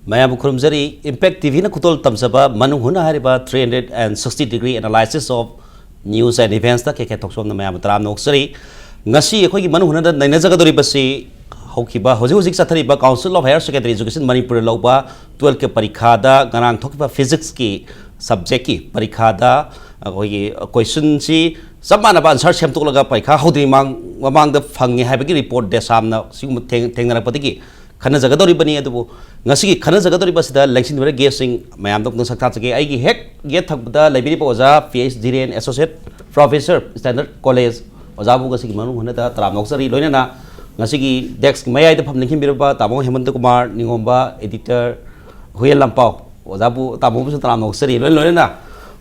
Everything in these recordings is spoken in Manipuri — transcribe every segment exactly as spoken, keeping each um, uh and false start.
ꯃꯌꯥꯝꯕꯨ ꯈꯨꯔꯨꯝꯖꯔꯤ꯫ Impact ꯇꯤ ꯚꯤꯅ ꯈꯨꯗꯣꯜ ꯇꯝꯖꯕ ꯃꯅꯨꯡ ꯍꯨꯠꯅ ꯍꯥꯏꯔꯤꯕ three hundred and sixty degree analysis of news and events ꯇ ꯀꯦ ꯀꯦ ꯊꯣꯛꯆꯣꯝꯅ ꯃꯌꯥꯝꯕꯨ ꯇꯔꯥꯝꯅ ꯑꯣꯛꯆꯔꯤ꯫ ꯉꯁꯤ ꯑꯩꯈꯣꯏꯒꯤ ꯃꯅꯨꯡ ꯍꯨꯠꯅꯗ ꯅꯩꯅꯖꯒꯗꯧꯔꯤꯕꯁꯤ ꯍꯧꯈꯤꯕ, ꯍꯧꯖꯤꯛ ꯍꯧꯖꯤꯛ ꯆꯠꯊꯔꯤꯕ Council of Higher Secondary Education ꯃꯅꯤꯄꯨꯔꯗ ꯂꯧꯕ twelfth ꯀꯤ ꯄꯔꯤꯈꯥꯗ ꯉꯔꯥꯡ ꯊꯣꯛꯈꯤꯕ physics ꯀꯤ subject ꯀꯤ ꯄꯔꯤꯈꯥꯗ ꯑꯩꯈꯣꯏꯒꯤ question ꯁꯤ ꯆꯞ ꯃꯥꯟꯅꯕ answer ꯁꯦꯝꯗꯣꯛꯂꯒ ꯄꯔꯤꯈꯥ ꯍꯧꯗ꯭ꯔꯤꯉꯩ ꯃꯃꯥꯡ-, ꯃꯃꯥꯡꯗ ꯐꯪꯉꯦ ꯍꯥꯏꯕꯒꯤ report DESAM ꯅ ꯁꯤꯒꯨꯝꯕ ꯊꯦꯡ-, ꯊꯦꯡꯅꯔꯛꯄꯗꯒꯤ ꯈꯟꯅꯖꯒꯗꯧꯔꯤꯕꯅꯤ꯫ ꯑꯗꯨꯕꯨ ꯉꯁꯤꯒꯤ ꯈꯟꯅꯖꯒꯗꯧꯔꯤꯕ ꯑꯁꯤꯗ ꯂꯦꯡꯁꯤꯟꯕꯤꯔ guest ꯁꯤꯡ ꯃꯌꯥꯝꯗ ꯑꯃꯨꯛꯇꯪ ꯁꯛ ꯊꯥꯖꯒꯦ꯫ ꯑꯩꯒꯤ ꯍꯦꯛ ꯌꯦꯠ ꯊꯪꯕꯗ ꯂꯩꯕꯤꯔꯤꯕ ꯑꯣꯖꯥ P H Dhiren, Associate Professor, Standard College, ꯑꯣꯖꯥꯕꯨ ꯉꯁꯤꯒꯤ ꯃꯅꯨꯡ ꯍꯨꯠꯅꯗ ꯇꯔꯥꯝꯅ ꯑꯣꯛꯆꯔꯤ꯫ ꯂꯣꯏꯅꯅ ꯉꯁꯤꯒꯤ desk ꯀꯤ ꯃꯌꯥꯏꯗ ꯐꯝ ꯂꯦꯡꯁꯤꯟꯕꯤꯔꯕ ꯇꯥꯃꯣ ꯍꯦꯃꯟꯇ ꯀꯨꯃꯥꯔ ꯅꯤꯉꯣꯝꯕ, editor ꯍꯨꯌꯦꯟ ꯂꯝꯄꯥꯎ, ꯑꯣꯖꯥꯕꯨ, ꯇꯥꯃꯣꯕꯨꯁꯨ ꯇꯔꯥꯝꯅ ꯑꯣꯛꯆꯔꯤ꯫ ꯂꯣꯏ-, ꯂꯣꯏꯅꯅ,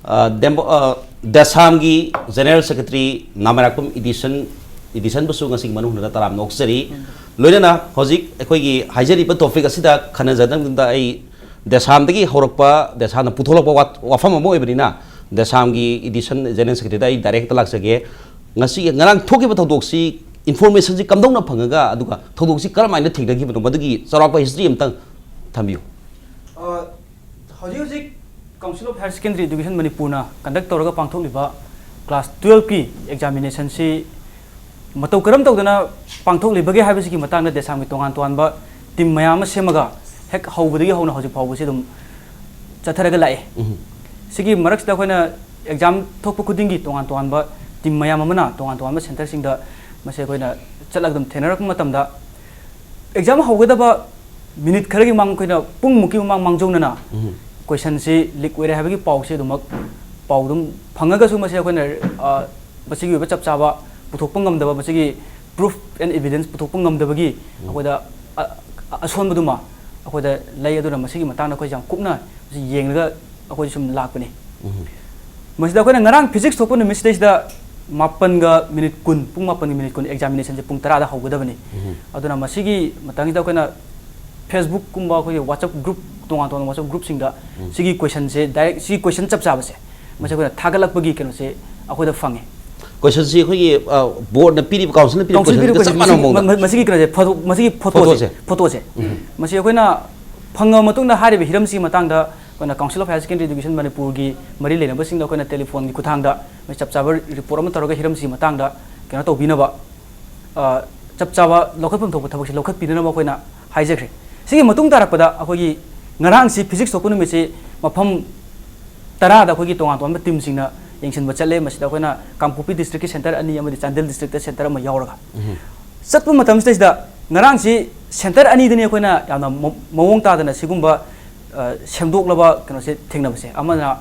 ꯑ, ꯗꯦꯝꯕꯣ-, ꯑ, DESAM ꯒꯤ General Secretary ꯅꯥꯃꯔꯥꯛꯄꯝ ꯏꯗꯤꯁꯟ, ꯏꯗꯤꯁꯟꯕꯨꯁꯨ ꯉꯁꯤꯒꯤ ꯃꯅꯨꯡ ꯍꯨꯠꯅꯗ ꯇꯔꯥꯝꯅ ꯑꯣꯛꯆꯔꯤ꯫ ꯂꯣꯏꯅꯅ ꯍꯧꯖꯤꯛ ꯑꯩꯈꯣꯏꯒꯤ ꯍꯥꯏꯖꯔꯤꯕ topic ꯑꯁꯤꯗ ꯈꯟꯅꯖꯅꯕꯗ ꯑꯩ DESAM ꯗꯒꯤ ꯍꯧꯔꯛꯄ, DESAM ꯅ ꯄꯨꯊꯣꯛꯂꯛꯄ ꯋꯥ-, ꯋꯥꯐꯝ ꯑꯃ ꯑꯣꯏꯕꯅꯤꯅ DESAM ꯒꯤ ꯏꯗꯤꯁꯟ General Secretary ꯗ ꯑꯩ direct ꯍꯦꯛꯇ ꯂꯥꯛꯆꯒꯦ꯫ ꯉꯁꯤ ꯉꯔꯥꯡ ꯊꯣꯛꯈꯤꯕ ꯊꯧꯗꯣꯛꯁꯤ information ꯁꯤ ꯀꯝꯗꯧꯅ ꯐꯪꯉꯒ, ꯑꯗꯨꯒ ꯊꯧꯗꯣꯛꯁꯤ ꯀꯔꯝꯍꯥꯏꯅ ꯊꯦꯡꯅꯈꯤꯕꯅꯣ, ꯃꯗꯨꯒꯤ ꯆꯥꯎꯔꯥꯛꯄ history ꯑꯃꯇꯪ ꯊꯝꯕꯤꯌꯨ꯫ ꯑ, ꯍꯧꯖꯤꯛ ꯍꯧꯖꯤꯛ Council of Higher Secondary Education ꯃꯅꯤꯄꯨꯔꯅ conduct ꯇꯧꯔꯒ ꯄꯥꯡꯊꯣꯛꯂꯤꯕ class twelfth ꯀꯤ examination ꯁꯤ ꯃꯇꯧ ꯀꯔꯝ ꯇꯧꯗꯅ ꯄꯥꯡꯊꯣꯛꯂꯤꯕꯒꯦ ꯍꯥꯏꯕꯁꯤꯒꯤ ꯃꯇꯥꯡꯗ DESAM ꯒꯤ ꯇꯣꯉꯥꯟ ꯇꯣꯉꯥꯟꯕ team ꯃꯌꯥꯝ ꯑꯃ ꯁꯦꯝꯃꯒ ꯍꯦꯛ ꯍꯧꯕꯗꯒꯤ ꯍꯧꯅ ꯍꯧꯖꯤꯛ ꯐꯥꯎꯕꯁꯤ ꯑꯗꯨꯝ ꯆꯠꯊꯔꯒ ꯂꯥꯛꯑꯦ꯫ ꯎꯝ꯫ ꯁꯤꯒꯤ ꯃꯔꯛꯁꯤꯗ ꯑꯩꯈꯣꯏꯅ exam ꯊꯣꯛꯄ ꯈꯨꯗꯤꯡꯒꯤ ꯇꯣꯉꯥꯟ ꯇꯣꯉꯥꯟꯕ team ꯃꯌꯥꯝ ꯑꯃꯅ ꯇꯣꯉꯥꯟ ꯇꯣꯉꯥꯟꯕ centre ꯁꯤꯡꯗ ꯃꯁꯤ ꯑꯩꯈꯣꯏꯅ ꯆꯠꯂꯒ ꯑꯗꯨꯝ ꯊꯦꯡꯅꯔꯛꯄ ꯃꯇꯝꯗ, exam ꯍꯧꯒꯗꯕ minute ꯈꯔꯒꯤ ꯃꯃꯥꯡ, ꯑꯩꯈꯣꯏꯅ ꯄꯨꯡꯃꯨꯛꯀꯤ ꯃꯃꯥꯡ ꯃꯥꯡꯖꯧꯅꯅ ꯎꯝ꯫ Question ꯁꯤ leak ꯑꯣꯏꯔꯦ ꯍꯥꯏꯕꯒꯤ ꯄꯥꯎꯁꯦ ꯑꯗꯨꯃꯛ ꯄꯥꯎ ꯑꯗꯨꯝ ꯐꯪꯉꯒꯁꯨ, ꯃꯁꯤ ꯑꯩꯈꯣꯏꯅ, ꯑ, ꯃꯁꯤꯒꯤ ꯑꯣꯏꯕ ꯆꯞ ꯆꯥꯕ ꯄꯨꯊꯣꯛꯄ ꯉꯝꯗꯕ, ꯃꯁꯤꯒꯤ proof and evidence ꯄꯨꯊꯣꯛꯄ ꯉꯝꯗꯕꯒꯤ ꯎꯝ꯫ ꯑꯩꯈꯣꯏꯗ, ꯑ, ꯑ, ꯑꯁꯣꯟꯕꯗꯨꯃ ꯑꯩꯈꯣꯏꯗ ꯂꯩ꯫ ꯑꯗꯨꯅ ꯃꯁꯤꯒꯤ ꯃꯇꯥꯡꯗ ꯑꯩꯈꯣꯏꯁꯦ ꯌꯥꯝ ꯀꯨꯞꯅ ꯃꯁꯤ ꯌꯦꯡꯂꯒ ꯑꯩꯈꯣꯏ ꯁꯨꯝ ꯂꯥꯛꯄꯅꯤ꯫ ꯎꯝ꯫ ꯃꯁꯤꯗ ꯑꯩꯈꯣꯏꯅ ꯉꯔꯥꯡ physics ꯊꯣꯛꯄ ꯅꯨꯃꯤꯠꯁꯤꯗꯩꯁꯤꯗ ꯃꯥꯄꯟꯒ minute ꯀꯨꯟ, ꯄꯨꯡ ꯃꯥꯄꯟꯒ minute ꯀꯨꯟ examination ꯁꯦ ꯄꯨꯡ ꯇꯔꯥꯗ ꯍꯧꯒꯗꯕꯅꯤ꯫ ꯎꯝ꯫ ꯑꯗꯨꯅ ꯃꯁꯤꯒꯤ ꯃꯇꯥꯡꯁꯤꯗ ꯑꯩꯈꯣꯏꯅ Facebook ꯀꯨꯝꯕ, ꯑꯩꯈꯣꯏꯒꯤ WhatsApp group, ꯇꯣꯉꯥꯟ ꯇꯣꯉꯥꯟꯕ WhatsApp group ꯁꯤꯡꯗ ꯎꯝ꯫ ꯁꯤꯒꯤ question ꯁꯦ direct, ꯁꯤꯒꯤ question ꯆꯞ ꯆꯥꯕꯁꯦ ꯃꯁꯤ ꯑꯩꯈꯣꯏꯅ ꯊꯥꯒꯠꯂꯛꯄꯒꯤ ꯀꯩꯅꯣꯁꯦ ꯑꯩꯈꯣꯏꯗ ꯐꯪꯉꯦ꯫ Question ꯁꯤ ꯑꯩꯈꯣꯏꯒꯤ, ꯑ, board ꯅ ꯄꯤꯔꯤꯕ, council ꯅ ꯄꯤꯔꯤꯕ Council ꯅ question ꯁꯤꯒ ꯄꯤꯔꯤꯕ ꯆꯞ question ꯃꯥꯟꯅꯕ ꯁꯤꯒꯤ, ꯃꯑꯣꯡꯗ꯫ ꯃ-, ꯃ-, ꯃꯁꯤꯒꯤ ꯀꯩꯅꯣꯁꯦ, photo, ꯃꯁꯤꯒꯤ photo ꯁꯦ, photo ꯁꯦ꯫ Photo ꯁꯦ꯫ ꯎꯝ꯫ ꯃꯁꯤ ꯑꯩꯈꯣꯏꯅ ꯐꯪꯉꯕ ꯃꯇꯨꯡꯗ ꯍꯥꯏꯔꯤꯕ ꯍꯤꯔꯝꯁꯤꯒꯤ ꯃꯇꯥꯡꯗ ꯑꯩꯈꯣꯏꯅ Council of Higher Secondary Education ꯃꯅꯤꯄꯨꯔꯒꯤ ꯃꯔꯤ ꯂꯩꯅꯕꯁꯤꯡꯗ ꯑꯩꯈꯣꯏꯅ ꯇꯦꯂꯤꯐꯣꯟꯒꯤ ꯈꯨꯠꯊꯥꯡꯗ ꯃꯣꯏ ꯆꯞ ꯆꯥꯕ ꯔꯤꯄꯣꯔꯠ ꯑꯃ ꯇꯧꯔꯒ ꯍꯤꯔꯝꯁꯤꯒꯤ ꯃꯇꯥꯡꯗ ꯀꯩꯅꯣ ꯇꯧꯕꯤꯅꯕ, ꯑ, ꯆꯞ ꯆꯥꯕ ꯂꯧꯈꯠꯐꯝ ꯊꯣꯛꯄ ꯊꯕꯛꯁꯦ ꯂꯧꯈꯠꯄꯤꯅꯅꯕ ꯑꯩꯈꯣꯏꯅ ꯍꯥꯏꯖꯈ꯭ꯔꯦ꯫ ꯁꯤꯒꯤ ꯃꯇꯨꯡ ꯇꯥꯔꯛꯄꯗ ꯑꯩꯈꯣꯏꯒꯤ ꯉꯔꯥꯡꯁꯤ ꯐꯤꯖꯤꯛꯁ ꯊꯣꯛꯄ ꯅꯨꯃꯤꯠꯁꯤ ꯃꯐꯝ ꯇꯔꯥꯗ ꯑꯩꯈꯣꯏꯒꯤ ꯇꯣꯉꯥꯟ ꯇꯣꯉꯥꯟꯕ ꯇꯤꯝꯁꯤꯡꯅ ꯌꯦꯡꯁꯤꯟꯕ ꯆꯠꯂꯦ꯫ ꯃꯁꯤꯗ ꯑꯩꯈꯣꯏꯅ ꯀꯥꯡꯄꯣꯛꯄꯤ ꯗꯤꯁꯇ꯭ꯔꯤꯛꯀꯤ ꯁꯦꯟꯇꯔ ꯑꯅꯤ ꯑꯃꯗꯤ ꯆꯥꯟꯗꯦꯜ ꯗꯤꯁꯇ꯭ꯔꯤꯛꯇ ꯁꯦꯟꯇꯔ ꯑꯃ ꯌꯥꯎꯔꯒ ꯆꯠꯄ ꯃꯇꯝꯁꯤꯗꯩꯁꯤꯗ ꯉꯔꯥꯡꯁꯤ ꯁꯦꯟꯇꯔ ꯑꯅꯤꯗꯅꯤ ꯑꯩꯈꯣꯏꯅ ꯌꯥꯝꯅ ꯃ-, ꯃꯑꯣꯡ ꯇꯥꯗꯅ ꯁꯤꯒꯨꯝꯕ, ꯑ, ꯁꯦꯝꯗꯣꯛꯂꯕ ꯀꯩꯅꯣꯁꯦ ꯊꯦꯡꯅꯕꯁꯦ꯫ ꯑꯃꯅ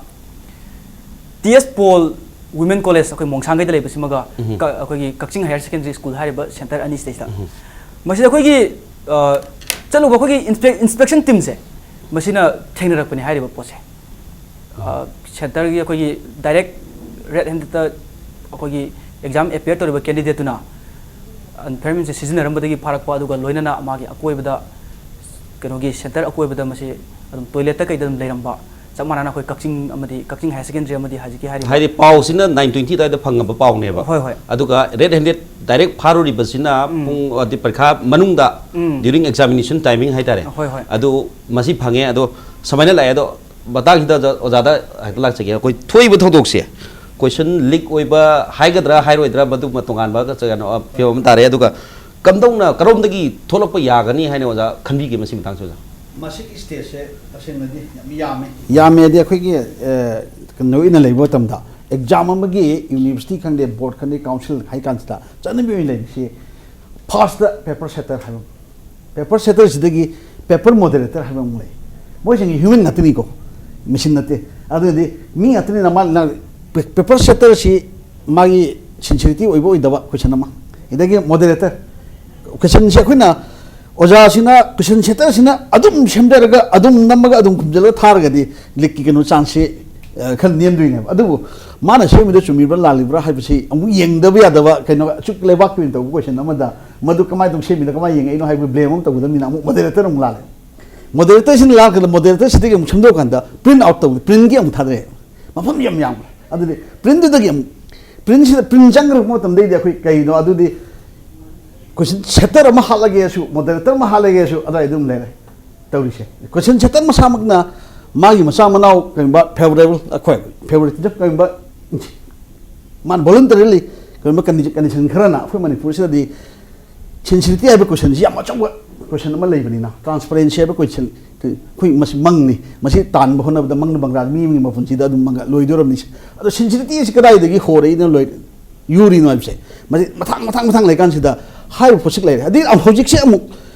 ꯇꯤ ꯑꯦꯁ ꯄꯣꯜ ꯋꯤꯃꯦꯟ ꯀꯣꯂꯦꯖ ꯑꯩꯈꯣꯏ ꯃꯣꯡꯁꯥꯡꯒꯩꯗ ꯂꯩꯕꯁꯤꯃꯒ ꯎꯝ꯫ ꯀ-, ꯑꯩꯈꯣꯏꯒꯤ ꯀꯛꯆꯤꯡ ꯍꯥꯌꯔ ꯁꯦꯀꯦꯟꯗꯔꯤ ꯁ꯭ꯀꯨꯜ ꯍꯥꯏꯔꯤꯕ ꯁꯦꯟꯇꯔ ꯑꯅꯤꯁꯤꯗꯩꯁꯤꯗ꯫ ꯎꯝ꯫ ꯃꯁꯤꯗ ꯑꯩꯈꯣꯏꯒꯤ, ꯑ, ꯆꯠꯂꯨꯕ ꯑꯩꯈꯣꯏꯒꯤ ꯏꯟꯁꯄꯦꯛ-, ꯏꯟꯁꯄꯦꯛꯁꯟ ꯇꯤꯝꯁꯦ ꯃꯁꯤꯅ ꯊꯦꯡꯅꯔꯛꯄꯅꯤ ꯍꯥꯏꯔꯤꯕ ꯄꯣꯠꯁꯦ꯫ ꯑ, ꯁꯦꯟꯇꯔꯒꯤ ꯑꯩꯈꯣꯏꯒꯤ ꯗꯥꯏꯔꯦꯛ ꯔꯦꯠ ꯍꯦꯟꯗꯦꯠꯇ ꯑꯩꯈꯣꯏꯒꯤ ꯑꯦꯛꯖꯥꯝ ꯑꯦꯄꯤꯌꯔ ꯇꯧꯔꯤꯕ ꯀꯦꯟꯗꯤꯗꯦꯠꯇꯨꯅ ꯑꯟꯐꯦꯌꯔꯃꯦꯟꯁꯦ ꯁꯤꯖꯤꯟꯅꯔꯝꯕꯗꯒꯤ ꯐꯥꯔꯛꯄ, ꯑꯗꯨꯒ ꯂꯣꯏꯅꯅ ꯃꯥꯒꯤ ꯑꯀꯣꯏꯕꯗ, ꯀꯩꯅꯣꯒꯤ ꯁꯦꯟꯇꯔ ꯑꯀꯣꯏꯕꯗ ꯃꯁꯤ ꯑꯗꯨꯝ ꯇꯣꯏꯂꯦꯠꯇ ꯀꯩꯗ ꯑꯗꯨꯝ ꯂꯩꯔꯝꯕ, ꯆꯞ ꯃꯥꯟꯅꯅ ꯑꯩꯈꯣꯏ ꯀꯛꯆꯤꯡ ꯑꯃꯗꯤ ꯀꯛꯆꯤꯡ ꯍꯥꯌꯔ ꯁꯦꯀꯦꯟꯗꯔꯤ ꯑꯃꯗꯤ ꯍꯧꯖꯤꯛꯀꯤ ꯍꯥꯏꯔꯤꯕ ꯍꯥꯏꯗꯤ ꯄꯥꯎꯁꯤꯅ nine twenty ꯑꯗꯨꯋꯥꯏꯗ ꯐꯪꯉꯕ ꯄꯥꯎꯅꯦꯕ꯫ ꯍꯣꯏ, ꯍꯣꯏ꯫ ꯑꯗꯨꯒ ꯔꯦꯠ ꯍꯦꯟꯗꯦꯠ ꯗꯥꯏꯔꯦꯛ ꯐꯥꯔꯨꯔꯤꯕꯁꯤꯅ ꯎꯝ꯫ ꯄꯨꯡ, ꯑꯗꯤ ꯄꯔꯤꯈꯥ ꯃꯅꯨꯡꯗ ꯎꯝ꯫ During examination timing ꯍꯥꯏꯇꯥꯔꯦ꯫ ꯍꯣꯏ, ꯍꯣꯏ꯫ ꯑꯗꯨ ꯃꯁꯤ ꯐꯪꯉꯦ꯫ ꯑꯗꯣ ꯁꯨꯃꯥꯏꯅ ꯂꯥꯛꯑꯦ꯫ ꯑꯗꯣ ꯃꯇꯥꯡꯁꯤꯗ ꯑꯣꯖꯥ-, ꯑꯣꯖꯥꯗ ꯍꯥꯏꯐꯦꯠ ꯂꯥꯛꯆꯒꯦ꯫ ꯑꯩꯈꯣꯏ ꯊꯣꯛꯏꯕ ꯊꯧꯗꯣꯛꯁꯦ ꯀꯣꯏꯁꯟ ꯂꯤꯛ ꯑꯣꯏꯕ ꯍꯥꯏꯒꯗ꯭ꯔꯥ ꯍꯥꯏꯔꯣꯏꯗ꯭ꯔꯥ, ꯃꯗꯨꯃ ꯇꯣꯉꯥꯟꯕ ꯀꯩꯅꯣ ꯐꯤꯕꯝ ꯑꯃ ꯇꯥꯔꯦ꯫ ꯑꯗꯨꯒ ꯀꯝꯗꯧꯅ, ꯀꯔꯣꯝꯗꯒꯤ ꯊꯣꯛꯂꯛꯄ ꯌꯥꯒꯅꯤ ꯍꯥꯏꯅ ꯑꯣꯖꯥ ꯈꯟꯕꯤꯒꯦ ꯃꯁꯤ ꯃꯇꯥꯡꯁꯤꯗ? ꯃꯁꯤꯒꯤ ꯁ꯭ꯇꯦꯖꯁꯦ ꯇꯁꯦꯡꯅꯗꯤ ꯌꯥꯝ ꯌꯥꯝꯃꯤ꯫ ꯌꯥꯝꯃꯦꯗꯤ ꯑꯩꯈꯣꯏꯒꯤ, ꯑ, ꯀꯩꯅꯣ ꯑꯣꯏꯅ ꯂꯩꯕ ꯃꯇꯝꯗ, ꯑꯦꯛꯖꯥꯝ ꯑꯃꯒꯤ ꯌꯨꯅꯤꯚꯔꯁꯤꯇꯤ ꯈꯪꯗꯦ, ꯕꯣꯔꯗ ꯈꯪꯗꯦ, ꯀꯥꯎꯟꯁꯤꯜ ꯍꯥꯏ ꯀꯥꯟꯁꯤꯗ ꯆꯠꯅꯕꯤ ꯑꯣꯏꯅ ꯂꯩꯔꯤꯁꯤ ꯐꯥꯔꯁꯇ ꯄꯦꯄꯔ ꯁꯦꯠꯇꯔ ꯍꯥꯏꯕ ꯑꯃ, ꯄꯦꯄꯔ ꯁꯦꯠꯇꯔꯁꯤꯗꯒꯤ ꯄꯦꯄꯔ ꯃꯣꯗꯔꯦꯇꯔ ꯍꯥꯏꯕ ꯑꯃ ꯂꯩ꯫ ꯃꯣꯏꯁꯤꯡꯁꯦ ꯍ꯭ꯌꯨꯃꯦꯟ ꯉꯥꯛꯇꯅꯤꯀꯣ, ꯃꯦꯁꯤꯟ ꯅꯠꯇꯦ꯫ ꯑꯗꯨꯗꯤ ꯃꯤ ꯉꯥꯛꯇꯅꯤꯅ ꯃꯥ-, ꯅ-, ꯄꯦ-, ꯄꯦꯄꯔ ꯁꯦꯠꯇꯔꯁꯤ ꯃꯥꯒꯤ ꯁꯤꯟꯁꯤꯌꯔꯤꯇꯤ ꯑꯣꯏꯕ ꯑꯣꯏꯗꯕ ꯀꯣꯏꯁꯟ ꯑꯃ, ꯑꯗꯒꯤ ꯃꯣꯗꯔꯦꯇꯔ꯫ ꯀꯣꯏꯁꯟꯁꯦ ꯑꯩꯈꯣꯏꯅ, ꯑꯣꯖꯥꯁꯤꯅ ꯀꯣꯏꯁꯟ ꯁꯦꯠꯇꯔꯁꯤꯅ ꯑꯗꯨꯝ ꯁꯦꯝꯖꯔꯒ ꯑꯗꯨꯝ ꯅꯝꯃꯒ ꯑꯗꯨꯝ ꯈꯨꯝꯖꯤꯜꯂꯒ ꯊꯥꯔꯒꯗꯤ ꯂꯤꯛꯀꯤ ꯀꯩꯅꯣ ꯆꯥꯟꯁꯁꯦ, ꯑ, ꯈꯔ ꯅꯦꯝꯗꯣꯏꯅꯦꯕ꯫ ꯑꯗꯨꯕꯨ ꯃꯥꯅ ꯁꯦꯝꯃꯤꯗꯣ ꯆꯨꯝꯃꯤꯕ꯭ꯔꯥ ꯂꯥꯜꯂꯤꯕ꯭ꯔꯥ ꯍꯥꯏꯕꯁꯤ ꯑꯃꯨꯛ ꯌꯦꯡꯗꯕ ꯌꯥꯗꯕ, ꯀꯩꯅꯣ, ꯑꯁꯨꯛ ꯂꯩꯕꯥꯛꯀꯤ ꯑꯣꯏꯅ ꯇꯧꯕ ꯀꯣꯏꯁꯟ ꯑꯃꯗ ꯃꯗꯨ ꯀꯃꯥꯏꯅ ꯇꯧ ꯁꯦꯝꯃꯤꯅꯣ, ꯀꯃꯥꯏꯅ ꯌꯦꯡꯉꯛꯏꯅꯣ ꯍꯥꯏꯕ ꯕ꯭ꯂꯦꯝ ꯑꯃ ꯇꯧꯒꯗꯕꯅꯤꯅ ꯑꯃꯨꯛ ꯃꯣꯗꯔꯦꯇꯔ ꯑꯃꯨꯛ ꯂꯥꯜꯂꯦ꯫ ꯃꯣꯗꯔꯦꯇꯔꯁꯤꯅ ꯂꯥꯜꯂꯀꯥꯟꯗ ꯃꯣꯗꯔꯦꯇꯔꯁꯤꯗꯒꯤ ꯑꯃꯨꯛ ꯁꯦꯝꯗꯣꯛꯑꯀꯥꯟꯗ ꯄ꯭ꯔꯤꯟꯠ ꯑꯥꯎꯠ ꯇꯧꯕ, ꯄ꯭ꯔꯤꯟꯠꯀꯤ ꯑꯃꯨꯛ ꯊꯥꯗꯔꯛꯑꯦ꯫ ꯃꯐꯝ ꯌꯥꯝ ꯌꯥꯝꯈ꯭ꯔꯦ꯫ ꯑꯗꯨꯗꯤ ꯄ꯭ꯔꯤꯟꯠꯇꯨꯗꯒꯤ ꯑꯃꯨꯛ, ꯄ꯭ꯔꯤꯟꯠꯁꯤꯗ, ꯄ꯭ꯔꯤꯟꯠ ꯆꯪꯈ꯭ꯔꯛꯄ ꯃꯇꯝꯗꯩꯗꯤ ꯑꯩꯈꯣꯏ ꯀꯩꯅꯣ ꯑꯗꯨꯗꯤ ꯀꯣꯏꯁꯟ ꯁꯦꯠꯇꯔ ꯑꯃ ꯍꯥꯠꯂꯒꯦꯁꯨ, ꯃꯣꯗꯔꯦꯇꯔ ꯑꯃ ꯍꯥꯠꯂꯒꯦꯁꯨ ꯑꯗꯨꯋꯥꯏꯗ ꯑꯗꯨꯝ ꯂꯩꯔꯦ꯫ ꯇꯧꯔꯤꯁꯦ꯫ ꯀꯣꯏꯁꯟ ꯁꯦꯟꯇꯔ ꯃꯁꯥꯃꯛꯅ ꯃꯥꯒꯤ ꯃꯆꯥ ꯃꯅꯥꯎ ꯀꯔꯤꯒꯨꯝꯕ ꯐꯦꯕꯔꯦꯕꯜ, ꯑꯩꯈꯣꯏ ꯐꯦꯕꯔꯦꯇꯤꯖꯝ ꯀꯔꯤꯒꯨꯝꯕ, ꯃꯥꯅ ꯚꯣꯂꯨꯟꯇꯔꯤꯂꯤ ꯀꯔꯤꯒꯨꯝꯕ ꯀꯟꯗꯤꯁꯟ ꯈꯔꯅ ꯑꯩꯈꯣꯏ ꯃꯅꯤꯄꯨꯔꯁꯤꯗꯗꯤ ꯁꯤꯟꯁꯤꯔꯤꯇꯤ ꯍꯥꯏꯕ ꯀꯣꯏꯁꯟꯁꯤ ꯌꯥꯝ ꯑꯆꯧꯕ ꯀꯣꯏꯁꯟ ꯑꯃ ꯂꯩꯕꯅꯤꯅ, ꯇ꯭ꯔꯥꯟꯁꯄꯔꯦꯟꯁꯤ ꯍꯥꯏꯕ ꯀꯣꯏꯁꯟ ꯑꯩꯈꯣꯏ ꯃꯁꯤ ꯃꯪꯅꯤ, ꯃꯁꯤ ꯇꯥꯟꯕ ꯍꯣꯠꯅꯕꯗ ꯃꯪꯅ ꯃꯪꯔꯥ ꯃꯤ ꯑꯃꯒꯤ ꯃꯄꯨꯟꯁꯤꯗ ꯑꯗꯨꯝ ꯃꯪꯉ ꯂꯣꯏꯗꯣꯔꯕꯅꯤ꯫ ꯑꯗꯣ ꯁꯤꯟꯁꯤꯔꯤꯇꯤ ꯑꯁꯤ ꯀꯗꯥꯏꯗꯒꯤ ꯍꯣꯔꯛꯏꯅ ꯂꯣꯏ ꯌꯨꯔꯤꯅꯣ ꯍꯥꯏꯕꯁꯦ ꯃꯁꯤ ꯃꯊꯥꯡ ꯃꯊꯥꯡ ꯃꯊꯥꯡ ꯂꯩꯀꯥꯟꯁꯤꯗ ꯍꯥꯏꯔꯤꯕ ꯄꯣꯠꯁꯤ ꯂꯩꯔꯦ꯫ ꯑꯗꯩ ꯍꯧꯖꯤꯛꯁꯦ ꯑꯃꯨꯛ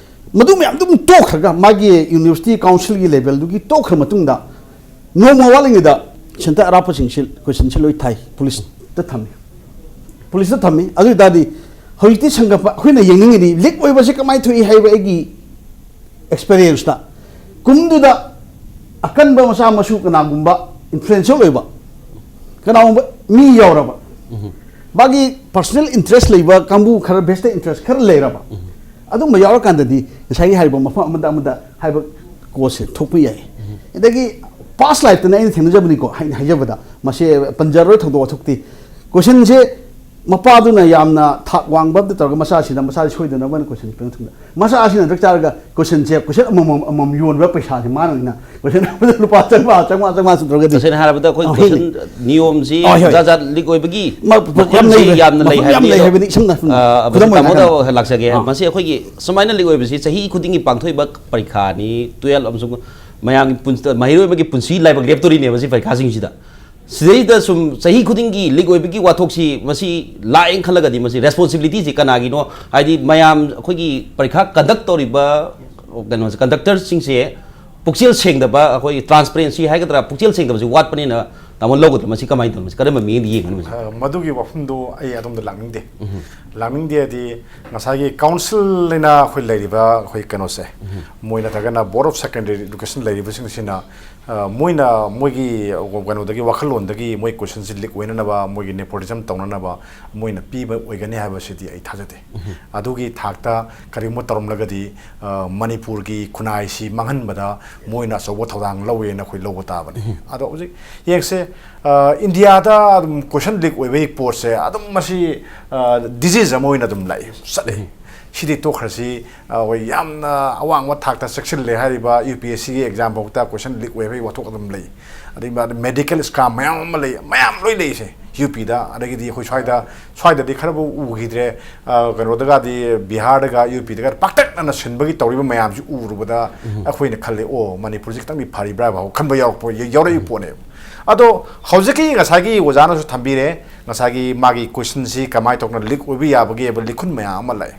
ꯃꯗꯨ ꯃꯌꯥꯝꯗꯨ ꯑꯃꯨꯛ ꯇꯣꯛꯈ꯭ꯔꯒ ꯃꯥꯒꯤ ꯌꯨꯅꯤꯚꯔꯁꯤꯇꯤ ꯀꯥꯎꯟꯁꯤꯜꯒꯤ ꯂꯦꯚꯦꯜꯗꯨꯒꯤ ꯇꯣꯛꯈ꯭ꯔ ꯃꯇꯨꯡꯗ ꯅꯣꯡꯃ ꯋꯥꯠꯂꯤꯉꯩꯗ ꯁꯦꯟꯇꯔ ꯑꯔꯥꯞꯄꯁꯤꯡꯁꯤ ꯀꯣꯏꯁꯟꯁꯤ ꯂꯣꯏ ꯊꯥꯏ, ꯄꯨꯂꯤꯁꯇ ꯊꯝꯃꯤ꯫ ꯄꯨꯂꯤꯁꯇ ꯊꯝꯃꯤ꯫ ꯑꯗꯨ ꯑꯣꯏ ꯇꯥꯔꯗꯤ ꯍꯧꯖꯤꯛꯇꯤ ꯁꯪꯒꯠꯄ ꯑꯩꯈꯣꯏꯅ ꯌꯦꯡꯅꯤꯡꯉꯤꯗꯤ ꯂꯤꯛ ꯑꯣꯏꯕꯁꯤ ꯀꯃꯥꯏꯅ ꯊꯣꯛꯏ ꯍꯥꯏꯕ ꯑꯩꯒꯤ ꯑꯦꯛꯁꯄꯤꯔꯤꯌꯦꯟꯁꯇ ꯀꯨꯝꯗꯨꯗ ꯑꯀꯟꯕ ꯃꯆꯥ ꯃꯁꯨ ꯀꯅꯥꯒꯨꯝꯕ ꯏꯟꯐ꯭ꯂꯨꯌꯦꯟꯁꯤꯌꯦꯜ ꯑꯣꯏꯕ ꯀꯅꯥꯒꯨꯝꯕ ꯃꯤ ꯌꯥꯎꯔꯕ, ꯃꯥꯒꯤ ꯄꯔꯁꯣꯅꯦꯜ ꯏꯟꯇꯔꯦꯁ ꯂꯩꯕ ꯀꯥꯡꯕꯨ ꯈꯔ, ꯚꯦꯁꯇꯦꯠ ꯏꯟꯇꯔꯦꯁ ꯈꯔ ꯂꯩꯔꯕ, ꯑꯗꯨꯝꯕ ꯌꯥꯎꯔꯀꯥꯟꯗꯗꯤ ꯉꯁꯥꯏꯒꯤ ꯍꯥꯏꯔꯤꯕ ꯃꯐꯝ ꯑꯃꯗ ꯑꯃꯗ ꯍꯥꯏꯕ ꯀꯣꯁꯁꯦ ꯊꯣꯛꯄ ꯌꯥꯏ꯫ ꯑꯗꯒꯤ ꯄꯥꯁ ꯂꯥꯏꯐꯇꯅ ꯑꯩꯅ ꯊꯦꯡꯅꯖꯕꯅꯤꯀꯣ, ꯍꯥꯏ- ꯍꯥꯏꯖꯕꯗ ꯃꯁꯤ ꯄꯟꯖꯔꯣꯏ ꯊꯧꯗꯣꯛ ꯋꯥꯊꯣꯛꯇꯤ꯫ ꯀꯣꯏꯁꯟꯁꯦ ꯃꯄꯥꯗꯨꯅ ꯌꯥꯝꯅ ꯊꯥꯛ ꯋꯥꯡꯕ ꯑꯝꯇ ꯇꯧꯔꯒ ꯃꯆꯥꯁꯤꯗ, ꯃꯆꯥꯁꯤ ꯁꯣꯏꯗꯅꯕꯅ ꯀꯣꯏꯁꯟ ꯄꯤꯔꯛꯄ ꯃꯇꯝꯗ ꯃꯆꯥꯁꯤꯅ ꯗ꯭ꯔꯛ ꯆꯥꯔꯒ ꯀꯣꯏꯁꯟꯁꯦ, ꯀꯣꯏꯁꯟ ꯑꯃꯃꯝ ꯑꯃꯃꯝ ꯌꯣꯟꯕ ꯄꯩꯁꯥꯁꯦ ꯃꯥꯅ ꯑꯣꯏꯅ ꯀꯣꯏꯁꯟ ꯑꯃꯗ ꯂꯨꯄꯥ ꯆꯥꯝꯃꯉꯥ, ꯆꯥꯝꯃꯉꯥ, ꯆꯥꯝꯃꯉꯥ ꯁꯨꯗ꯭ꯔꯒꯗꯤ ꯇꯁꯦꯡꯅ ꯍꯥꯏꯔꯕꯗ ꯑꯩꯈꯣꯏ ꯑ, ꯀꯣꯏꯁꯟ ꯍꯣꯏꯅꯦ꯫ ꯅꯤꯌꯣꯝꯁꯤ ꯑ, ꯍꯣꯏ꯫ ꯖꯥꯠ ꯖꯥꯠ ꯂꯤꯛ ꯑꯣꯏꯕꯒꯤ ꯃ-, ꯃ-, ꯌꯥꯝ ꯃꯈꯜꯁꯤ ꯂꯩꯕ, ꯌꯥꯝꯅ ꯂꯩ ꯃꯐꯝ ꯌꯥꯝ ꯍꯥꯏꯕꯅꯤ꯫ ꯂꯩ ꯍꯥꯏꯕꯅꯤ, ꯏꯁꯝ ꯁꯝꯅ ꯑ, ꯈꯨꯗꯝ ꯃꯁꯤ ꯑꯣꯏꯅ ꯇꯥꯃꯣꯗ ꯍꯥꯏꯔꯀꯥꯟꯗ꯫ ꯍꯜꯂꯛꯆꯒꯦ꯫ ꯑ꯫ ꯃꯁꯤ ꯑꯩꯈꯣꯏꯒꯤ ꯁꯨꯃꯥꯏꯅ ꯂꯤꯛ ꯑꯣꯏꯕꯁꯤ ꯆꯍꯤ ꯈꯨꯗꯤꯡꯒꯤ ꯄꯥꯡꯊꯣꯛꯏꯕ ꯄꯔꯤꯈꯥꯅꯤ, ꯇꯨꯌꯦꯜꯞ ꯑꯃꯁꯨꯡ ꯃꯌꯥꯝꯒꯤ ꯄꯨꯟꯁꯤ, ꯃꯍꯩꯔꯣꯏ ꯑꯃꯒꯤ ꯄꯨꯟꯁꯤ ꯂꯥꯏꯕꯛ ꯂꯦꯞꯇꯣꯔꯤꯅꯦꯕ ꯁꯤ ꯄꯔꯤꯈꯥꯁꯤꯡꯁꯤꯗ꯫ ꯁꯤꯗꯩꯗ ꯁꯨꯝ ꯆꯍꯤ ꯈꯨꯗꯤꯡꯒꯤ ꯂꯤꯛ ꯑꯣꯏꯕꯒꯤ ꯋꯥꯊꯣꯛꯁꯤ ꯃꯁꯤ ꯂꯥꯛꯑꯦꯅ ꯈꯜꯂꯒꯗꯤ ꯃꯁꯤ ꯔꯦꯁꯄꯣꯟꯁꯤꯕꯤꯂꯤꯇꯤꯁꯤ ꯀꯅꯥꯒꯤꯅꯣ? ꯍꯥꯏꯗꯤ ꯃꯌꯥꯝ ꯑꯩꯈꯣꯏꯒꯤ ꯄꯔꯤꯈꯥ ꯀꯟꯗꯛ ꯇꯧꯔꯤꯕ ꯀꯩꯅꯣꯁꯦ, ꯀꯟꯗꯛꯇꯔꯁꯤꯡꯁꯦ ꯄꯨꯛꯆꯦꯜ ꯁꯦꯡꯗꯕ, ꯑꯩꯈꯣꯏꯒꯤ ꯇ꯭ꯔꯥꯟꯁꯄꯔꯦꯟꯁꯤ ꯍꯥꯏꯒꯗ꯭ꯔꯥ, ꯄꯨꯛꯆꯦꯜ ꯁꯦꯡꯗꯕꯁꯤ ꯋꯥꯠꯄꯅꯤꯅ ꯇꯥꯃꯣ ꯂꯧꯒꯗ꯭ꯔꯥ? ꯃꯁꯤ ꯀꯃꯥꯏꯅ ꯇꯧꯅꯤ? ꯃꯁꯤ ꯀꯔꯝꯕ ꯃꯤꯠꯌꯦꯡꯗ ꯌꯦꯡꯒꯅꯤ ꯃꯁꯤ? ꯑ, ꯃꯗꯨꯒꯤ ꯋꯥꯐꯝꯗꯨ ꯑꯩ ꯑꯗꯣꯝꯗ ꯂꯥꯛꯅꯤꯡꯗꯦ꯫ ꯂꯥꯛꯅꯤꯡꯗꯦ ꯍꯥꯏꯗꯤ ꯉꯁꯥꯏꯒꯤ ꯀꯥꯎꯟꯁꯤꯜ ꯍꯥꯏꯅ ꯑꯩꯈꯣꯏ ꯂꯩꯔꯤꯕ ꯑꯩꯈꯣꯏ ꯀꯩꯅꯣꯁꯦ, ꯃꯣꯏ ꯅꯠꯇ꯭ꯔꯒꯅ ꯕꯣꯔꯗ ꯑꯣꯐ ꯁꯦꯀꯦꯟꯗꯔꯤ ꯑꯦꯗꯨꯀꯦꯁꯟ ꯂꯩꯔꯤꯕꯁꯤꯡꯁꯤꯅ, ꯑ, ꯃꯣꯏꯅ ꯃꯣꯏꯒꯤ ꯀꯩꯅꯣꯗꯒꯤ ꯋꯥꯈꯜꯂꯣꯟꯗꯒꯤ ꯃꯣꯏ ꯀꯣꯏꯁꯟꯁꯤ ꯂꯤꯛ ꯑꯣꯏꯅꯅꯕ, ꯃꯣꯏꯒꯤ ꯅꯦꯄꯣꯇꯤꯖꯝ ꯇꯧꯅꯅꯕ ꯃꯣꯏꯅ ꯄꯤꯕ ꯑꯣꯏꯒꯅꯤ ꯍꯥꯏꯕꯁꯤꯗꯤ ꯑꯩ ꯊꯥꯖꯗꯦ꯫ ꯑꯗꯨꯒꯤ ꯊꯥꯛꯇ ꯀꯔꯤꯒꯨꯝꯕ ꯇꯧꯔꯝꯂꯒꯗꯤ, ꯑ, ꯃꯅꯤꯄꯨꯔꯒꯤ ꯈꯨꯟꯅꯥꯏꯁꯤ ꯃꯥꯡꯍꯟꯕꯗ ꯃꯣꯏꯅ ꯑꯆꯧꯕ ꯊꯧꯗꯥꯡ ꯂꯧꯋꯦꯅ ꯑꯩꯈꯣꯏ ꯂꯧꯕ ꯇꯥꯕꯅꯤ꯫ ꯑꯗꯣ ꯍꯧꯖꯤꯛ ꯌꯦꯡꯁꯦ, ꯑ, ꯏꯟꯗꯤꯌꯥꯗ ꯑꯗꯨꯝ ꯀꯣꯏꯁꯟ ꯂꯤꯛ ꯑꯣꯏꯕꯒꯤ ꯄꯣꯠꯁꯦ ꯑꯗꯨꯝ ꯃꯁꯤ, ꯑ, ꯗꯤꯖꯤꯖ ꯑꯃ ꯑꯣꯏꯅ ꯑꯗꯨꯝ ꯂꯥꯛꯏ, ꯆꯠꯂꯤ꯫ ꯁꯤꯗꯤ ꯇꯣꯛꯈ꯭ꯔꯁꯤ, ꯑꯩꯈꯣꯏ ꯌꯥꯝꯅ ꯑꯋꯥꯡꯕ ꯊꯥꯛꯇ ꯆꯦꯛꯁꯤꯜꯂꯦ ꯍꯥꯏꯔꯤꯕ ꯌꯨ ꯄꯤ ꯑꯦꯁ ꯁꯤꯒꯤ ꯑꯦꯛꯖꯥꯝꯐꯥꯎꯗ ꯀꯣꯏꯁꯟ ꯂꯤꯛ ꯑꯣꯏꯕꯒꯤ ꯋꯥꯊꯣꯛ ꯑꯗꯨꯝ ꯂꯩ꯫ ꯑꯗꯩ ꯃꯥꯗꯤ ꯃꯦꯗꯤꯀꯦꯜ ꯁ꯭ꯀꯥꯝ ꯃꯌꯥꯝ ꯑꯃ ꯂꯩ, ꯃꯌꯥꯝ ꯂꯣꯏ ꯂꯩꯔꯤꯁꯦ ꯌꯨ ꯄꯤꯗ꯫ ꯑꯗꯒꯤꯗꯤ ꯑꯩꯈꯣꯏ ꯁ꯭ꯋꯥꯏꯗ, ꯁ꯭ꯋꯥꯏꯗꯗꯤ ꯈꯔꯕꯨ ꯎꯈꯤꯗ꯭ꯔꯦ, ꯑ, ꯀꯩꯅꯣꯗꯒꯗꯤ, ꯕꯤꯍꯥꯔꯗꯒ ꯌꯨ ꯄꯤꯗꯒ ꯄꯥꯛꯇꯛꯅꯅ ꯁꯤꯟꯕꯒꯤ ꯇꯧꯔꯤꯕ ꯃꯌꯥꯝꯁꯤ ꯎꯔꯨꯕꯗ ꯑꯩꯈꯣꯏꯅ ꯈꯜꯂꯦ, ꯑꯣ, ꯃꯅꯤꯄꯨꯔꯁꯤ ꯈꯤꯇꯪꯗꯤ ꯐꯔꯤꯕ꯭ꯔꯥ ꯍꯥꯏꯕ ꯈꯟꯕ ꯌꯥꯎꯔꯛꯄ, ꯌꯥꯎꯔꯛꯏ ꯄꯣꯠꯅꯦꯕ꯫ ꯑꯗꯣ ꯍꯧꯖꯤꯛꯀꯤ ꯉꯁꯥꯏꯒꯤ ꯑꯣꯖꯥꯅꯁꯨ ꯊꯝꯕꯤꯔꯦ, ꯉꯁꯥꯏꯒꯤ ꯃꯥꯒꯤ ꯀꯣꯏꯁꯟꯁꯤ ꯀꯃꯥꯏꯅ ꯇꯧꯗꯅ ꯂꯤꯛ ꯑꯣꯏꯕ ꯌꯥꯕꯒꯦ ꯍꯥꯏꯕ ꯂꯤꯈꯨꯟ ꯃꯌꯥꯝ ꯑꯃ ꯂꯥꯛꯑꯦ꯫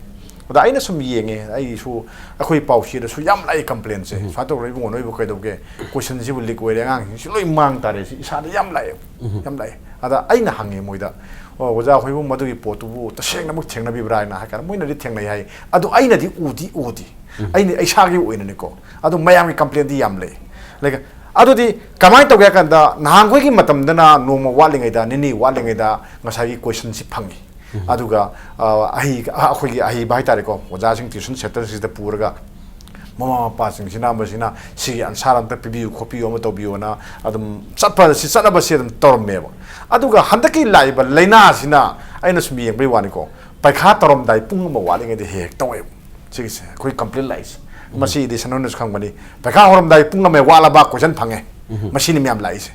ꯑꯗ ꯑꯩꯅ ꯁꯨꯝ ꯌꯦꯡꯉꯦ, ꯑꯩꯁꯨ, ꯑꯩꯈꯣꯏ ꯄꯥꯎꯆꯦꯗꯁꯨ ꯌꯥꯝ ꯂꯥꯛꯑꯦ ꯀꯝꯄ꯭ꯂꯦꯟꯁꯦ, ꯁꯨꯃꯥꯏꯅ ꯇꯧꯔꯦ ꯏꯕꯨꯡꯉꯣ, ꯅꯣꯏꯕꯨ ꯀꯩꯗꯧꯒꯦ, ꯀꯣꯏꯁꯟꯁꯤꯕꯨ ꯂꯤꯛ ꯑꯣꯏꯔꯦ, ꯑꯉꯥꯡꯁꯤꯡꯁꯤ ꯂꯣꯏ ꯃꯥꯡ ꯇꯥꯔꯦ, ꯁꯤ ꯏꯁꯥꯗ ꯌꯥꯝ ꯂꯥꯛꯑꯦ, ꯌꯥꯝ ꯂꯥꯛꯑꯦ꯫ ꯑꯗ ꯑꯩꯅ ꯍꯪꯉꯦ ꯃꯣꯏꯗ, "ꯑꯣ, ꯑꯣꯖꯥ, ꯑꯩꯈꯣꯏꯕꯨ ꯃꯗꯨꯒꯤ ꯄꯣꯠꯇꯨꯕꯨ ꯇꯁꯦꯡꯅꯃꯛ ꯊꯦꯡꯅꯕꯤꯕ꯭ꯔꯥ?" ꯍꯥꯏꯅ ꯍꯥꯏ ꯀꯥꯟꯗ, ꯃꯣꯏꯅꯗꯤ ꯊꯦꯡꯅꯩ ꯍꯥꯏ, ꯑꯗꯨ ꯑꯩꯅꯗꯤ ꯎꯗꯤ ꯎꯗꯦ꯫ ꯑꯩꯅ ꯏꯁꯥꯒꯤ ꯑꯣꯏꯅꯅꯤꯀꯣ, ꯑꯗꯨ ꯃꯌꯥꯝꯒꯤ ꯀꯝꯄ꯭ꯂꯦꯟꯗꯤ ꯌꯥꯝ ꯂꯩ꯫ ꯂꯩ꯫ ꯑꯗꯨꯗꯤ ꯀꯃꯥꯏꯅ ꯇꯧꯒꯦ ꯍꯥꯏ ꯀꯥꯟꯗ, ꯅꯍꯥꯟꯈꯣꯏꯒꯤ ꯃꯇꯝꯗꯅ ꯅꯣꯡꯃ ꯋꯥꯠꯂꯤꯉꯩꯗ, ꯅꯤꯅꯤ ꯋꯥꯠꯂꯤꯉꯩꯗ ꯉꯁꯥꯏꯒꯤ ꯀꯣꯏꯁꯟꯁꯤ ꯐꯪꯉꯤ꯫ ꯑꯗꯨꯒ, ꯑ, ꯑꯍꯩ-, ꯑ, ꯑꯩꯈꯣꯏꯒꯤ ꯑꯍꯩꯕ ꯍꯥꯏꯇꯥꯔꯦꯀꯣ, ꯑꯣꯖꯥꯁꯤꯡ ꯇ꯭ꯌꯨꯁꯟ ꯁꯦꯟꯇꯔꯁꯤꯗ ꯄꯨꯔꯒ ꯃꯃꯥ ꯃꯄꯥꯁꯤꯡꯁꯤꯅ ꯑꯃꯁꯤꯅ ꯁꯤꯒꯤ ꯑꯟꯁꯥꯔ ꯑꯝꯇ ꯄꯤꯕꯤꯌꯨ ꯈꯣꯠꯄꯤꯌꯨ ꯑꯃ ꯇꯧꯕꯤꯌꯨꯅ ꯑꯗꯨꯝ ꯆꯠꯄ ꯁꯤ ꯆꯠꯅꯕꯁꯤ ꯑꯗꯨꯝ ꯇꯧꯔꯝꯃꯦꯕ꯫ ꯑꯗꯨꯒ ꯍꯟꯗꯛꯀꯤ ꯂꯥꯛꯏꯕ ꯂꯥꯏꯅꯥꯁꯤꯅ, ꯑꯩꯅ ꯁꯨꯝ ꯌꯦꯡꯕꯒꯤ ꯋꯥꯅꯤꯀꯣ, ꯄꯩꯈꯥ ꯇꯧꯔꯝꯗꯥꯏ ꯄꯨꯡ ꯑꯃ ꯋꯥꯠꯂꯤꯉꯩꯗ ꯍꯦꯛ ꯍꯦꯛ ꯇꯧꯋꯦꯕ꯫ ꯁꯤꯒꯤꯁꯦ ꯑꯩꯈꯣꯏ ꯀꯝꯄ꯭ꯂꯦꯟ ꯂꯥꯛꯏꯁꯦ꯫ ꯃꯁꯤ ꯏꯗꯤꯁꯟ ꯍꯣꯏꯅꯁꯨ ꯈꯪꯕꯅꯤ꯫ ꯄꯩꯈꯥ ꯍꯧꯔꯝꯗꯥꯏ ꯄꯨꯡ ꯑꯃ ꯋꯥꯠꯂꯕ ꯀꯣꯏꯁꯟ ꯐꯪꯉꯦ꯫ ꯃꯁꯤꯅꯤ ꯃꯌꯥꯝ ꯂꯥꯛꯏꯁꯦ꯫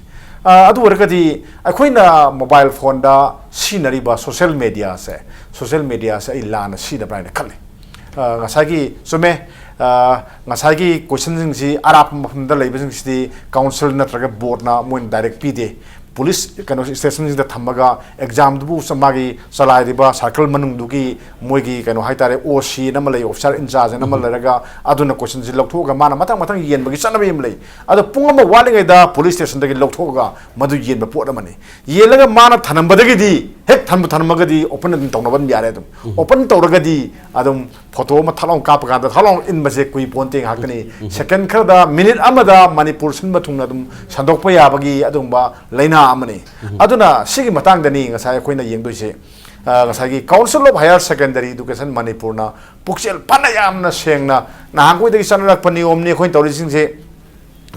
ꯑ, ꯑꯗꯨ ꯑꯣꯏꯔꯒꯗꯤ ꯑꯩꯈꯣꯏꯅ ꯃꯣꯕꯥꯏꯜ ꯐꯣꯟꯗ ꯁꯤꯖꯤꯟꯅꯔꯤꯕ ꯁꯣꯁꯦꯜ ꯃꯦꯗꯤꯌꯥꯁꯦ, ꯁꯣꯁꯦꯜ ꯃꯦꯗꯤꯌꯥꯁꯦ ꯑꯩ ꯂꯥꯟꯅ ꯁꯤꯖꯤꯟꯅꯕ꯭ꯔꯥ ꯍꯥꯏꯅ ꯈꯜꯂꯤ꯫ ꯑ, ꯉꯁꯥꯏꯒꯤ ꯆꯨꯝꯃꯦ, ꯑ, ꯉꯁꯥꯏꯒꯤ ꯀꯣꯏꯁꯟꯁꯤꯡꯁꯤ ꯑꯔꯥꯞꯄ ꯃꯐꯝꯗ ꯂꯩꯕꯁꯤꯡꯁꯤꯗꯤ ꯀꯥꯎꯟꯁꯤꯜ ꯅꯠꯇ꯭ꯔꯒ ꯕꯣꯔꯗꯅ ꯃꯣꯏꯅ ꯗꯥꯏꯔꯦꯛ ꯄꯤꯗꯦ꯫ ꯄꯨꯂꯤꯁ ꯀꯩꯅꯣ ꯁ꯭ꯇꯦꯁꯟꯁꯤꯡꯗ ꯊꯝꯃꯒ ꯑꯦꯛꯖꯥꯝꯗꯨꯕꯨ ꯆ-, ꯃꯥꯒꯤ ꯆꯂꯥꯏꯔꯤꯕ ꯁꯥꯔꯀꯜ ꯃꯅꯨꯡꯗꯨꯒꯤ ꯃꯣꯏꯒꯤ ꯀꯩꯅꯣ ꯍꯥꯏꯇꯥꯔꯦ, ꯑꯣ ꯁꯤ ꯑꯃ ꯂꯩ, ꯑꯣꯐꯤꯁꯥꯔ ꯏꯟꯆꯥꯔꯖ ꯑꯃ ꯂꯩꯔꯒ ꯑꯗꯨꯅ ꯀꯣꯏꯁꯟꯁꯤ ꯂꯧꯊꯣꯛꯑꯒ ꯃꯥꯅ ꯃꯊꯪ ꯃꯊꯪ ꯌꯦꯟꯕꯒꯤ ꯆꯠꯅꯕꯤ ꯑꯃ ꯂꯩ꯫ ꯑꯗꯣ ꯄꯨꯡ ꯑꯃ ꯋꯥꯠꯂꯤꯉꯩꯗ ꯄꯨꯂꯤꯁ ꯁ꯭ꯇꯦꯁꯟꯗꯒꯤ ꯂꯧꯊꯣꯛꯑꯒ ꯃꯗꯨ ꯌꯦꯟꯕ ꯄꯣꯠ ꯑꯃꯅꯤ꯫ ꯌꯦꯜꯂꯒ ꯃꯥꯅ ꯊꯅꯝꯕꯗꯒꯤꯗꯤ, ꯍꯦꯛ ꯊꯟꯕꯨ ꯊꯅꯝꯃꯒꯗꯤ ꯑꯣꯄꯟ ꯑꯗꯨꯝ ꯇꯧꯅꯕ ꯑꯗꯨꯝ ꯌꯥꯔꯦ꯫ ꯑꯗꯨꯝ ꯑꯣꯄꯟ ꯇꯧꯔꯒꯗꯤ ꯑꯗꯨꯝ ꯐꯣꯇꯣ ꯑꯃ ꯊꯠ ꯂꯥꯎ ꯀꯥꯞꯄ ꯀꯥꯟꯗ ꯊꯠ ꯂꯥꯎ ꯏꯟꯕꯁꯦ ꯀꯨꯏ ꯄꯣꯟꯇꯦ, ꯉꯥꯏꯍꯥꯛꯇꯅꯤ꯫ ꯁꯦꯀꯦꯟ ꯈꯔꯗ, ꯃꯤꯅꯤꯠ ꯑꯃꯗ ꯃꯅꯤꯄꯨꯔ ꯁꯤꯟꯕ ꯊꯨꯡꯅ ꯑꯗꯨꯝ ꯁꯟꯗꯣꯛꯄ ꯌꯥꯕꯒꯤ ꯑꯗꯨꯒꯨꯝꯕ ꯂꯥꯏꯅꯥ ꯑꯃꯅꯤ꯫ ꯑꯗꯨꯅ ꯁꯤꯒꯤ ꯃꯇꯥꯡꯗꯅꯤ ꯉꯁꯥꯏ ꯑꯩꯈꯣꯏꯅ ꯌꯦꯡꯗꯣꯏꯁꯦ꯫ ꯑ, ꯉꯁꯥꯏꯒꯤ Council of Higher Secondary Education ꯃꯅꯤꯄꯨꯔꯅ ꯄꯨꯛꯆꯦꯜ ꯐꯅ ꯌꯥꯝꯅ ꯁꯦꯡꯅ ꯅꯍꯥꯟꯈꯣꯏꯗꯒꯤ ꯆꯠꯅꯔꯛꯄ ꯅꯤꯌꯣꯝꯅꯤ ꯑꯩꯈꯣꯏꯅ ꯇꯧꯔꯤꯁꯤꯡꯁꯦ꯫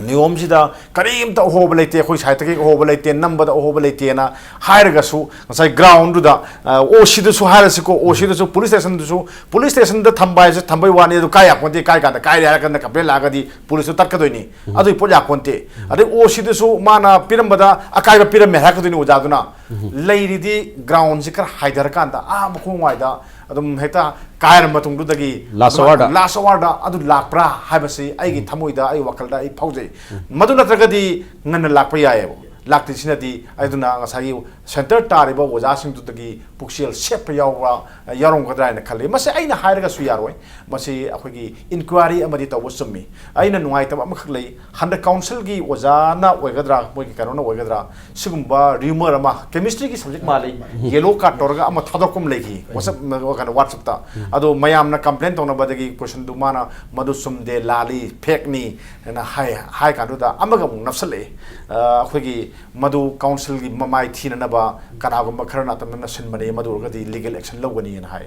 ꯅꯤꯌꯣꯝꯁꯤꯗ ꯀꯔꯤꯝꯇ ꯑꯍꯣꯕ ꯂꯩꯇꯦ, ꯑꯩꯈꯣꯏ ꯁꯥꯏꯠꯇꯒꯤ ꯑꯍꯣꯕ ꯂꯩꯇꯦ, ꯅꯝꯕꯗ ꯑꯍꯣꯕ ꯂꯩꯇꯦꯅ ꯍꯥꯏꯔꯒꯁꯨ, ꯉꯁꯥꯏ ꯒ꯭ꯔꯥꯎꯟꯗꯨꯗ ꯑꯣ ꯁꯤꯗꯁꯨ ꯍꯥꯏꯔꯁꯤꯀꯣ, ꯑꯣ ꯁꯤꯗꯁꯨ ꯄꯨꯂꯤꯁ ꯁ꯭ꯇꯦꯁꯟꯗꯁꯨ, ꯄꯨꯂꯤꯁ ꯁ꯭ꯇꯦꯁꯟꯗ ꯊꯝꯕ ꯍꯥꯏꯁꯦ ꯊꯝꯕꯩ ꯋꯥꯅꯤ, ꯑꯗꯨ ꯀꯥꯏ ꯌꯥꯄꯣꯟꯇꯦ, ꯀꯥꯏ ꯀꯥꯟꯗ ꯀꯥꯏꯔꯦ ꯍꯥꯏꯔ ꯀꯥꯟꯗ ꯀꯝꯄ꯭ꯂꯦꯟ ꯂꯥꯛꯑꯒꯗꯤ ꯄꯨꯂꯤꯁꯇꯨ ꯇꯠꯀꯗꯣꯏꯅꯤ, ꯑꯗꯨꯒꯤ ꯄꯣꯠ ꯌꯥꯄꯣꯟꯇꯦ꯫ ꯑꯗꯩ ꯑꯣ ꯁꯤꯗꯁꯨ ꯃꯥꯅ ꯄꯤꯔꯝꯕꯗ ꯑꯀꯥꯏꯕ ꯄꯤꯔꯝꯃꯦ ꯍꯥꯏꯔꯛꯀꯗꯣꯏꯅꯤ ꯑꯣꯖꯥꯗꯨꯅ꯫ ꯂꯩꯔꯤꯗꯤ ꯒ꯭ꯔꯥꯎꯟꯁꯦ ꯈꯔ ꯍꯥꯏꯊꯔꯀꯥꯟꯗ ꯑꯥ ꯃꯈꯣꯡ ꯋꯥꯏꯗ ꯑꯗꯨꯝ ꯍꯦꯛꯇ ꯀꯥꯏꯔ ꯃꯇꯨꯡꯗꯨꯗꯒꯤ ꯂꯥꯁ ꯑꯋꯥꯔꯗ꯫ ꯂꯥꯁ ꯑꯋꯥꯔꯗ ꯑꯗꯨ ꯂꯥꯛꯄ꯭ꯔꯥ ꯍꯥꯏꯕꯁꯤ ꯑꯩꯒꯤ ꯊꯃꯣꯏꯗ, ꯑꯩ ꯋꯥꯈꯜꯗ ꯑꯩ ꯐꯥꯎꯖꯩ꯫ ꯃꯗꯨ ꯅꯠꯇ꯭ꯔꯒꯗꯤ ꯉꯟꯅ ꯂꯥꯛꯄ ꯌꯥꯏꯑꯕ꯫ ꯂꯥꯛꯇ꯭ꯔꯤꯁꯤꯅꯗꯤ ꯑꯗꯨꯅ ꯉꯁꯥꯏꯒꯤ ꯁꯦꯟꯇꯔ ꯇꯥꯔꯤꯕ ꯑꯣꯖꯥꯁꯤꯡꯗꯨꯗꯒꯤ ꯄꯨꯛꯆꯦꯜ ꯁꯦꯠꯄ ꯌꯥꯎꯕ, ꯑ, ꯌꯥꯎꯔꯝꯒꯗ꯭ꯔꯥ ꯍꯥꯏꯅ ꯈꯜꯂꯤ꯫ ꯃꯁꯤ ꯑꯩꯅ ꯍꯥꯏꯔꯒꯁꯨ ꯌꯥꯔꯣꯏ, ꯃꯁꯤ ꯑꯩꯈꯣꯏꯒꯤ ꯏꯟꯀ꯭ꯋꯥꯏꯔꯤ ꯑꯃꯗꯤ ꯇꯧꯕ ꯆꯨꯝꯃꯤ꯫ ꯑꯩꯅ ꯅꯨꯡꯉꯥꯏꯇꯕ ꯑꯃꯈꯛ ꯂꯩ, ꯍꯟꯗꯛ ꯀꯥꯎꯟꯁꯤꯜꯒꯤ ꯑꯣꯖꯥꯅ ꯑꯣꯏꯒꯗ꯭ꯔꯥ, ꯃꯣꯏꯒꯤ ꯀꯩꯅꯣꯅ ꯑꯣꯏꯒꯗ꯭ꯔꯥ, ꯁꯤꯒꯨꯝꯕ ꯔꯤꯌꯨꯃꯔ ꯑꯃ, ꯀꯦꯃꯤꯁꯇ꯭ꯔꯤꯒꯤ ꯁꯕꯖꯦꯛ ꯃꯥꯜꯂꯤ, ꯌꯦꯂꯣ ꯀꯥꯔꯗ ꯇꯧꯔꯒ ꯑꯃ ꯊꯥꯗꯣꯛꯄ ꯑꯃ ꯂꯩꯈꯤ ꯋꯥꯆꯞ, ꯀꯩꯅꯣ, ꯋꯥꯆꯞꯇ꯫ ꯑꯗꯣ ꯃꯌꯥꯝꯅ ꯀꯝꯄ꯭ꯂꯦꯟ ꯇꯧꯅꯕꯗꯒꯤ ꯀꯣꯏꯁꯟꯗꯨ ꯃꯥꯅ ꯃꯗꯨ ꯆꯨꯝꯗꯦ, ꯂꯥꯜꯂꯤ, ꯐꯦꯛꯅꯤ ꯍꯥꯏꯅ ꯍꯥꯏ, ꯍꯥꯏ ꯀꯥꯟꯗꯨꯗ ꯑꯃꯒ ꯑꯃꯨꯛ ꯅꯞꯁꯜꯂꯛꯑꯦ꯫ ꯑ, ꯑꯩꯈꯣꯏꯒꯤ ꯃꯗꯨ ꯀꯥꯎꯟꯁꯤꯜꯒꯤ ꯃꯃꯥꯏ ꯊꯤꯅꯅꯕ ꯀꯅꯥꯒꯨꯝꯕ ꯈꯔꯅ ꯑꯇꯝꯅꯅ ꯁꯤꯟꯕꯅꯤ, ꯃꯗꯨ ꯑꯣꯏꯔꯒꯗꯤ ꯂꯤꯒꯦꯜ ꯑꯦꯛꯁꯟ ꯂꯧꯒꯅꯤꯅ ꯍꯥꯏ꯫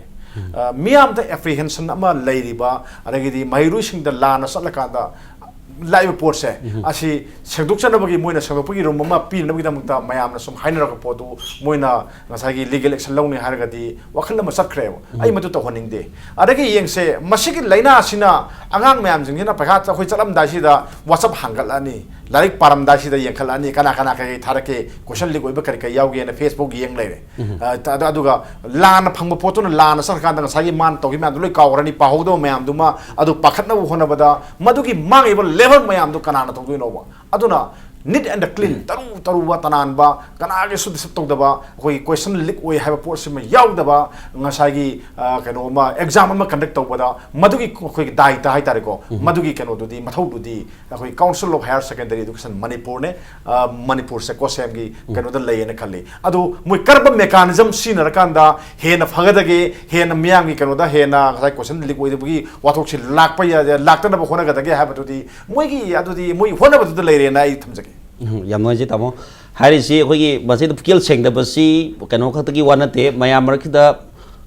ꯑ, ꯃꯤꯌꯥꯝꯗ ꯑꯦꯄ꯭ꯔꯤꯍꯦꯟꯁꯟ ꯑꯃ ꯂꯩꯔꯤꯕ, ꯑꯗꯒꯤꯗꯤ ꯃꯍꯩꯔꯣꯏꯁꯤꯡꯗ ꯂꯥꯟꯅ ꯆꯠꯂꯀꯥꯟꯗ ꯂꯥꯛꯏꯕ ꯄꯣꯠꯁꯦ, ꯑꯁꯤ ꯁꯦꯡꯗꯣꯛꯆꯅꯕꯒꯤ, ꯃꯣꯏꯅ ꯁꯦꯡꯗꯣꯛꯄꯒꯤ ꯔꯨꯝ ꯑꯃ ꯄꯤꯅꯕꯒꯤꯗꯃꯛꯇ ꯃꯌꯥꯝꯅ ꯁꯨꯝ ꯍꯥꯏꯅꯔꯛꯄ ꯄꯣꯠꯇꯨ ꯃꯣꯏꯅ ꯉꯁꯥꯏꯒꯤ ꯂꯤꯒꯦꯜ ꯑꯦꯛꯁꯟ ꯂꯧꯅꯤ ꯍꯥꯏꯔꯒꯗꯤ ꯋꯥꯈꯜ ꯑꯃ ꯆꯠꯈ꯭ꯔꯦꯕ꯫ ꯑꯩ ꯃꯗꯨ ꯇꯧꯍꯟꯅꯤꯡꯗꯦ꯫ ꯑꯗꯒꯤ ꯌꯦꯡꯁꯦ, ꯃꯁꯤꯒꯤ ꯂꯥꯏꯅꯥꯁꯤꯅ ꯑꯉꯥꯡ ꯃꯌꯥꯝꯁꯤꯡꯁꯤꯅ ꯄꯩꯈꯥ ꯑꯩꯈꯣꯏ ꯆꯠꯂꯝꯗꯥꯏꯁꯤꯗ ꯋꯥꯆꯞ ꯍꯥꯡꯒꯠꯂꯛꯑꯅꯤ, ꯂꯥꯏꯔꯤꯛ ꯄꯥꯔꯝꯗꯥꯏꯁꯤꯗ ꯌꯦꯡꯈꯠꯂꯛꯑꯅꯤ, ꯀꯅꯥ ꯀꯅꯥ ꯀꯩ ꯀꯩ ꯊꯥꯔꯛꯀꯦ, ꯀꯣꯏꯁꯟ ꯂꯤꯛ ꯑꯣꯏꯕ ꯀꯔꯤ ꯀꯔꯤ ꯌꯥꯎꯒꯦꯅ ꯐꯦꯁꯕꯨꯛ ꯌꯦꯡ ꯂꯩꯔꯦ꯫ ꯑ, ꯑꯗ-, ꯑꯗꯨꯒ ꯂꯥꯟꯅ ꯐꯪꯕ ꯄꯣꯠꯇꯨꯅ ꯂꯥꯟꯅ ꯆꯠꯈ꯭ꯔꯀꯥꯟꯗ ꯉꯁꯥꯏꯒꯤ ꯃꯥꯅ ꯇꯧꯈꯤ ꯃꯌꯥꯝꯗꯣ ꯂꯣꯏ ꯀꯥꯎꯈ꯭ꯔꯅꯤ, ꯄꯥꯍꯧꯗꯕ ꯃꯌꯥꯝꯗꯨꯃ ꯑꯗꯨ ꯄꯥꯈꯠꯅꯕ ꯍꯣꯠꯅꯕꯗ ꯃꯗꯨꯒꯤ ꯃꯥꯡꯉꯤꯕ ꯂꯦꯚꯦꯜ ꯃꯌꯥꯝꯗꯨ ꯀꯅꯥꯅ ꯇꯧꯗꯣꯏꯅꯣꯕ? ꯑꯗꯨꯅ neat and clean, ꯇꯔꯨ ꯇꯔꯨꯕ, ꯇꯅꯥꯟꯕ, ꯀꯅꯥꯒꯤꯁꯨ ꯗꯤꯁꯇꯔꯕ ꯇꯧꯗꯕ, ꯑꯩꯈꯣꯏꯒꯤ ꯀꯣꯏꯁꯟ ꯂꯤꯛ ꯑꯣꯏ ꯍꯥꯏꯕ ꯄꯣꯠꯁꯤꯃ ꯌꯥꯎꯗꯕ, ꯉꯁꯥꯏꯒꯤ, ꯑ, ꯀꯩꯅꯣ ꯑꯃ, ꯑꯦꯛꯖꯥꯝ ꯑꯃ ꯀꯟꯗꯛ ꯇꯧꯕꯗ ꯃꯗꯨꯒꯤ ꯑꯩꯈꯣꯏꯒꯤ ꯗꯥꯏꯇ ꯍꯥꯏꯇꯥꯔꯦꯀꯣ, ꯃꯗꯨꯒꯤ ꯀꯩꯅꯣꯗꯨꯗꯤ, ꯃꯊꯧꯗꯨꯗꯤ ꯑꯩꯈꯣꯏ Council of Higher Secondary Education ꯃꯅꯤꯄꯨꯔꯅꯦ, ꯑ, ꯃꯅꯤꯄꯨꯔꯁꯦ ꯀꯣꯁꯦꯝꯒꯤ ꯀꯩꯅꯣꯗ ꯂꯩꯌꯦꯅ ꯈꯜꯂꯤ꯫ ꯑꯗꯨ ꯃꯣꯏ ꯀꯔꯝꯕ ꯃꯦꯀꯥꯅꯤꯖꯝ ꯁꯤꯖꯤꯟꯅꯔꯀꯥꯟꯗ ꯍꯦꯟꯅ ꯐꯒꯗꯒꯦ, ꯍꯦꯟꯅ ꯃꯤꯌꯥꯝꯒꯤ ꯀꯩꯅꯣꯗ ꯍꯦꯟꯅ ꯉꯁꯥꯏ ꯀꯣꯏꯁꯟ ꯂꯤꯛ ꯑꯣꯏꯗꯕꯒꯤ ꯋꯥꯊꯣꯛꯁꯤ ꯂꯥꯛꯄ ꯌꯥ-, ꯂꯥꯛꯇꯅꯕ ꯍꯣꯠꯅꯒꯗꯒꯦ ꯍꯥꯏꯕꯗꯨꯗꯤ ꯃꯣꯏꯒꯤ, ꯑꯗꯨꯗꯤ ꯃꯣꯏ ꯍꯣꯠꯅꯕꯗꯨꯗ ꯂꯩꯔꯦꯅ ꯑꯩ ꯊꯝꯖꯒꯦ꯫ ꯎꯝ, ꯌꯥꯝ ꯅꯨꯡꯉꯥꯏꯖꯩ ꯇꯥꯃꯣ꯫ ꯍꯥꯏꯔꯤꯁꯤ ꯑꯩꯈꯣꯏꯒꯤ ꯃꯁꯤꯗ ꯄꯨꯛꯆꯦꯜ ꯁꯦꯡꯗꯕꯁꯤ ꯀꯩꯅꯣ ꯈꯛꯇꯒꯤ ꯋꯥ ꯅꯠꯇꯦ, ꯃꯌꯥꯝ ꯃꯔꯛꯁꯤꯗ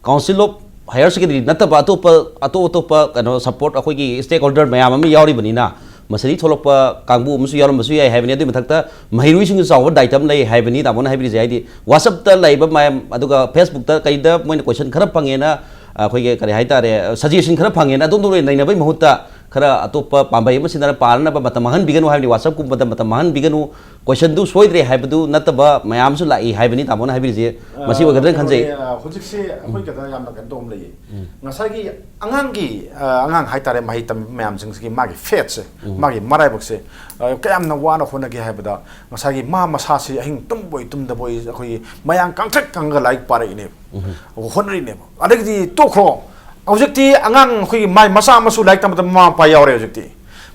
Council of Higher Secondary ꯅꯠꯇꯕ ꯑꯇꯣꯞꯄ, ꯑꯇꯣꯞ ꯑꯇꯣꯞꯄ ꯀꯩꯅꯣ ꯁꯞꯄꯣꯔꯠ ꯑꯩꯈꯣꯏꯒꯤ stakeholder ꯃꯌꯥꯝ ꯑꯃ ꯌꯥꯎꯔꯤꯕꯅꯤꯅ, ꯃꯁꯤꯗꯒꯤ ꯊꯣꯛꯂꯛꯄ ꯀꯥꯡꯕꯨ ꯑꯃꯁꯨ ꯌꯥꯎꯔꯝꯕꯁꯨ ꯌꯥꯏ ꯍꯥꯏꯕꯅꯤ꯫ ꯑꯗꯨꯒꯤ ꯃꯊꯛꯇ ꯃꯍꯩꯔꯣꯏꯁꯤꯡꯁꯨ ꯆꯥꯎꯕ ꯗꯥꯏꯇ ꯑꯃ ꯂꯩ ꯍꯥꯏꯕꯅꯤ ꯇꯥꯃꯣꯅ ꯍꯥꯏꯕꯤꯔꯤꯁꯦ꯫ ꯍꯥꯏꯗꯤ WhatsApp-ꯇ ꯂꯩꯕ ꯃꯌꯥꯝ, ꯑꯗꯨꯒ Facebook-ꯇ ꯀꯩꯗ ꯃꯣꯏꯅ ꯀꯣꯏꯁꯟ ꯈꯔ ꯐꯪꯉꯦꯅ, ꯑꯩꯈꯣꯏꯒꯤ ꯀꯔꯤ ꯍꯥꯏꯇꯥꯔꯦ, ꯁꯖꯦꯁꯟ ꯈꯔ ꯐꯪꯉꯦꯅ ꯑꯗꯣꯝꯗ ꯂꯣꯏꯅ ꯅꯩꯅꯕꯒꯤ ꯃꯍꯨꯠꯇ ꯈꯔ ꯑꯇꯣꯞꯄ ꯄꯥꯝꯕꯩ ꯑꯃ ꯁꯤꯟꯅꯔ ꯄꯥꯅꯅꯕ ꯃꯇꯝ ꯃꯥꯡꯍꯟꯕꯤꯒꯅꯨ ꯍꯥꯏꯕꯅꯤ꯫ WhatsApp-ꯀꯨꯝꯕꯗ ꯃꯇꯝ ꯃꯥꯡꯍꯟꯕꯤꯒꯅꯨ꯫ ꯀꯣꯏꯁꯟꯗꯨ ꯁꯣꯏꯗ꯭ꯔꯦ ꯍꯥꯏꯕꯗꯨ ꯅꯠꯇꯕ ꯃꯌꯥꯝ ꯑꯃꯁꯨ ꯂꯥꯛꯏ ꯍꯥꯏꯕꯅꯤ ꯇꯥꯃꯣꯅ ꯍꯥꯏꯕꯤꯔꯤꯁꯦ꯫ ꯃꯁꯤ ꯑꯣꯏꯒꯗ꯭ꯔꯅ ꯈꯟꯖꯩ꯫ ꯑ, ꯍꯧꯖꯤꯛꯁꯦ ꯑꯩꯈꯣꯏ ꯀꯩꯅꯣ ꯌꯥꯝꯅ ꯀꯩꯅꯣ ꯇꯧꯕ ꯑꯃ ꯂꯩꯌꯦ꯫ ꯉꯁꯥꯏꯒꯤ ꯑꯉꯥꯡꯒꯤ, ꯑ, ꯑꯉꯥꯡ ꯍꯥꯏꯇꯥꯔꯦ, ꯃꯍꯩ ꯇꯝꯕ ꯃꯌꯥꯝꯁꯤꯡꯁꯤꯒꯤ ꯃꯥꯒꯤ ꯐꯦꯠꯁꯦ, ꯃꯥꯒꯤ ꯃꯔꯥꯏꯕꯛꯁꯦ, ꯑ, ꯀꯌꯥꯝꯅ ꯋꯥꯅ ꯍꯣꯠꯅꯒꯦ ꯍꯥꯏꯕꯗ, ꯉꯁꯥꯏꯒꯤ ꯃꯥ ꯃꯁꯥꯁꯤ ꯑꯍꯤꯡ ꯇꯨꯝꯕꯣꯏ ꯇꯨꯝꯗꯕꯣꯏ ꯑꯩꯈꯣꯏꯒꯤ ꯃꯌꯥꯡ ꯀꯪꯊ꯭ꯔꯤꯛ ꯀꯪꯉꯒ ꯂꯥꯏꯔꯤꯛ ꯄꯥꯔꯛꯏꯅꯦꯕ, ꯍꯣꯠꯅꯔꯤꯅꯦꯕ꯫ ꯑꯗꯒꯤꯗꯤ ꯇꯣꯛꯈ꯭ꯔꯣ, ꯍꯧꯖꯤꯛꯇꯤ ꯑꯉꯥꯡ ꯑꯩꯈꯣꯏꯒꯤ ꯃꯥꯏ ꯃꯆꯥ ꯃꯁꯨ ꯂꯥꯏꯔꯤꯛ ꯇꯝꯕꯗ ꯃꯃꯥ ꯃꯄꯥ ꯌꯥꯎꯔꯦ ꯍꯧꯖꯤꯛꯇꯤ꯫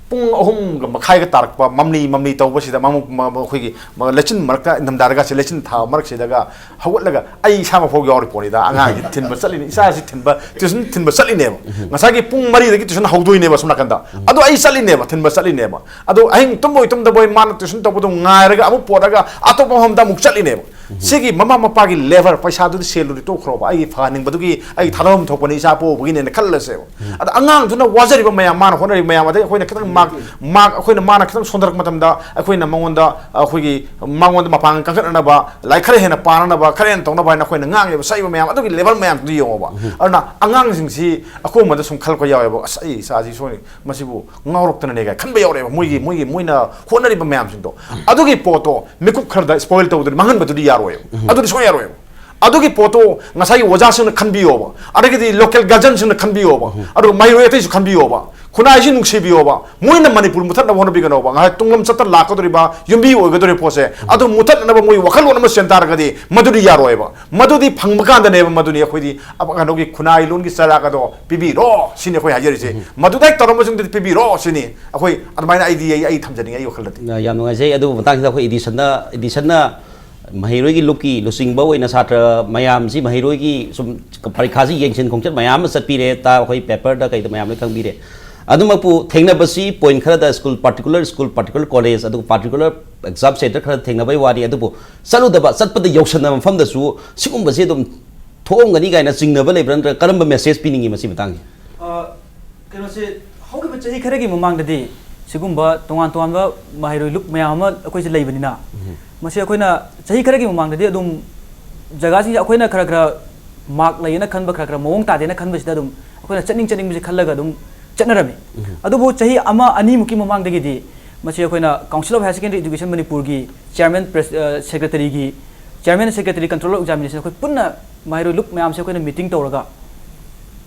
ꯄꯨꯡ ꯑꯍꯨꯝꯒ ꯃꯈꯥꯏꯒ ꯇꯥꯔꯛꯄ, ꯃꯝꯂꯤ ꯃꯝꯂꯤ ꯇꯧꯕꯁꯤꯗ, ꯃꯃ-, ꯃ-, ꯑꯩꯈꯣꯏꯒꯤ ꯃ-, ꯂꯩꯆꯤꯟ ꯃꯔꯛꯇ, ꯏꯪꯊꯝꯊꯥꯗꯒꯁꯦ ꯂꯩꯆꯤꯟ ꯊꯥꯕ ꯃꯔꯛꯁꯤꯗꯒ ꯍꯧꯒꯠꯂꯒ ꯑꯩ ꯏꯁꯥꯃꯛꯐꯥꯎ ꯌꯥꯎꯔꯤ ꯄꯣꯠꯅꯤꯗ꯫ ꯑꯉꯥꯡꯁꯤ ꯊꯤꯟꯕ ꯆꯠꯂꯤꯅꯤ, ꯏꯆꯥꯁꯤ ꯊꯤꯟꯕ, ꯇ꯭ꯌꯨꯁꯟ ꯊꯤꯟꯕ ꯆꯠꯂꯤꯅꯦꯕ꯫ ꯉꯁꯥꯏꯒꯤ ꯄꯨꯡ ꯃꯔꯤꯗꯒꯤ ꯇ꯭ꯌꯨꯁꯟ ꯍꯧꯗꯣꯏꯅꯦꯕ ꯑꯁꯣꯝ ꯅꯥꯀꯟꯗ꯫ ꯑꯗꯣ ꯑꯩ ꯆꯠꯂꯤꯅꯦꯕ, ꯊꯤꯟꯕ ꯆꯠꯂꯤꯅꯦꯕ꯫ ꯑꯗꯣ ꯑꯍꯤꯡ ꯇꯨꯝꯕꯣꯏ ꯇꯨꯝꯗꯕꯣꯏ ꯃꯥꯅ ꯇ꯭ꯌꯨꯁꯟ ꯇꯧꯕꯗꯣ ꯉꯥꯏꯔꯒ ꯑꯃꯨꯛ ꯄꯣꯔꯛꯑꯒ ꯑꯇꯣꯞꯄ ꯃꯐꯝꯗ ꯑꯃꯨꯛ ꯆꯠꯂꯤꯅꯦꯕ꯫ ꯁꯤꯒꯤ ꯃꯃꯥ ꯃꯄꯥꯒꯤ ꯂꯦꯕꯔ, ꯄꯩꯁꯥꯗꯨꯗꯤ ꯁꯦꯜꯗꯨꯗꯤ ꯇꯣꯛꯈ꯭ꯔꯣꯕ, ꯑꯩꯒꯤ ꯐꯍꯟꯅꯤꯡꯕꯗꯨꯒꯤ ꯑꯩ ꯊꯥꯗꯐꯝ ꯊꯣꯛꯄꯅꯤ, ꯏꯆꯥ ꯄꯣꯛꯎꯕꯒꯤꯅꯦꯅ ꯈꯜꯂꯁꯦꯕ꯫ ꯑꯗ ꯑꯉꯥꯡꯗꯨꯅ ꯋꯥꯖꯔꯤꯕ ꯃꯌꯥꯝ, ꯃꯥꯅ ꯍꯣꯠꯅꯔꯤꯕ ꯃꯌꯥꯝ, ꯑꯗꯩ ꯑꯩꯈꯣꯏꯅ ꯈꯤꯇꯪ ꯃꯥꯔꯛ, ꯃꯥꯔꯛ ꯑꯩꯈꯣꯏꯅ, ꯃꯥꯅ ꯈꯤꯇꯪ ꯁꯣꯟꯊꯔꯛꯄ ꯃꯇꯝꯗ ꯑꯩꯈꯣꯏꯅ ꯃꯉꯣꯟꯗ, ꯑꯩꯈꯣꯏꯒꯤ ꯃꯉꯣꯟꯗ ꯃꯄꯥꯡꯒꯜ ꯀꯟꯈꯠꯅꯅꯕ, ꯂꯥꯏꯔꯤꯛ ꯈꯔ ꯍꯦꯟꯅ ꯄꯥꯅꯅꯕ, ꯈꯔ ꯍꯦꯟꯅ ꯇꯧꯅꯕ ꯍꯥꯏꯅ ꯑꯩꯈꯣꯏꯅ ꯉꯥꯡꯉꯤꯕ, ꯁꯛꯏꯕ ꯃꯌꯥꯝ ꯑꯗꯨꯒꯤ ꯂꯦꯕꯔ ꯃꯌꯥꯝꯗꯨ ꯌꯦꯡꯉꯣꯕ꯫ ꯑꯗꯨꯅ ꯑꯉꯥꯡꯁꯤꯡꯁꯤ ꯑꯀꯣꯟꯕꯗ ꯁꯨꯝ ꯈꯜꯂꯛꯄ ꯌꯥꯎꯋꯦꯕ, "ꯑꯁ, ꯑꯩ ꯏꯆꯥꯁꯤ ꯁꯣꯏ, ꯃꯁꯤꯕꯨ ꯉꯥꯎꯔꯛꯇꯅꯅꯦ" ꯀꯥꯏꯅ ꯈꯟꯕ ꯌꯥꯎꯔꯛꯑꯦꯕ꯫ ꯃꯣꯏꯒꯤ, ꯃꯣꯏꯒꯤ, ꯃꯣꯏꯅ ꯍꯣꯠꯅꯔꯤꯕ ꯃꯌꯥꯝꯁꯤꯡꯗꯣ, ꯑꯗꯨꯒꯤ ꯄꯣꯠꯇꯣ ꯃꯤꯀꯨꯞ ꯈꯔꯗ ꯁ꯭ꯄꯣꯏꯜ ꯇꯧꯗꯨꯅ ꯃꯥꯡꯍꯟꯕꯗꯨꯗꯤ ꯌꯥꯔꯣꯏꯕ꯫ ꯑꯗꯨꯗꯤ ꯁꯨꯡꯌꯥ ꯌꯥꯔꯣꯏꯕ꯫ ꯑꯗꯨꯒꯤ ꯄꯣꯠꯇꯣ ꯉꯁꯥꯏꯒꯤ ꯑꯣꯖꯥꯁꯤꯡꯅ ꯈꯟꯕꯤꯌꯣꯕ, ꯑꯗꯒꯤꯗꯤ ꯂꯣꯀꯦꯜ ꯒꯥꯔꯖꯤꯌꯟꯁꯤꯡꯅ ꯈꯟꯕꯤꯌꯣꯕ, ꯑꯗꯨꯒ ꯃꯍꯩꯔꯣꯏ ꯑꯇꯩꯁꯨ ꯈꯟꯕꯤꯌꯣꯕ꯫ ꯈꯨꯟꯅꯥꯏꯁꯤ ꯅꯨꯡꯁꯤꯕꯤꯌꯣꯕ, ꯃꯣꯏꯅ ꯃꯅꯤꯄꯨꯔ ꯃꯨꯊꯠꯅꯕ ꯍꯣꯠꯅꯕꯤꯒꯅꯣꯕ꯫ ꯉꯁꯥꯏ ꯇꯨꯡꯂꯝ ꯆꯠꯇ ꯂꯥꯛꯀꯗꯧꯔꯤꯕ ꯌꯨꯝꯕꯤ ꯑꯣꯏꯒꯗꯧꯔꯤꯕ ꯄꯣꯠꯁꯦ, ꯑꯗꯨ ꯃꯨꯊꯠꯅꯅꯕ ꯃꯣꯏ ꯋꯥꯈꯜꯂꯣꯟ ꯑꯃ ꯆꯦꯟ ꯇꯥꯔꯒꯗꯤ ꯃꯗꯨꯗꯤ ꯌꯥꯔꯣꯏꯕ꯫ ꯃꯗꯨꯗꯤ ꯐꯪꯕ ꯀꯥꯟꯗꯅꯦꯕ ꯃꯗꯨꯅꯤ ꯑꯩꯈꯣꯏꯗꯤ ꯑꯕ-, ꯀꯩꯅꯣꯒꯤ ꯈꯨꯟꯅꯥꯏ ꯂꯣꯟꯒꯤ ꯆꯩꯔꯥꯛ ꯑꯗꯣ ꯄꯤꯕꯤꯔꯣ ꯁꯤꯅꯤ ꯑꯩꯈꯣꯏ ꯍꯥꯏꯖꯔꯤꯁꯦ꯫ ꯃꯗꯨꯗ ꯍꯦꯛ ꯇꯧꯔꯝꯕꯁꯤꯡꯗꯨꯗꯤ ꯄꯤꯕꯤꯔꯣ ꯁꯤꯅꯤ ꯑꯩꯈꯣꯏ, ꯑꯗꯨꯃꯥꯏꯅ ꯑꯩꯗꯤ ꯑꯩ, ꯑꯩ ꯊꯝꯖꯅꯤꯡꯉꯤ ꯑꯩ ꯋꯥꯈꯜꯗꯗꯤ꯫ ꯌꯥꯝ ꯅꯨꯡꯉꯥꯏꯖꯩ꯫ ꯑꯗꯨꯕꯨ ꯃꯇꯥꯡꯁꯤꯗ ꯑꯩꯈꯣꯏ ꯏꯗꯤꯁꯟꯅ, ꯏꯗꯤꯁꯟꯅ ꯃꯍꯩꯔꯣꯏꯒꯤ ꯂꯨꯞꯀꯤ ꯂꯨꯆꯤꯡꯕ ꯑꯣꯏꯅ ꯁꯥꯇ꯭ꯔ ꯃꯌꯥꯝꯁꯤ, ꯃꯍꯩꯔꯣꯏꯒꯤ ꯁꯨꯝ ꯄꯔꯤꯈꯥꯁꯤ ꯌꯦꯡꯁꯤꯟ ꯈꯣꯡꯆꯠ ꯃꯌꯥꯝ ꯑꯃ ꯆꯠꯄꯤꯔꯦ, ꯇꯥ-, ꯑꯩꯈꯣꯏ ꯄꯦꯄꯔꯗ ꯀꯩꯗ ꯃꯌꯥꯝ ꯂꯣꯏ ꯈꯪꯕꯤꯔꯦ꯫ ꯑꯗꯨꯃꯛꯄꯨ ꯊꯦꯡꯅꯕꯁꯤ ꯄꯣꯏꯟ ꯈꯔꯗ school, particular school, particular college, ꯑꯗꯨꯒ ꯄꯥꯔꯇꯤꯀꯨꯂꯔ ꯑꯦꯛꯖꯥꯝ ꯁꯦꯟꯇꯔ ꯈꯔ ꯊꯦꯡꯅꯕꯩ ꯋꯥꯅꯤ꯫ ꯑꯗꯨꯕꯨ ꯆꯠꯂꯨꯗꯕ, ꯆꯠꯄꯗ ꯌꯧꯁꯟꯅꯕ ꯃꯐꯝꯗꯁꯨ ꯁꯤꯒꯨꯝꯕꯁꯤ ꯑꯗꯨꯝ ꯊꯣꯛꯑꯝꯒꯅꯤ ꯀꯥꯏꯅ ꯆꯤꯡꯅꯕ ꯂꯩꯕ꯭ꯔꯥ, ꯅꯠꯇ꯭ꯔꯒ ꯀꯔꯝꯕ ꯃꯦꯁꯦꯖ ꯄꯤꯅꯤꯡꯉꯤ ꯃꯁꯤ ꯃꯇꯥꯡꯁꯤ? ꯑ, ꯀꯩꯅꯣꯁꯦ, ꯍꯧꯈꯤꯕ ꯆꯍꯤ ꯈꯔꯒꯤ ꯃꯃꯥꯡꯗꯗꯤ ꯁꯤꯒꯨꯝꯕ ꯇꯣꯉꯥꯟ ꯇꯣꯉꯥꯟꯕ ꯃꯍꯩꯔꯣꯏ ꯂꯨꯞ ꯃꯌꯥꯝ ꯑꯃ ꯑꯩꯈꯣꯏꯁꯦ ꯂꯩꯕꯅꯤꯅ, ꯃꯁꯤ ꯑꯩꯈꯣꯏꯅ ꯆꯍꯤ ꯈꯔꯒꯤ ꯃꯃꯥꯡꯗꯗꯤ ꯑꯗꯨꯝ ꯖꯒꯥꯁꯤꯡꯁꯦ ꯑꯩꯈꯣꯏꯅ ꯈꯔ ꯈꯔ ꯃꯥꯔꯛ ꯂꯩꯌꯦꯅ ꯈꯟꯕ, ꯈꯔ ꯈꯔ ꯃꯑꯣꯡ ꯇꯥꯗꯦꯅ ꯈꯟꯕꯁꯤꯗ ꯑꯗꯨꯝ ꯑꯩꯈꯣꯏꯅ ꯆꯠꯅꯤꯡ ꯆꯠꯅꯤꯡꯕꯁꯦ ꯈꯜꯂꯒ ꯑꯗꯨꯝ ꯆꯠꯅꯔꯝꯃꯤ꯫ ꯑꯗꯨꯕꯨ ꯆꯍꯤ ꯑꯃ ꯑꯅꯤꯃꯨꯛꯀꯤ ꯃꯃꯥꯡꯗꯒꯤꯗꯤ ꯃꯁꯤ ꯑꯩꯈꯣꯏꯅ Council of Higher Secondary Education ꯃꯅꯤꯄꯨꯔꯒꯤ ꯆꯤꯌꯔꯃꯦꯟ, ꯄ꯭ꯔꯦꯁ-, ꯑ, ꯁꯦꯀ꯭ꯔꯦꯇꯔꯤꯒꯤ, chairman, secretary, controller of examination, ꯑꯩꯈꯣꯏ ꯄꯨꯟꯅ ꯃꯍꯩꯔꯣꯏ ꯂꯨꯞ ꯃꯌꯥꯝꯁꯦ ꯑꯩꯈꯣꯏꯅ ꯃꯤꯇꯤꯡ ꯇꯧꯔꯒ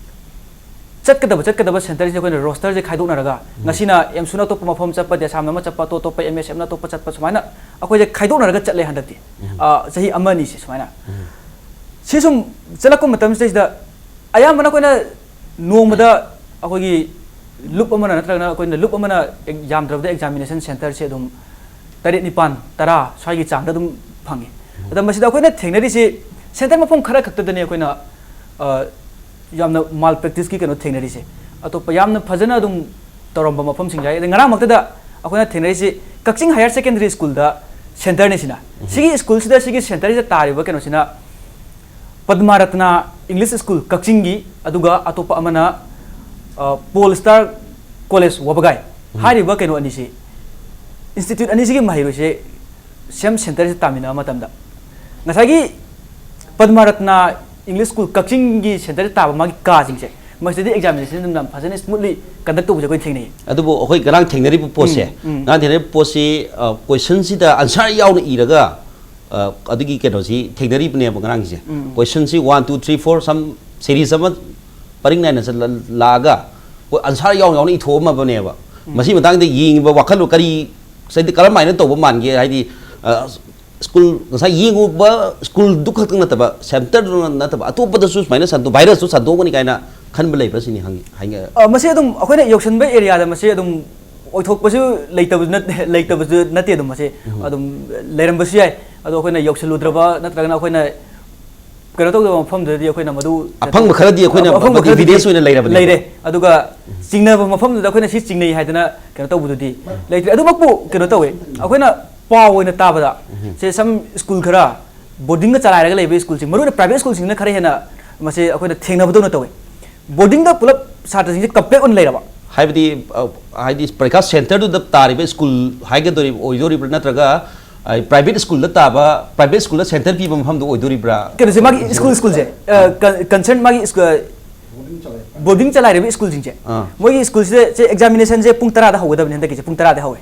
ꯆꯠꯀꯗꯕ, ꯆꯠꯀꯗꯕ ꯁꯦꯟꯇꯔꯁꯦ ꯑꯩꯈꯣꯏꯅ ꯔꯣꯁꯇꯔꯁꯦ ꯈꯥꯏꯗꯣꯛꯅꯔꯒ, ꯉꯁꯤꯅ ꯑꯦꯝꯁꯨꯅ ꯑꯇꯣꯞꯄ ꯃꯐꯝ ꯆꯠꯄ, ꯗꯦꯁꯥꯝꯅ ꯑꯃ ꯆꯠꯄ, ꯑꯇꯣꯞ ꯑꯇꯣꯞꯄ ꯑꯦꯝ ꯑꯦꯁ ꯑꯦꯐꯅ ꯑꯇꯣꯞꯄ ꯆꯠꯄ, ꯁꯨꯃꯥꯏꯅ ꯑꯩꯈꯣꯏꯁꯦ ꯈꯥꯏꯗꯣꯛꯅꯔꯒ ꯆꯠꯂꯦ ꯍꯟꯗꯛꯇꯤ꯫ ꯑ, ꯆꯍꯤ ꯑꯃ ꯑꯅꯤꯁꯦ ꯁꯨꯃꯥꯏꯅ꯫ ꯁꯤ ꯁꯨꯝ ꯆꯠꯂꯛꯄ ꯃꯇꯝꯁꯤꯗꯩꯁꯤꯗ ꯑꯌꯥꯝꯕꯅ ꯑꯩꯈꯣꯏꯅ ꯅꯣꯡꯃꯗ ꯑꯩꯈꯣꯏꯒꯤ ꯂꯨꯞ ꯑꯃꯅ ꯅꯠꯇ꯭ꯔꯒꯅ ꯑꯩꯈꯣꯏꯅ ꯂꯨꯞ ꯑꯃꯅ ꯑꯦꯛ-, ꯌꯥꯝꯗ꯭ꯔꯕꯗ ꯑꯦꯛꯖꯥꯃꯤꯅꯦꯁꯟ ꯁꯦꯟꯇꯔꯁꯦ ꯑꯗꯨꯝ ꯇꯔꯦꯠ, ꯅꯤꯄꯥꯟ, ꯇꯔꯥ ꯁ꯭ꯋꯥꯏꯒꯤ ꯆꯥꯡꯗ ꯑꯗꯨꯝ ꯐꯪꯉꯤ꯫ ꯑꯗ ꯃꯁꯤꯗ ꯑꯩꯈꯣꯏꯅ ꯊꯦꯡꯅꯔꯤꯁꯤ ꯁꯦꯟꯇꯔ ꯃꯐꯝ ꯈꯔ ꯈꯛꯇꯗꯅꯤ ꯑꯩꯈꯣꯏꯅ, ꯑ, ꯌꯥꯝꯅ ꯃꯥꯜ ꯄ꯭ꯔꯦꯛꯇꯤꯁꯀꯤ ꯀꯩꯅꯣ ꯊꯦꯡꯅꯔꯤꯁꯦ꯫ ꯑꯇꯣꯞꯄ ꯌꯥꯝꯅ ꯐꯖꯅ ꯑꯗꯨꯝ ꯇꯧꯔꯝꯕ ꯃꯐꯝꯁꯤꯡ ꯌꯥꯏ꯫ ꯑꯗ ꯉꯔꯥꯡꯃꯛꯇꯗ ꯑꯩꯈꯣꯏꯅ ꯊꯦꯡꯅꯔꯤꯁꯤ ꯀꯛꯆꯤꯡ ꯍꯥꯌꯔ ꯁꯦꯀꯦꯟꯗꯔꯤ ꯁ꯭ꯀꯨꯜꯗ ꯁꯦꯟꯇꯔꯅꯤ ꯁꯤꯅ꯫ ꯁꯤꯒꯤ ꯁ꯭ꯀꯨꯜꯁꯤꯗ, ꯁꯤꯒꯤ ꯁꯦꯟꯇꯔꯁꯤꯗ ꯇꯥꯔꯤꯕ ꯀꯩꯅꯣꯁꯤꯅ ꯄꯗꯃꯥꯔꯠꯇꯅ ꯏꯪꯂꯤꯁ ꯁ꯭ꯀꯨꯜ ꯀꯛꯆꯤꯡꯒꯤ, ꯑꯗꯨꯒ ꯑꯇꯣꯞꯄ ꯑꯃꯅ, ꯑ, ꯄꯣꯜ ꯁ꯭ꯇꯥꯔ ꯀꯣꯂꯦꯖ ꯋꯥꯕꯒꯥꯏ꯫ ꯍꯥꯏꯔꯤꯕ ꯀꯩꯅꯣ ꯑꯅꯤꯁꯤ, ꯏꯟꯁꯇꯤꯇ꯭ꯌꯨꯠ ꯑꯅꯤꯁꯤꯒꯤ ꯃꯍꯩꯔꯣꯏꯁꯦ ꯁꯦꯝ ꯁꯦꯟꯇꯔꯁꯤ ꯇꯥꯃꯤꯟꯅꯕ ꯃꯇꯝꯗ, ꯉꯁꯥꯏꯒꯤ ꯄꯗꯃꯥꯔꯠꯅ ꯏꯪꯂꯤꯁ ꯁ꯭ꯀꯨꯜ ꯀꯛꯆꯤꯡꯒꯤ ꯁꯦꯟꯇꯔꯗ ꯇꯥꯕ ꯃꯥꯒꯤ ꯀꯥꯁꯤꯡꯁꯦ, ꯃꯁꯤꯗꯗꯤ ꯑꯦꯛꯖꯥꯃꯤꯅꯦꯁꯟ ꯑꯗꯨꯝ ꯌꯥꯝ ꯐꯖꯅ ꯁ꯭ꯃꯨꯠꯂꯤ ꯀꯟꯗꯛ ꯇꯧꯕꯁꯦ ꯑꯩꯈꯣꯏ ꯊꯦꯡꯅꯩ꯫ ꯑꯗꯨꯕꯨ ꯑꯩꯈꯣꯏ ꯉꯔꯥꯡ ꯊꯦꯡꯅꯔꯤꯕ ꯄꯣꯠꯁꯦ, ꯎꯝ, ꯎꯝ꯫ ꯉꯔꯥꯡ ꯊꯦꯡꯅꯔꯤꯕ ꯄꯣꯠꯁꯤ, ꯑ, ꯀꯣꯏꯁꯟꯁꯤꯗ ꯑꯟꯁꯥꯔ ꯌꯥꯎꯅ ꯏꯔꯒ, ꯑ, ꯑꯗꯨꯒꯤ ꯀꯩꯅꯣꯁꯤ ꯊꯦꯡꯅꯔꯤꯕꯅꯦꯕ ꯉꯔꯥꯡꯒꯤꯁꯦ꯫ ꯎꯝ꯫ ꯀꯣꯏꯁꯟꯁꯤ one, two, three, four, some series ꯑꯃ ꯄꯔꯤꯡ ꯅꯥꯏꯅ ꯆꯠꯂ-, ꯂꯥꯛꯑꯒ ꯑꯩꯈꯣꯏ ꯑꯟꯁꯥꯔ ꯌꯥꯎꯅ ꯌꯥꯎꯅ ꯏꯊꯣꯛꯑꯝꯃꯕꯅꯦꯕ꯫ ꯎꯝ꯫ ꯃꯁꯤ ꯃꯇꯥꯡꯗ ꯌꯦꯡꯉꯤꯕ ꯋꯥꯈꯜꯂꯣꯟ ꯀꯔꯤ, ꯉꯁꯥꯏꯗꯤ ꯀꯔꯝ ꯍꯥꯏꯅ ꯇꯧꯕ ꯃꯥꯟꯒꯦ? ꯍꯥꯏꯗꯤ, ꯑ, ꯁ꯭ꯀꯨꯜ ꯉꯁꯥꯏ ꯌꯦꯡꯉꯨꯕ ꯁ꯭ꯀꯨꯜꯗꯨ ꯈꯛꯇꯪ ꯅꯠꯇꯕ, ꯁꯦꯟꯇꯔꯗꯨ ꯅꯠꯇꯕ, ꯑꯇꯣꯞꯄꯗꯁꯨ ꯁꯨꯃꯥꯏꯅ ꯁꯟꯗꯣ-, ꯚꯥꯏꯔꯁꯇꯨ ꯁꯟꯗꯣꯛꯀꯅꯤ ꯀꯥꯏꯅ ꯈꯟꯕ ꯂꯩꯕ꯭ꯔꯥ ꯁꯤꯅꯤ ꯍꯪꯉꯤ-, ꯍꯥꯏꯅ꯫ ꯑ, ꯃꯁꯤ ꯑꯗꯨꯝ ꯑꯩꯈꯣꯏꯅ ꯌꯧꯁꯤꯟꯕ ꯑꯦꯔꯤꯌꯥꯗ ꯃꯁꯤ ꯑꯗꯨꯝ ꯑꯣꯏꯊꯣꯛꯄꯁꯨ ꯂꯩꯇꯕꯁꯨ ꯅꯠ-, ꯂꯩꯇꯕꯁꯨ ꯅꯠꯇꯦ꯫ ꯑꯗꯨꯝ ꯃꯁꯤ ꯎꯝ꯫ ꯑꯗꯨꯝ ꯂꯩꯔꯝꯕꯁꯨ ꯌꯥꯏ꯫ ꯑꯗꯣ ꯑꯩꯈꯣꯏꯅ ꯌꯧꯁꯤꯜꯂꯨꯗ꯭ꯔꯕ ꯅꯠꯇ꯭ꯔꯒꯅ ꯑꯩꯈꯣꯏꯅ ꯀꯩꯅꯣ ꯇꯧꯗꯕ ꯃꯐꯝꯗꯨꯗꯗꯤ ꯑꯩꯈꯣꯏꯅ ꯃꯗꯨ ꯑꯐꯪꯕ ꯈꯔꯗꯤ ꯑꯩꯈꯣꯏꯅ ꯑꯐꯪꯕ ꯈꯔꯗꯤ evidence ꯑꯣꯏꯅ ꯂꯩꯔꯕꯅꯦꯕ꯫ ꯂꯩꯔꯦ꯫ ꯑꯗꯨꯒ ꯆꯤꯡꯅꯕ ꯃꯐꯝꯗꯨꯗ ꯑꯩꯈꯣꯏꯅ ꯁꯤ ꯆꯤꯡꯅꯩ ꯍꯥꯏꯗꯅ ꯀꯩꯅꯣ ꯇꯧꯕꯗꯨꯗꯤ ꯂꯩꯇ꯭ꯔꯦ꯫ ꯑꯗꯨꯃꯛꯄꯨ ꯀꯩꯅꯣ ꯇꯧꯋꯦ, ꯑꯩꯈꯣꯏꯅ ꯄꯥꯎ ꯑꯣꯏꯅ ꯇꯥꯕꯗ, ꯁꯦ ꯁꯝ ꯁ꯭ꯀꯨꯜ ꯈꯔ ꯕꯣꯔꯗꯤꯡꯒ ꯆꯂꯥꯏꯔꯒ ꯂꯩꯕ ꯁ꯭ꯀꯨꯜꯁꯤꯡ, ꯃꯔꯨꯑꯣꯏꯅ ꯄ꯭ꯔꯥꯏꯚꯦꯠ ꯁ꯭ꯀꯨꯜꯁꯤꯡꯅ ꯈꯔ ꯍꯦꯟꯅ ꯃꯁꯤ ꯑꯩꯈꯣꯏꯅ ꯊꯦꯡꯅꯕꯗꯧꯅ ꯇꯧꯋꯦ꯫ ꯕꯣꯔꯗꯤꯡꯗ ꯄꯨꯂꯞ ꯁꯥꯇ꯭ꯔꯁꯤꯡꯁꯦ ꯀꯝꯄꯦꯛ ꯑꯣꯏꯅ ꯂꯩꯔꯕ, ꯍꯥꯏꯕꯗꯤ ꯑ, ꯍꯥꯏꯗꯤ ꯄꯔꯤꯈꯥ ꯁꯦꯟꯇꯔꯗꯨꯗ ꯇꯥꯔꯤꯕ ꯁ꯭ꯀꯨꯜ ꯍꯥꯏꯒꯗꯣꯔꯤꯕ, ꯑꯣꯏꯗꯣꯔꯤꯕ꯭ꯔꯥ, ꯅꯠꯇ꯭ꯔꯒ ꯄ꯭ꯔꯥꯏꯚꯦꯠ ꯁ꯭ꯀꯨꯜꯗ ꯇꯥꯕ, ꯄ꯭ꯔꯥꯏꯚꯦꯠ ꯁ꯭ꯀꯨꯜꯗ ꯁꯦꯟꯇꯔ ꯄꯤꯕ ꯃꯐꯝꯗꯨ ꯑꯣꯏꯗꯣꯔꯤꯕ꯭ꯔꯥ? ꯀꯩꯅꯣꯁꯦ, ꯃꯥꯒꯤ ꯁ꯭ꯀꯨꯜ ꯁ꯭ꯀꯨꯜꯁꯦ, ꯀꯟꯁꯔꯟ ꯃꯥꯒꯤ ꯕꯣꯔꯗꯤꯡ ꯆꯂꯥꯏꯔꯤꯕ ꯁ꯭ꯀꯨꯜꯁꯤꯡꯁꯦ, ꯑꯥ. ꯃꯣꯏꯒꯤ ꯁ꯭ꯀꯨꯜꯁꯤꯗ ꯁꯦ ꯑꯦꯛꯖꯥꯃꯤꯅꯦꯁꯟꯁꯦ ꯄꯨꯡ ꯇꯔꯥꯗ ꯍꯧꯒꯗꯕꯅꯤ, ꯍꯟꯗꯛꯀꯤꯁꯦ ꯄꯨꯡ ꯇꯔꯥꯗ ꯍꯧꯋꯦ꯫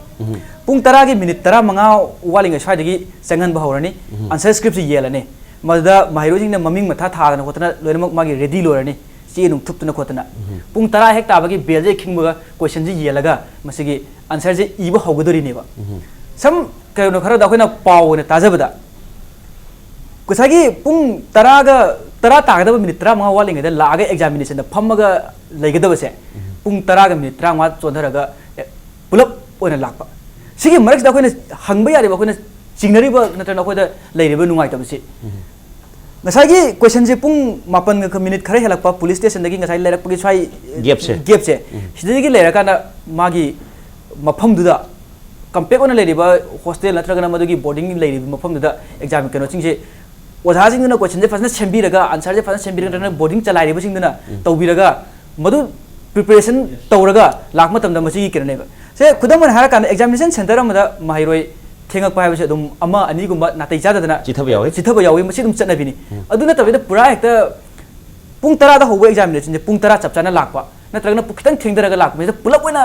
ꯄꯨꯡ ꯇꯔꯥꯒꯤ ꯃꯤꯅꯤꯠ ꯇꯔꯥꯃꯉꯥ ꯋꯥꯠꯂꯤꯉꯩ ꯁ꯭ꯋꯥꯏꯗꯒꯤ ꯆꯪꯍꯟꯕ ꯍꯧꯔꯅꯤ꯫ ꯑꯟꯁꯔ ꯁ꯭ꯀ꯭ꯔꯤꯞꯁꯤ ꯌꯦꯜꯂꯅꯤ꯫ ꯃꯗꯨꯗ ꯃꯍꯩꯔꯣꯏꯁꯤꯡꯅ ꯃꯃꯤꯡ ꯃꯊꯥ ꯊꯥꯗꯅ ꯈꯣꯠꯇꯅ ꯂꯣꯏꯅꯃꯛ ꯃꯥꯒꯤ ꯔꯦꯗꯤ ꯂꯣꯏꯔꯅꯤ, ꯆꯦ ꯅꯨꯡ ꯊꯨꯞꯇꯅ ꯈꯣꯠꯇꯅ꯫ ꯄꯨꯡ ꯇꯔꯥ ꯍꯦꯛ ꯇꯥꯕꯒꯤ ꯕꯦꯜꯁꯦ ꯈꯤꯡꯕꯒ ꯀꯣꯏꯁꯟꯁꯦ ꯌꯦꯜꯂꯒ ꯃꯁꯤꯒꯤ ꯑꯟꯁꯔꯁꯦ ꯏꯕ ꯍꯧꯒꯗꯣꯔꯤꯅꯦꯕ꯫ ꯁꯝ ꯀꯩꯅꯣ ꯈꯔꯗ ꯑꯩꯈꯣꯏꯅ ꯄꯥꯎ ꯑꯣꯏꯅ ꯇꯥꯖꯕꯗ, ꯉꯁꯥꯏꯒꯤ ꯄꯨꯡ ꯇꯔꯥꯒ ꯇꯔꯥ ꯇꯥꯒꯗꯕ ꯃꯤꯅꯤꯠ ꯇꯔꯥꯃꯉꯥ ꯋꯥꯠꯂꯤꯉꯩꯗ ꯂꯥꯛꯑꯒ ꯑꯦꯛꯖꯥꯃꯤꯅꯦꯁꯟꯗ ꯐꯝꯃꯒ ꯂꯩꯒꯗꯕꯁꯦ, ꯄꯨꯡ ꯇꯔꯥꯒ ꯃꯤꯅꯤꯠ ꯇꯔꯥꯃꯉꯥ ꯆꯣꯟꯊꯔꯒ, ꯑꯦ, ꯄꯨꯂꯞ ꯑꯣꯏꯅ ꯂꯥꯛꯄ꯫ ꯁꯤꯒꯤ ꯃꯔꯛꯁꯤꯗ ꯑꯩꯈꯣꯏꯅ ꯍꯪꯕ ꯌꯥꯔꯤꯕ, ꯑꯩꯈꯣꯏꯅ ꯆꯤꯡꯅꯔꯤꯕ ꯅꯠꯇ꯭ꯔꯒ ꯑꯩꯈꯣꯏꯗ ꯂꯩꯔꯤꯕ ꯅꯨꯡꯉꯥꯏꯇꯕꯁꯤ, ꯉꯁꯥꯏꯒꯤ ꯀꯣꯏꯁꯟꯁꯦ ꯄꯨꯡ ꯃꯥꯄꯟꯒ ꯃꯤꯅꯤꯠ ꯈꯔ ꯍꯦꯜꯂꯛꯄ ꯄꯨꯂꯤꯁ ꯁ꯭ꯇꯦꯁꯟꯗꯒꯤ ꯉꯁꯥꯏ ꯂꯩꯔꯛꯄꯒꯤ ꯁ꯭ꯋꯥꯏ ꯒꯦꯞꯁꯦ꯫ ꯒꯦꯞꯁꯦ, ꯁꯤꯗꯒꯤ ꯂꯩꯔꯀꯥꯟꯗ ꯃꯥꯒꯤ ꯃꯐꯝꯗꯨꯗ ꯀꯝꯄꯦꯛ ꯑꯣꯏꯅ ꯂꯩꯔꯤꯕ ꯍꯣꯁꯇꯦꯜ ꯅꯠꯇ꯭ꯔꯒꯅ ꯃꯗꯨꯒꯤ ꯕꯣꯔꯗꯤꯡ ꯂꯩꯔꯤꯕ ꯃꯐꯝꯗꯨꯗ ꯑꯦꯛꯖꯥꯝ ꯀꯩꯅꯣꯁꯤꯡꯁꯦ, ꯑꯣꯖꯥꯁꯤꯡꯗꯨꯅ ꯀꯣꯏꯁꯟꯁꯦ ꯐꯖꯅ ꯁꯦꯝꯕꯤꯔꯒ, ꯑꯟꯁꯔꯁꯦ ꯐꯖꯅ ꯁꯦꯝꯕꯤꯔꯒ, ꯅꯠꯇ꯭ꯔꯒꯅ ꯕꯣꯔꯗꯤꯡ ꯆꯂꯥꯏꯔꯤꯕꯁꯤꯡꯗꯨꯅ ꯇꯧꯕꯤꯔꯒ, ꯃꯗꯨ ꯄ꯭ꯔꯤꯄꯦꯔꯦꯁꯟ ꯇꯧꯔꯒ ꯂꯥꯛꯄ ꯃꯇꯝꯗ ꯃꯁꯤꯒꯤ ꯀꯩꯅꯣꯅꯦꯕ꯫ ꯁꯦ, ꯈꯨꯗꯝ ꯑꯣꯏꯅ ꯍꯥꯏꯔꯀꯥꯟꯗ, ꯑꯦꯛꯖꯥꯃꯤꯅꯦꯁꯟ ꯁꯦꯟꯇꯔ ꯑꯃꯗ ꯃꯍꯩꯔꯣꯏ ꯊꯦꯡꯉꯛꯄ ꯍꯥꯏꯕꯁꯦ ꯑꯗꯨꯝ ꯑꯃ ꯑꯅꯤꯒꯨꯝꯕ ꯅꯥꯇꯩ ꯆꯥꯗꯗꯅ ꯆꯤꯊꯕ ꯌꯥꯎꯋꯤ꯫ ꯆꯤꯊꯕ ꯌꯥꯎꯋꯤ꯫ ꯃꯁꯤ ꯑꯗꯨꯝ ꯆꯠꯅꯕꯤꯅꯤ꯫ ꯑꯗꯨ ꯅꯠꯇꯕꯤꯗ ꯄꯨꯔꯥ ꯍꯦꯛꯇ ꯄꯨꯡ ꯇꯔꯥꯗ ꯍꯧꯕ ꯑꯦꯛꯖꯥꯃꯤꯅꯦꯁꯟꯁꯦ ꯄꯨꯡ ꯇꯔꯥ ꯆꯞ ꯆꯥꯅ ꯂꯥꯛꯄ, ꯅꯠꯇ꯭ꯔꯒꯅ ꯄꯨ-, ꯈꯤꯇꯪ ꯊꯦꯡꯊꯔꯒ ꯂꯥꯛꯄ, ꯃꯁꯤꯗ ꯄꯨꯂꯞ ꯑꯣꯏꯅ,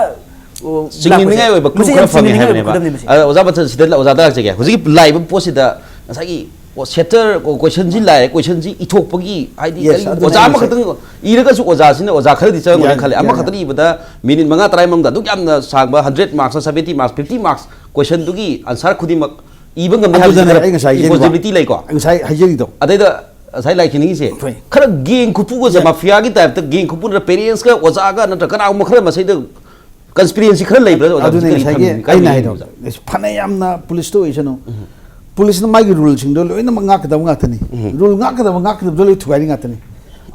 ꯑꯣ, ꯆꯤꯡꯅꯅꯤꯡꯉꯥꯏ ꯂꯥꯛꯄꯁꯦ, ꯑꯣꯏꯕ ꯀ꯭ꯂꯨ ꯃꯁꯤ ꯈꯔ ꯌꯥꯝ ꯐꯪꯉꯦ ꯆꯤꯡꯅꯅꯤꯡꯉꯥꯏ ꯑꯣꯏꯕ ꯍꯥꯏꯕꯅꯦꯕ꯫ ꯈꯨꯗꯝꯅꯤ ꯃꯁꯤ꯫ ꯑꯗ ꯑꯣꯖꯥ ꯕꯠꯁꯟ, ꯁꯤꯗ ꯑꯣꯖꯥꯗ ꯂꯥꯛꯆꯒꯦ꯫ ꯍꯧꯖꯤꯛꯀꯤ ꯂꯥꯛꯏꯕ ꯄꯣꯠꯁꯤꯗ ꯉꯁꯥꯏꯒꯤ, ꯑꯣ, ꯁꯦꯠꯇꯔ, ꯑꯣ, ꯀꯣꯏꯁꯟꯁꯤ ꯂꯥꯛꯑꯦ, ꯀꯣꯏꯁꯟꯁꯤ ꯏꯊꯣꯛꯄꯒꯤ, ꯍꯥꯏꯗꯤ, Yes, ꯀꯔꯤꯒꯨꯝꯕ ꯑꯗꯨꯅꯦ ꯑꯣꯖꯥ ꯑꯩꯅ ꯑꯃꯈꯛꯇꯪ ꯏꯔꯒꯁꯨ ꯑꯣꯖꯥꯁꯤꯅ, ꯑꯣꯖꯥ ꯈꯔꯗꯤ ꯆꯪꯉꯝꯒꯅꯤ ꯌꯥꯅꯤ, ꯈꯜꯂꯦ, ꯌꯥꯅꯤ꯫ ꯑꯃꯈꯛꯇꯅ ꯏꯕꯗ ꯃꯤꯅꯤꯠ ꯃꯉꯥ ꯇꯔꯥ ꯃꯅꯨꯡꯗ ꯑꯗꯨꯛ ꯌꯥꯝꯅ ꯁꯥꯡꯕ hundred marks, seventy marks, fifty marks ꯀꯣꯏꯁꯟꯗꯨꯒꯤ ꯑꯟꯁꯔ ꯈꯨꯗꯤꯡꯃꯛ ꯏꯕ ꯉꯝꯅꯤ ꯍꯥꯏꯕꯁꯤ ꯑꯗꯨꯗꯅꯦ ꯈꯔ ꯑꯩ ꯉꯁꯥꯏ ꯍꯥꯏꯖꯔꯤꯕ꯫ ꯏꯝꯄꯣꯁꯤꯕꯤꯂꯤꯇꯤ ꯂꯩꯀꯣ꯫ ꯉꯁꯥꯏ ꯍꯥꯏꯖꯔꯤꯗꯣ꯫ ꯑꯗꯩꯗ ꯉꯁꯥꯏ ꯂꯥꯏ ꯈꯤꯅꯤꯡꯁꯦ ꯍꯣꯏ꯫ ꯈꯔ ꯒꯦꯡ ꯈꯨꯐꯨꯒꯁꯦ, ꯌꯥ- ꯃꯥꯐꯤꯌꯥꯒꯤ ꯇꯥꯏꯞꯇ ꯒꯦꯡ ꯈꯨꯐꯨ ꯅꯠꯇ꯭ꯔ ꯄꯦꯔꯦꯟꯁꯀ ꯑꯣꯖꯥꯒ ꯅꯠꯇ꯭ꯔ ꯀꯅꯥꯒꯨꯝꯕ ꯈꯔ ꯃꯁꯤꯗ ꯀꯟꯁꯄꯤꯔꯦꯟꯁꯤ ꯈꯔ ꯂꯩꯕ꯭ꯔꯥ ꯑꯣꯖꯥ? ꯑꯗꯨꯅꯦ ꯍꯧꯖꯤꯛ ꯀꯔꯤ ꯉꯁꯥꯏꯒꯤ ꯊꯝꯕꯤꯅꯤ? ꯀꯔꯤ ꯑꯩꯅ ꯌꯦꯡꯕꯤꯕꯗ? ꯍꯥꯏꯗꯣ꯫ ꯐꯅ ꯌꯥꯝꯅ ꯄꯨꯂꯤꯁꯇ ꯑꯣꯏꯁꯅꯨ, ꯄꯨꯂꯤꯁꯅ ꯃꯥꯒꯤ ꯔꯨꯜꯁꯤꯡꯗꯣ ꯂꯣꯏꯅꯃꯛ ꯉꯥꯛꯀꯗꯕ ꯉꯥꯛꯇꯅꯤ꯫ ꯔꯨꯜ ꯉꯥꯛꯀꯗꯕ ꯉꯥꯛꯀꯗꯕꯗꯣ ꯂꯣꯏ ꯊꯨꯒꯥꯏꯔꯤ ꯉꯥꯛꯇꯅꯤ꯫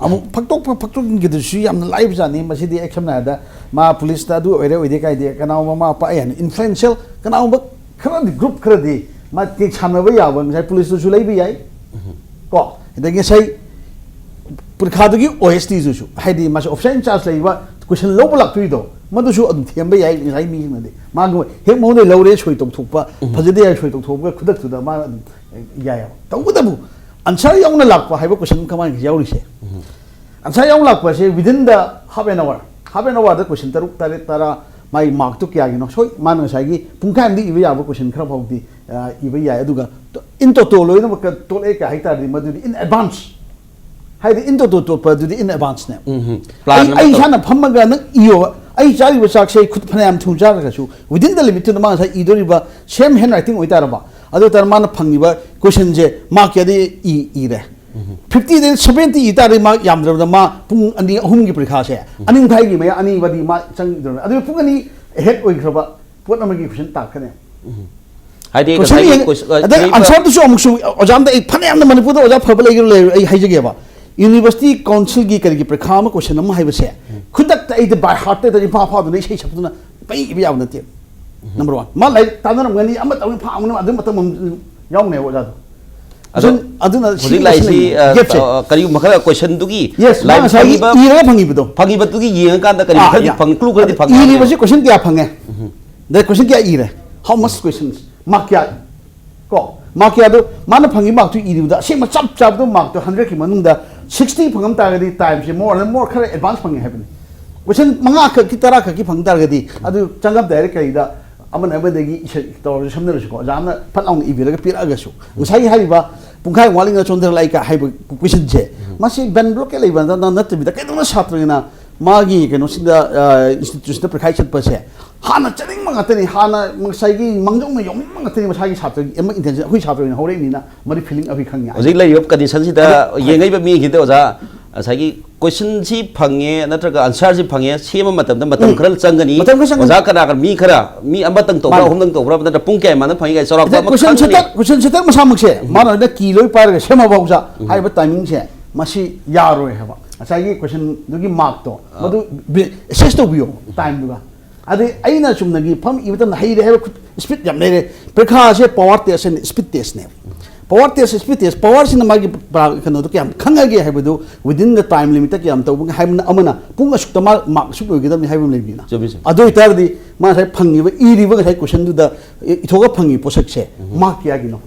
ꯑꯃꯨꯛ ꯐꯛꯇꯣꯛꯄ ꯐꯛꯇꯣꯛꯍꯟꯈꯤꯗꯕꯁꯨ ꯌꯥꯝꯅ ꯂꯥꯏꯕꯖꯥꯠꯅꯤ꯫ ꯃꯁꯤꯗꯤ ꯑꯩ ꯁꯝꯅ ꯍꯥꯏꯔꯕꯗ ꯃꯥ ꯄꯨꯂꯤꯁꯇ ꯑꯗꯨ ꯑꯣꯏꯔꯦ ꯑꯣꯏꯗꯦ ꯀꯥꯏꯗꯦ, ꯀꯅꯥꯒꯨꯝꯕ ꯃꯃꯥ ꯃꯄꯥ ꯑꯩ ꯍꯥꯏꯅ ꯏꯟꯐ꯭ꯂꯨꯌꯦꯟꯁꯤꯌꯦꯜ ꯀꯅꯥꯒꯨꯝꯕ ꯈꯔꯗꯤ, ꯒ꯭ꯔꯨꯞ ꯈꯔꯗꯤ ꯃꯥ ꯇꯦꯛ ꯁꯥꯟꯅꯕ ꯌꯥꯕ ꯉꯁꯥꯏ ꯄꯨꯂꯤꯁꯇꯨꯁꯨ ꯂꯩꯕ ꯌꯥꯏ꯫ ꯀꯣ, ꯑꯗꯒꯤ ꯉꯁꯥꯏ ꯄꯔꯤꯈꯥꯗꯨꯒꯤ ꯑꯣ ꯑꯦꯁ ꯇꯤꯗꯨꯁꯨ, ꯍꯥꯏꯗꯤ ꯃꯥꯁꯦ ꯑꯣꯐꯤꯁꯥꯔ ꯏꯟꯆꯥꯔꯖ ꯂꯩꯕ ꯀꯣꯏꯁꯟ ꯂꯧꯕ ꯂꯥꯛꯇꯣꯏꯗꯣ ꯃꯗꯨꯁꯨ ꯑꯗꯨꯝ ꯊꯦꯝꯕ ꯌꯥꯏ꯫ ꯉꯁꯥꯏ ꯃꯤꯁꯤꯡꯅꯗꯤ ꯃꯥꯒꯤ ꯍꯦꯛ ꯃꯉꯣꯟꯗ ꯂꯧꯔꯦ, ꯁꯣꯏ ꯇꯧꯊꯣꯛꯄ, ꯐꯖꯗꯦ ꯍꯥꯏ ꯁꯣꯏ ꯇꯧꯊꯣꯛꯄꯒ ꯈꯨꯗꯛꯇꯨꯗ ꯃꯥꯅ ꯑꯗꯨꯝ ꯌꯥꯏꯑꯕ꯫ ꯇꯧꯕꯇꯕꯨ ꯑꯟꯁꯔ ꯌꯥꯎꯅ ꯂꯥꯛꯄ ꯍꯥꯏꯕ ꯀꯣꯏꯁꯟ ꯀꯃꯥꯏꯅ ꯌꯥꯎꯔꯤꯁꯦ? ꯑꯟꯁꯔ ꯌꯥꯎꯅ ꯂꯥꯛꯄꯁꯦ within the half an hour, half an hourꯗ ꯀꯣꯏꯁꯟ ꯇꯔꯨꯛ ꯇꯔꯦꯠ ꯇꯔꯥ, ꯃꯥꯒꯤ ꯃꯥꯔꯛꯇꯨ ꯀꯌꯥꯒꯤꯅꯣ? ꯁꯣꯏ ꯃꯥꯅ ꯉꯁꯥꯏꯒꯤ ꯄꯨꯡꯈꯥꯏ ꯑꯃꯗ ꯏꯕ ꯌꯥꯕ ꯀꯣꯏꯁꯟ ꯈꯔ ꯐꯥꯎꯗꯤ ꯑ, ꯏꯕ ꯌꯥꯏ꯫ ꯑꯗꯨꯒ in toto ꯂꯣꯏꯅꯃꯛ ꯇꯣꯛꯂꯛꯑꯦ ꯀ ꯍꯥꯏ ꯇꯥꯔꯗꯤ ꯃꯗꯨꯗꯤ in advance, ꯍꯥꯏꯗꯤ in toto ꯇꯣꯠꯄꯗꯨꯗꯤ in advanceꯅꯦ꯫ ꯎꯝ, ꯑꯩ plan ꯑꯃ ꯑꯩ ꯇꯧ- ꯏꯁꯥꯅ ꯐꯝꯃꯒ ꯅꯪ ꯏꯌꯣꯕ, ꯑꯩ ꯆꯥꯔꯤꯕ ꯆꯥꯛꯁꯦ ꯑꯩ ꯈꯨꯠ ꯐꯅꯌꯥꯝ ꯊꯨꯅ ꯆꯥꯔꯒꯁꯨ within the limitꯇꯨꯗ ꯃꯥ ꯉꯁꯥꯏ ꯏꯗꯣꯔꯤꯕ same handwriting ꯑꯣꯏꯇꯥꯔꯕ, ꯑꯗꯨ ꯑꯣꯏꯇꯥꯔꯗꯤ ꯃꯥꯅ ꯐꯪꯉꯤꯕ ꯀꯣꯏꯁꯟꯁꯦ ꯃꯥꯔꯛ ꯀꯌꯥꯗꯤ ꯏ ꯏꯔꯦ? ꯐꯤꯐꯇꯤꯗ ꯁꯕꯦꯟꯇꯤ ꯏ ꯇꯥꯔꯗꯤ ꯃꯥ ꯌꯥꯝꯗ꯭ꯔꯕꯗ ꯃꯥ ꯄꯨꯡ ꯑꯅꯤ ꯑꯍꯨꯝꯒꯤ ꯄꯔꯤꯈꯥꯁꯦ ꯑꯅꯤ ꯃꯈꯥꯏꯒꯤ ꯃꯌꯥ, ꯑꯅꯤꯕꯗꯤ ꯃꯥ ꯆꯪꯗ꯭ꯔꯕꯅꯤ꯫ ꯑꯗꯨ ꯄꯨꯡ ꯑꯅꯤ ahead ꯑꯣꯏꯈ꯭ꯔꯕ ꯄꯣꯠ ꯑꯃꯒꯤ ꯀꯣꯏꯁꯟ ꯇꯥꯛꯀꯅꯤ꯫ ꯍꯥꯏꯗꯤ ꯀꯣꯏꯁꯟ ꯉꯁꯥꯏꯒꯤ ꯌꯦꯡ- ꯀꯣꯏꯁ- ꯑ, ꯑꯗ ꯀꯔꯤꯕ- ꯑꯟꯁꯔꯗꯨꯁꯨ ꯑꯃꯨꯛꯁꯨ ꯑꯣꯖꯥ ꯑꯝꯗ ꯑꯩ ꯐꯅꯌꯥꯝꯅ ꯃꯅꯤꯄꯨꯔꯗ ꯑꯣꯖꯥ ꯐꯕ ꯂꯩꯒꯦꯔꯥ ꯂꯩꯔꯣꯏ, ꯑꯩ ꯍꯥꯏꯖꯒꯦꯕ, ꯌꯨꯅꯤꯚꯔꯁꯤꯇꯤ ꯀꯥꯎꯟꯁꯤꯜꯒꯤ ꯀꯔꯤꯒꯤ ꯄꯔꯤꯈꯥ ꯑꯃ ꯀꯣꯏꯁꯟ ꯑꯃ ꯍꯥꯏꯕꯁꯦ ꯈꯨꯗꯛꯇ ꯑꯩꯗꯤ by heartꯇ ꯏꯝꯐꯥ ꯐꯥꯎꯗꯨꯅ ꯏꯁꯩ ꯁꯛꯇꯨꯅ ꯄꯩ ꯏꯕ ꯌꯥꯕ ꯅꯠꯇꯦ꯫ ꯅꯝꯕꯔ ꯋꯥꯟ, ꯃꯥ ꯂꯥꯏꯔꯤꯛ ꯇꯥꯟꯅꯔꯝꯒꯅꯤ, ꯑꯃ ꯇꯧꯅꯤ, ꯐꯥ ꯑꯃꯅ ꯑꯗꯨ ꯃꯇꯝ ꯑꯃ ꯌꯥꯎꯅꯦꯕ ꯑꯣꯖꯥꯗꯣ꯫ ꯑꯗꯣ ꯑꯗꯨꯅ- ꯑꯗꯨꯅ ꯍꯧꯖꯤꯛ ꯁꯤꯒꯤ ꯂꯥꯏꯁꯤ ꯀꯣꯏꯁꯟ ꯑ, gapꯁꯦ꯫ ꯑ, ꯀꯔꯤꯒꯨꯝꯕ ꯈꯔ ꯀꯣꯏꯁꯟꯗꯨꯒꯤ Yes, ꯃꯥ ꯂꯥꯏꯔꯤꯛ ꯉꯁꯥꯏꯒꯤ ꯐꯪꯉꯤꯕ ꯏꯔꯒ ꯐꯪꯉꯤꯕꯗꯣ꯫ ꯐꯪꯉꯤꯕꯗꯨꯒꯤ ꯌꯦꯡꯉꯀꯥꯟꯗ ꯀꯔꯤ ꯑꯥ, ꯈꯔꯗꯤ ꯌꯥ꯫ ꯐꯪ clue ꯈꯔꯗꯤ ꯐꯪꯉꯤ꯫ ꯏꯔꯤꯕꯁꯤ ꯀꯣꯏꯁꯟ ꯀꯌꯥ ꯐꯪꯉꯦ? ꯑꯗꯩ ꯀꯣꯏꯁꯟ ꯀꯌꯥ ꯏꯔꯦ? How much questions? ꯃꯥꯔꯛ ꯀꯌꯥ? ꯀꯣ, ꯃꯥꯔꯛ ꯀꯌꯥꯗꯣ ꯃꯥꯅ ꯐꯪꯉꯤ ꯃꯥꯔꯛꯇꯨ ꯏꯔꯤꯕꯗ ꯑꯁꯦꯡꯕ ꯆꯞ ꯆꯥꯕꯗꯣ ꯃꯥꯔꯛꯇꯣ ꯍꯟꯗ꯭ꯔꯦꯠꯀꯤ ꯃꯅꯨꯡꯗ ꯁꯤꯛꯁꯇꯤ ꯐꯪꯉꯝ ꯇꯥꯔꯒꯗꯤ ꯇꯥꯏꯝꯁꯦ more and more ꯈꯔ ꯑꯦꯗꯚꯥꯟꯁ ꯐꯪꯉꯦ ꯍꯥꯏꯕꯅꯤ꯫ ꯀꯣꯏꯁꯟ ꯃꯉꯥ ꯈꯛꯀꯤ ꯇꯔꯥ ꯈꯛꯀꯤ ꯐꯪ ꯇꯥꯔꯒꯗꯤ ꯑꯗꯨ ꯆꯪꯉꯝꯗꯥꯏꯗ ꯀꯔꯤꯗ ꯑꯃꯅ ꯑꯃꯗꯒꯤ ꯏꯁꯩ ꯇꯧꯔꯁꯨ ꯁꯝꯅꯔꯁꯨꯀꯣ, ꯑꯣꯖꯥ ꯑꯃꯅ ꯐꯠ ꯂꯥꯎꯅ ꯏꯕꯤꯔꯒ ꯄꯤꯔꯛꯑꯒꯁꯨ ꯉꯁꯥꯏꯒꯤ ꯍꯥꯏꯔꯤꯕ ꯄꯨꯡꯈꯥꯏ ꯋꯥꯠꯂꯤꯉꯩ ꯆꯣꯟꯊꯔ ꯂꯥꯛꯏ ꯀꯥꯏ ꯍꯥꯏꯕ ꯀꯣꯏꯁꯟꯁꯦ ꯃꯁꯤ ꯕꯦꯟ ꯕ꯭ꯂꯣꯛꯀꯦ ꯂꯩꯕ ꯅꯠꯇꯕꯤꯗ ꯀꯩꯗꯧꯅ ꯁꯥꯇ꯭ꯔꯒꯤꯅ ꯃꯥꯒꯤ ꯀꯩꯅꯣꯁꯤꯗ ꯏꯟꯁꯇꯤꯇ꯭ꯌꯨꯁꯟꯗ ꯄꯔꯤꯈꯥ ꯆꯠꯄꯁꯦ ꯍꯥꯟꯅ ꯆꯠꯅꯤꯡꯕ ꯉꯥꯛꯇꯅꯤ, ꯍꯥꯟꯅ ꯉꯁꯥꯏꯒꯤ ꯃꯥꯡꯖꯧꯅ ꯌꯧꯅꯤꯡꯕ ꯉꯥꯛꯇꯅꯤ꯫ ꯃꯁꯥꯒꯤ ꯁꯥꯇ꯭ꯔꯒꯤ ꯑꯃ ꯏꯟꯇꯦꯟꯁꯟ, ꯑꯩꯈꯣꯏ ꯁꯥꯇ꯭ꯔ ꯑꯣꯏꯅ ꯍꯧꯔꯛꯏꯕꯅꯤꯅ ꯃꯗꯨ ꯐꯤꯂꯤꯡ ꯑꯩꯈꯣꯏ ꯈꯪꯉꯤ꯫ ꯍꯧꯖꯤꯛ ꯂꯩꯔꯤꯕ ꯀꯟꯗꯤꯁꯟꯁꯤꯗ ꯑꯗꯨ- ꯌꯦꯡꯉꯛꯏꯕ ꯃꯤꯁꯤꯡꯗ ꯑꯣꯖꯥ ꯉꯁꯥꯏꯒꯤ ꯀꯣꯏꯁꯟꯁꯤ ꯐꯪꯉꯦ ꯅꯠꯇ꯭ꯔꯒ ꯑꯟꯁꯔꯁꯤ ꯐꯪꯉꯦ ꯁꯦꯝꯕ ꯃꯇꯝꯗ ꯃꯇꯝ ꯎꯝ꯫ ꯈꯔ ꯆꯪꯒꯅꯤ꯫ ꯃꯇꯝ ꯈꯔ ꯆꯪꯒꯅꯤ꯫ ꯑꯣꯖꯥ ꯀꯅꯥ ꯀꯅꯥ ꯃꯤ ꯈꯔ ꯃꯤ ꯑꯃꯇꯪ ꯇꯧꯕ꯭ꯔꯥ ꯃꯥꯅꯤ꯫ ꯑꯍꯨꯝꯗꯪ ꯇꯧꯕ꯭ꯔꯥ ꯅꯠꯇ꯭ꯔꯒ ꯄꯨꯡ ꯀꯌꯥ ꯃꯥꯅ ꯐꯪꯉꯤ ꯀꯥꯏ ꯆꯥꯎꯔꯥꯛꯄ ꯑꯃ ꯀꯣꯏꯁꯟ ꯈꯪꯒꯅꯤ꯫ ꯁꯦꯇꯔ ꯀꯣꯏꯁꯟ ꯁꯦꯇꯔ ꯃꯁꯥꯃꯛꯁꯦ ꯃꯥꯅ ꯑꯣꯏꯅ ꯀꯤ ꯂꯣꯏ ꯄꯥꯏꯔꯒ ꯁꯦꯝꯃꯐꯥꯎꯁꯥ ꯍꯥꯏꯔꯤꯕ ꯇꯥꯏꯃꯤꯡꯁꯦ ꯃꯁꯤ ꯌꯥꯔꯣꯏ ꯍꯥꯏꯕ꯫ ꯉꯁꯥꯏꯒꯤ ꯀꯣꯏꯁꯟꯗꯨꯒꯤ ꯃꯥꯔꯛꯇꯣ ꯃꯗꯨ ꯑꯦꯁꯦꯁ ꯇꯧꯕꯤꯌꯣ ꯇꯥꯏꯝꯗꯨꯒ꯫ ꯑꯗꯩ ꯑꯩꯅ ꯆꯨꯝꯅꯒꯤ ꯐꯝ ꯏꯕ ꯃꯇꯝꯗ ꯍꯩꯔꯦ ꯍꯥꯏꯕ ꯏꯁꯄꯤꯠ ꯌꯥꯝ ꯂꯩꯔꯦ꯫ ꯄꯔꯤꯈꯥꯁꯦ ꯄꯋꯥꯔ ꯇꯦꯁ ꯑꯦꯟ ꯏꯁꯄꯤꯠ ꯇꯦꯁꯅꯦꯕ꯫ ꯄꯋꯥꯔ ꯇꯦꯁ, ꯁ꯭ꯄꯤꯠ ꯇꯦꯁ, ꯄꯋꯥꯔꯁꯤꯅ ꯃꯥꯒꯤ ꯄ꯭ꯔꯥ-, ꯀꯩꯅꯣꯗꯣ ꯀꯌꯥꯝ ꯈꯪꯉꯒꯦ ꯍꯥꯏꯕꯗꯨ, ꯋꯤꯗꯤꯟ ꯗ ꯇꯥꯏꯝ ꯂꯤꯃꯤꯠꯇ ꯀꯌꯥꯝ ꯇꯧꯕꯒꯦ ꯍꯥꯏꯕꯅ ꯑꯃꯅ, ꯄꯨꯡ ꯑꯁꯨꯛꯇ ꯃꯥ ꯃꯥꯔꯛ ꯑꯁꯨꯛ ꯂꯣꯏꯒꯗꯕꯅꯤ ꯍꯥꯏꯕ ꯑꯃ ꯂꯩꯕꯅꯤꯅ꯫ ꯆꯨꯝꯃꯤ, ꯆꯨꯝꯃꯤ꯫ ꯑꯗꯨ ꯑꯣꯏꯇꯥꯔꯗꯤ ꯃꯥ ꯉꯁꯥꯏ ꯐꯪꯉꯤꯕ, ꯏꯔꯤꯕ ꯉꯁꯥꯏ ꯀꯣꯏꯁꯟꯗꯨꯗ ꯏꯊꯣꯛꯑꯒ ꯐꯪꯉꯤ ꯄꯣꯠꯁꯛꯁꯦ ꯃꯥꯔꯛ ꯀꯌꯥꯒꯤꯅꯣ?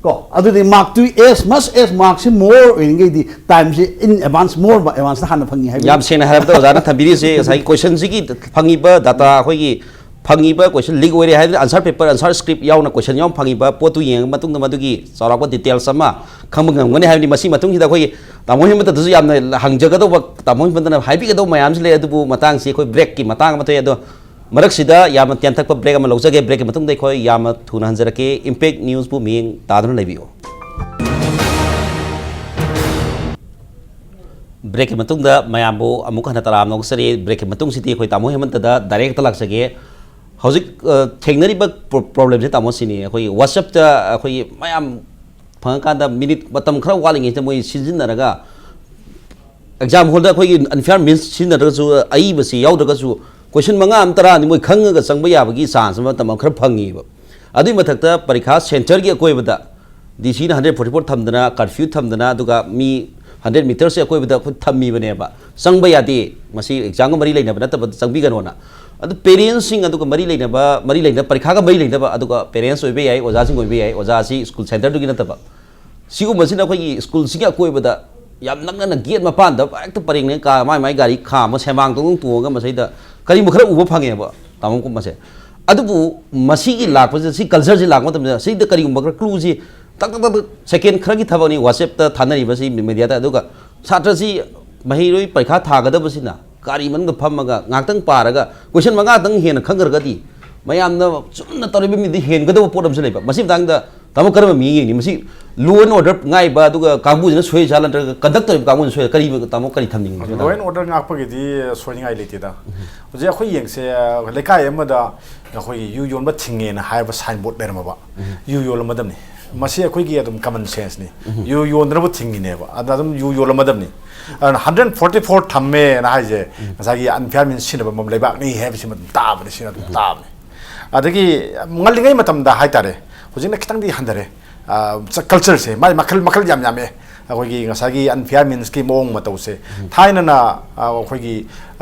ꯀꯣ, ꯑꯗꯨꯗꯤ ꯃꯥꯔꯛꯇꯨ, as much as ꯃꯥꯔꯛꯁꯤ ꯃꯣꯔ ꯑꯣꯏꯔꯤꯉꯩꯗꯤ ꯇꯥꯏꯝꯁꯤ in advance, more advance ꯍꯥꯟꯅ ꯐꯪꯉꯤ ꯍꯥꯏꯕ꯫ ꯌꯥꯝ ꯁꯦꯡꯅ ꯍꯥꯏꯔꯕꯗ ꯑꯣꯖꯥꯅ ꯊꯝꯕꯤꯔꯤꯁꯦ ꯉꯁꯥꯏꯒꯤ ꯀꯣꯏꯁꯟꯁꯤꯒꯤ ꯐꯪꯉꯤꯕ ꯗꯥꯇꯥ, ꯑꯩꯈꯣꯏꯒꯤ ꯐꯪꯉꯤꯕ ꯀꯣꯏꯁꯟ ꯂꯤꯛ ꯑꯣꯏꯔꯦ ꯍꯥꯏꯗꯅ ꯑꯟꯁꯔ ꯄꯦꯄꯔ, ꯑꯟꯁꯔ ꯁ꯭ꯀ꯭ꯔꯤꯞ ꯌꯥꯎꯅ ꯀꯣꯏꯁꯟ ꯌꯥꯎꯅ ꯐꯪꯉꯤꯕ ꯄꯣꯠꯇꯨ ꯌꯦꯡꯉ ꯃꯇꯨꯡꯗ ꯃꯗꯨꯒꯤ ꯆꯥꯎꯔꯥꯛꯄ ꯗꯤꯇꯦꯜꯁ ꯑꯃ ꯈꯪꯕ ꯉꯝꯒꯅꯤ ꯍꯥꯏꯕꯅꯤ꯫ ꯃꯁꯤ ꯃꯇꯨꯡꯁꯤꯗ ꯑꯩꯈꯣꯏꯒꯤ ꯇꯥꯃꯣ ꯍꯦꯃꯟꯇꯗꯁꯨ ꯌꯥꯝꯅ ꯍꯪꯖꯒꯗꯧꯕ, ꯇꯥꯃꯣ ꯍꯦꯃꯟꯇꯅ ꯍꯥꯏꯕꯤꯒꯗꯧꯕ ꯃꯌꯥꯝꯁꯨ ꯂꯩ, ꯑꯗꯨꯕꯨ ꯃꯇꯥꯡꯁꯤ ꯑꯩꯈꯣꯏ ꯕ꯭ꯔꯦꯛꯀꯤ ꯃꯇꯥꯡ ꯑꯃ ꯊꯣꯛꯑꯦ꯫ ꯑꯗꯣ ꯃꯔꯛꯁꯤꯗ ꯌꯥꯝꯅ ꯇꯦꯟꯊꯛꯄ ꯕ꯭ꯔꯦꯛ ꯑꯃ ꯂꯧꯖꯒꯦ꯫ ꯕ꯭ꯔꯦꯛꯀꯤ ꯃꯇꯨꯡꯗ ꯑꯩꯈꯣꯏ ꯌꯥꯝꯅ ꯊꯨꯅ ꯍꯟꯖꯔꯛꯀꯦ꯫ ꯏꯝꯄꯦꯛ ꯅ꯭ꯌꯨꯁꯄꯨ ꯃꯤꯠꯌꯦꯡ ꯇꯥꯗꯨꯅ ꯂꯩꯕꯤꯌꯨ꯫ ꯕ꯭ꯔꯦꯛꯀꯤ ꯃꯇꯨꯡꯗ ꯃꯌꯥꯝꯕꯨ ꯑꯃꯨꯛ ꯍꯟꯅ ꯇꯔꯥꯝꯅ ꯑꯣꯛꯆꯔꯤ꯫ ꯕ꯭ꯔꯦꯛꯀꯤ ꯃꯇꯨꯡꯁꯤꯗꯤ ꯑꯩꯈꯣꯏ ꯇꯥꯃꯣ ꯍꯦꯃꯟꯇꯗ ꯗꯥꯏꯔꯦꯛꯇ ꯂꯥꯛꯆꯒꯦ꯫ ꯍꯧꯖꯤꯛ, ꯑ, ꯊꯦꯡꯅꯔꯤꯕ ꯄ꯭ꯔꯣ-, ꯄ꯭ꯔꯣꯕ꯭ꯂꯦꯝꯁꯦ, ꯇꯥꯃꯣ, ꯁꯤꯅꯤ꯫ ꯑꯩꯈꯣꯏꯒꯤ WhatsApp-ꯇ ꯑꯩꯈꯣꯏꯒꯤ ꯃꯌꯥꯝ ꯐꯪꯉꯀꯥꯟꯗ ꯃꯤꯅꯤꯠ ꯃꯇꯝ ꯈꯔ ꯋꯥꯠꯂꯤꯉꯩꯁꯤꯗ ꯃꯣꯏ ꯁꯤꯖꯤꯟꯅꯔꯒ ꯑꯦꯛꯖꯥꯝ ꯍꯣꯜꯗ ꯑꯩꯈꯣꯏꯒꯤ ꯑꯟꯐꯤꯌꯥꯔ ꯃꯤꯟꯁ ꯁꯤꯖꯤꯟꯅꯗ꯭ꯔꯒꯁꯨ, ꯑꯏꯕꯁꯤ ꯌꯥꯎꯗ꯭ꯔꯒꯁꯨ, ꯀꯣꯏꯁꯟ ꯃꯉꯥ ꯑꯃ ꯇꯔꯥ ꯑꯅꯤ ꯃꯣꯏ ꯈꯪꯉꯒ ꯆꯪꯕ ꯌꯥꯕꯒꯤ ꯆꯥꯟꯁ ꯑꯃ ꯃꯇꯝ ꯑꯃ ꯈꯔ ꯐꯪꯉꯤꯕ꯫ ꯑꯗꯨꯒꯤ ꯃꯊꯛꯇ ꯄꯔꯤꯈꯥ ꯁꯦꯟꯇꯔꯒꯤ ꯑꯀꯣꯏꯕꯗ ꯗꯤ ꯁꯤꯅ ꯍꯟꯗ꯭ꯔꯦꯠ ꯐꯣꯔꯇꯤ ꯐꯣꯔ ꯊꯝꯗꯅ, ꯀꯔꯐ꯭ꯌꯨ ꯊꯝꯗꯅ, ꯑꯗꯨꯒ ꯃꯤ ꯍꯟꯗ꯭ꯔꯦꯠ ꯃꯤꯇꯔꯁꯦ ꯑꯀꯣꯏꯕꯗ ꯑꯩꯈꯣꯏ ꯊꯝꯃꯤꯕꯅꯦꯕ꯫ ꯆꯪꯕ ꯌꯥꯗꯦ, ꯃꯁꯤ ꯑꯦꯛꯖꯥꯝꯒ ꯃꯔꯤ ꯂꯩꯅꯕ ꯅꯠꯇꯕꯗ ꯆꯪꯕꯤꯒꯅꯣꯅ꯫ ꯑꯗꯨ ꯄꯦꯔꯦꯟꯁꯁꯤꯡ, ꯑꯗꯨꯒ ꯃꯔꯤ ꯂꯩꯅꯕ, ꯃꯔꯤ ꯂꯩꯅꯕ, ꯄꯔꯤꯈꯥꯒ ꯃꯔꯤ ꯂꯩꯅꯕ, ꯑꯗꯨꯒ ꯄꯦꯔꯦꯟꯁ ꯑꯣꯏꯕ ꯌꯥꯏ, ꯑꯣꯖꯥꯁꯤꯡ ꯑꯣꯏꯕ ꯌꯥꯏ, ꯑꯣꯖꯥ ꯑꯁꯤ ꯁ꯭ꯀꯨꯜ ꯁꯦꯟꯇꯔꯗꯨꯒꯤ ꯅꯠꯇꯕ꯫ ꯁꯤꯒꯨꯝꯕꯁꯤꯅ ꯑꯩꯈꯣꯏꯒꯤ ꯁ꯭ꯀꯨꯜꯁꯤꯒꯤ ꯑꯀꯣꯏꯕꯗ ꯌꯥꯝ ꯅꯛꯅꯅ ꯒꯦꯠ ꯃꯄꯥꯟꯗ ꯍꯦꯛꯇ ꯄꯔꯦꯡ ꯂꯦꯡ ꯀꯥ-, ꯃꯥꯏ ꯃꯥꯏ ꯒꯥꯔꯤ ꯈꯥꯝꯃ ꯁꯦꯝꯃꯥꯡꯗꯣ ꯑꯗꯨꯝ ꯇꯣꯡꯉꯒ ꯃꯁꯤꯗ ꯀꯔꯤꯒꯨꯝꯕ ꯈꯔ ꯎꯕ ꯐꯪꯉꯦꯕ, ꯇꯥꯃꯣ, ꯀꯨꯝꯕꯁꯦ꯫ ꯑꯗꯨꯕꯨ ꯃꯁꯤꯒꯤ ꯂꯥꯛꯄꯁꯤꯗ, ꯁꯤ ꯀꯜꯆꯔꯁꯤ ꯂꯥꯛꯄ ꯃꯇꯝꯗ ꯁꯤꯗ ꯀꯔꯤꯒꯨꯝꯕ ꯈꯔ ꯀ꯭ꯂꯨꯁꯤ ꯇꯛ ꯇꯛ ꯇꯛ ꯇꯛ, ꯁꯦꯀꯦꯟ ꯈꯔꯒꯤ ꯊꯕꯛꯅꯤ WhatsApp-ꯇ ꯊꯥꯅꯔꯤꯕꯁꯤ, ꯃꯦꯗꯤꯌꯥꯗ꯫ ꯑꯗꯨꯒ ꯁꯥꯇ꯭ꯔꯁꯤ, ꯃꯍꯩꯔꯣꯏ ꯄꯔꯤꯈꯥ ꯊꯥꯒꯗꯕꯁꯤꯅ ꯒꯥꯔꯤ ꯃꯅꯨꯡꯗ ꯐꯝꯃꯒ ꯉꯥꯏꯍꯥꯛꯇꯪ ꯄꯥꯔꯒ ꯀꯣꯏꯁꯟ ꯃꯉꯥꯇꯪ ꯍꯦꯟꯅ ꯈꯪꯈ꯭ꯔꯒꯗꯤ ꯃꯌꯥꯝꯅ ꯆꯨꯝꯅ ꯇꯧꯔꯤꯕ ꯃꯤꯗꯤ ꯍꯦꯟꯒꯗꯕ ꯄꯣꯠ ꯑꯃꯁꯨ ꯂꯩꯕ꯫ ꯃꯁꯤ ꯃꯇꯥꯡꯗ ꯇꯥꯃꯣ ꯀꯔꯝꯕ ꯃꯤ ꯌꯦꯡꯅꯤ? ꯃꯁꯤ law and order ꯉꯥꯛꯏꯕ ꯑꯗꯨꯒ ꯀꯥꯡꯕꯨꯁꯤꯅ ꯁꯣꯏ ꯖꯥꯠꯂ, ꯅꯠꯇ꯭ꯔꯒ ꯀꯟꯗꯛ ꯇꯧꯔꯤꯕ ꯀꯥꯡꯕꯨꯁꯤꯅ ꯁꯣꯏ? ꯀꯔꯤ ꯇꯥꯃꯣ, ꯀꯔꯤ ꯊꯝꯅꯤꯡꯕ ꯃꯁꯤ ꯂꯣ ꯃꯇꯥꯡꯗ? ꯑꯦꯟ ꯑꯣꯔꯗꯔ ꯉꯥꯛꯄꯒꯤꯗꯤ ꯁꯣꯏꯅꯤꯡꯉꯥꯏ ꯂꯩꯇꯦꯗ꯫ ꯍꯧꯖꯤꯛ ꯑꯩꯈꯣꯏ ꯌꯦꯡꯁꯦ, ꯂꯩꯀꯥꯏ ꯑꯃꯗ ꯑꯩꯈꯣꯏꯒꯤ ꯌꯨ ꯌꯣꯟꯕ ꯊꯤꯡꯉꯦꯅ ꯍꯥꯏꯕ ꯁꯥꯏꯟ ꯕꯣꯔꯗ ꯂꯩꯔꯝꯃꯕ, ꯌꯨ ꯌꯣꯜꯂꯝꯃꯗꯕꯅꯤ꯫ ꯃꯁꯤ ꯑꯩꯈꯣꯏꯒꯤ ꯑꯗꯨꯝ ꯀꯃꯟ ꯁꯦꯟꯁꯅꯤ꯫ ꯌꯨ ꯌꯣꯟꯗꯅꯕ ꯊꯤꯡꯉꯤꯅꯦꯕ, ꯑꯗ ꯑꯗꯨꯝ ꯌꯨ ꯌꯣꯜꯂꯝꯃꯗꯕꯅꯤ꯫ ꯑꯗꯨꯅ ꯍꯟꯗ꯭ꯔꯦꯠ ꯐꯣꯔꯇꯤ ꯐꯣꯔ ꯊꯝꯃꯦꯅ ꯍꯥꯏꯁꯦ ꯉꯁꯥꯏꯒꯤ ꯑꯟꯐꯤꯌꯥꯔ ꯃꯤꯟꯁ ꯁꯤꯖꯤꯟꯅꯕ ꯂꯩꯕꯥꯛꯅꯤ ꯍꯥꯏꯕꯁꯤꯃ ꯑꯗꯨꯝ ꯇꯥꯕꯅꯤ, ꯁꯤꯅ ꯑꯗꯨꯝ ꯇꯥꯕꯅꯤ꯫ ꯑꯗꯒꯤ ꯉꯜꯂꯤꯉꯩ ꯃꯇꯝꯗ ꯍꯥꯏꯇꯥꯔꯦ, ꯍꯧꯖꯤꯛꯅ ꯈꯤꯇꯪꯗꯤ ꯍꯟꯊꯔꯦ꯫ ꯀꯜꯆꯔꯁꯦ ꯃꯥꯏ ꯃꯈꯜ ꯃꯈꯜ ꯌꯥꯝ ꯌꯥꯝꯃꯦ꯫ ꯑꯩꯈꯣꯏꯒꯤ ꯉꯁꯥꯏꯒꯤ ꯑꯟꯐꯤꯌꯥꯔ ꯃꯤꯟꯁꯀꯤ ꯃꯑꯣꯡ ꯃꯇꯧꯁꯦ, ꯊꯥꯏꯅꯅ ꯑꯩꯈꯣꯏꯒꯤ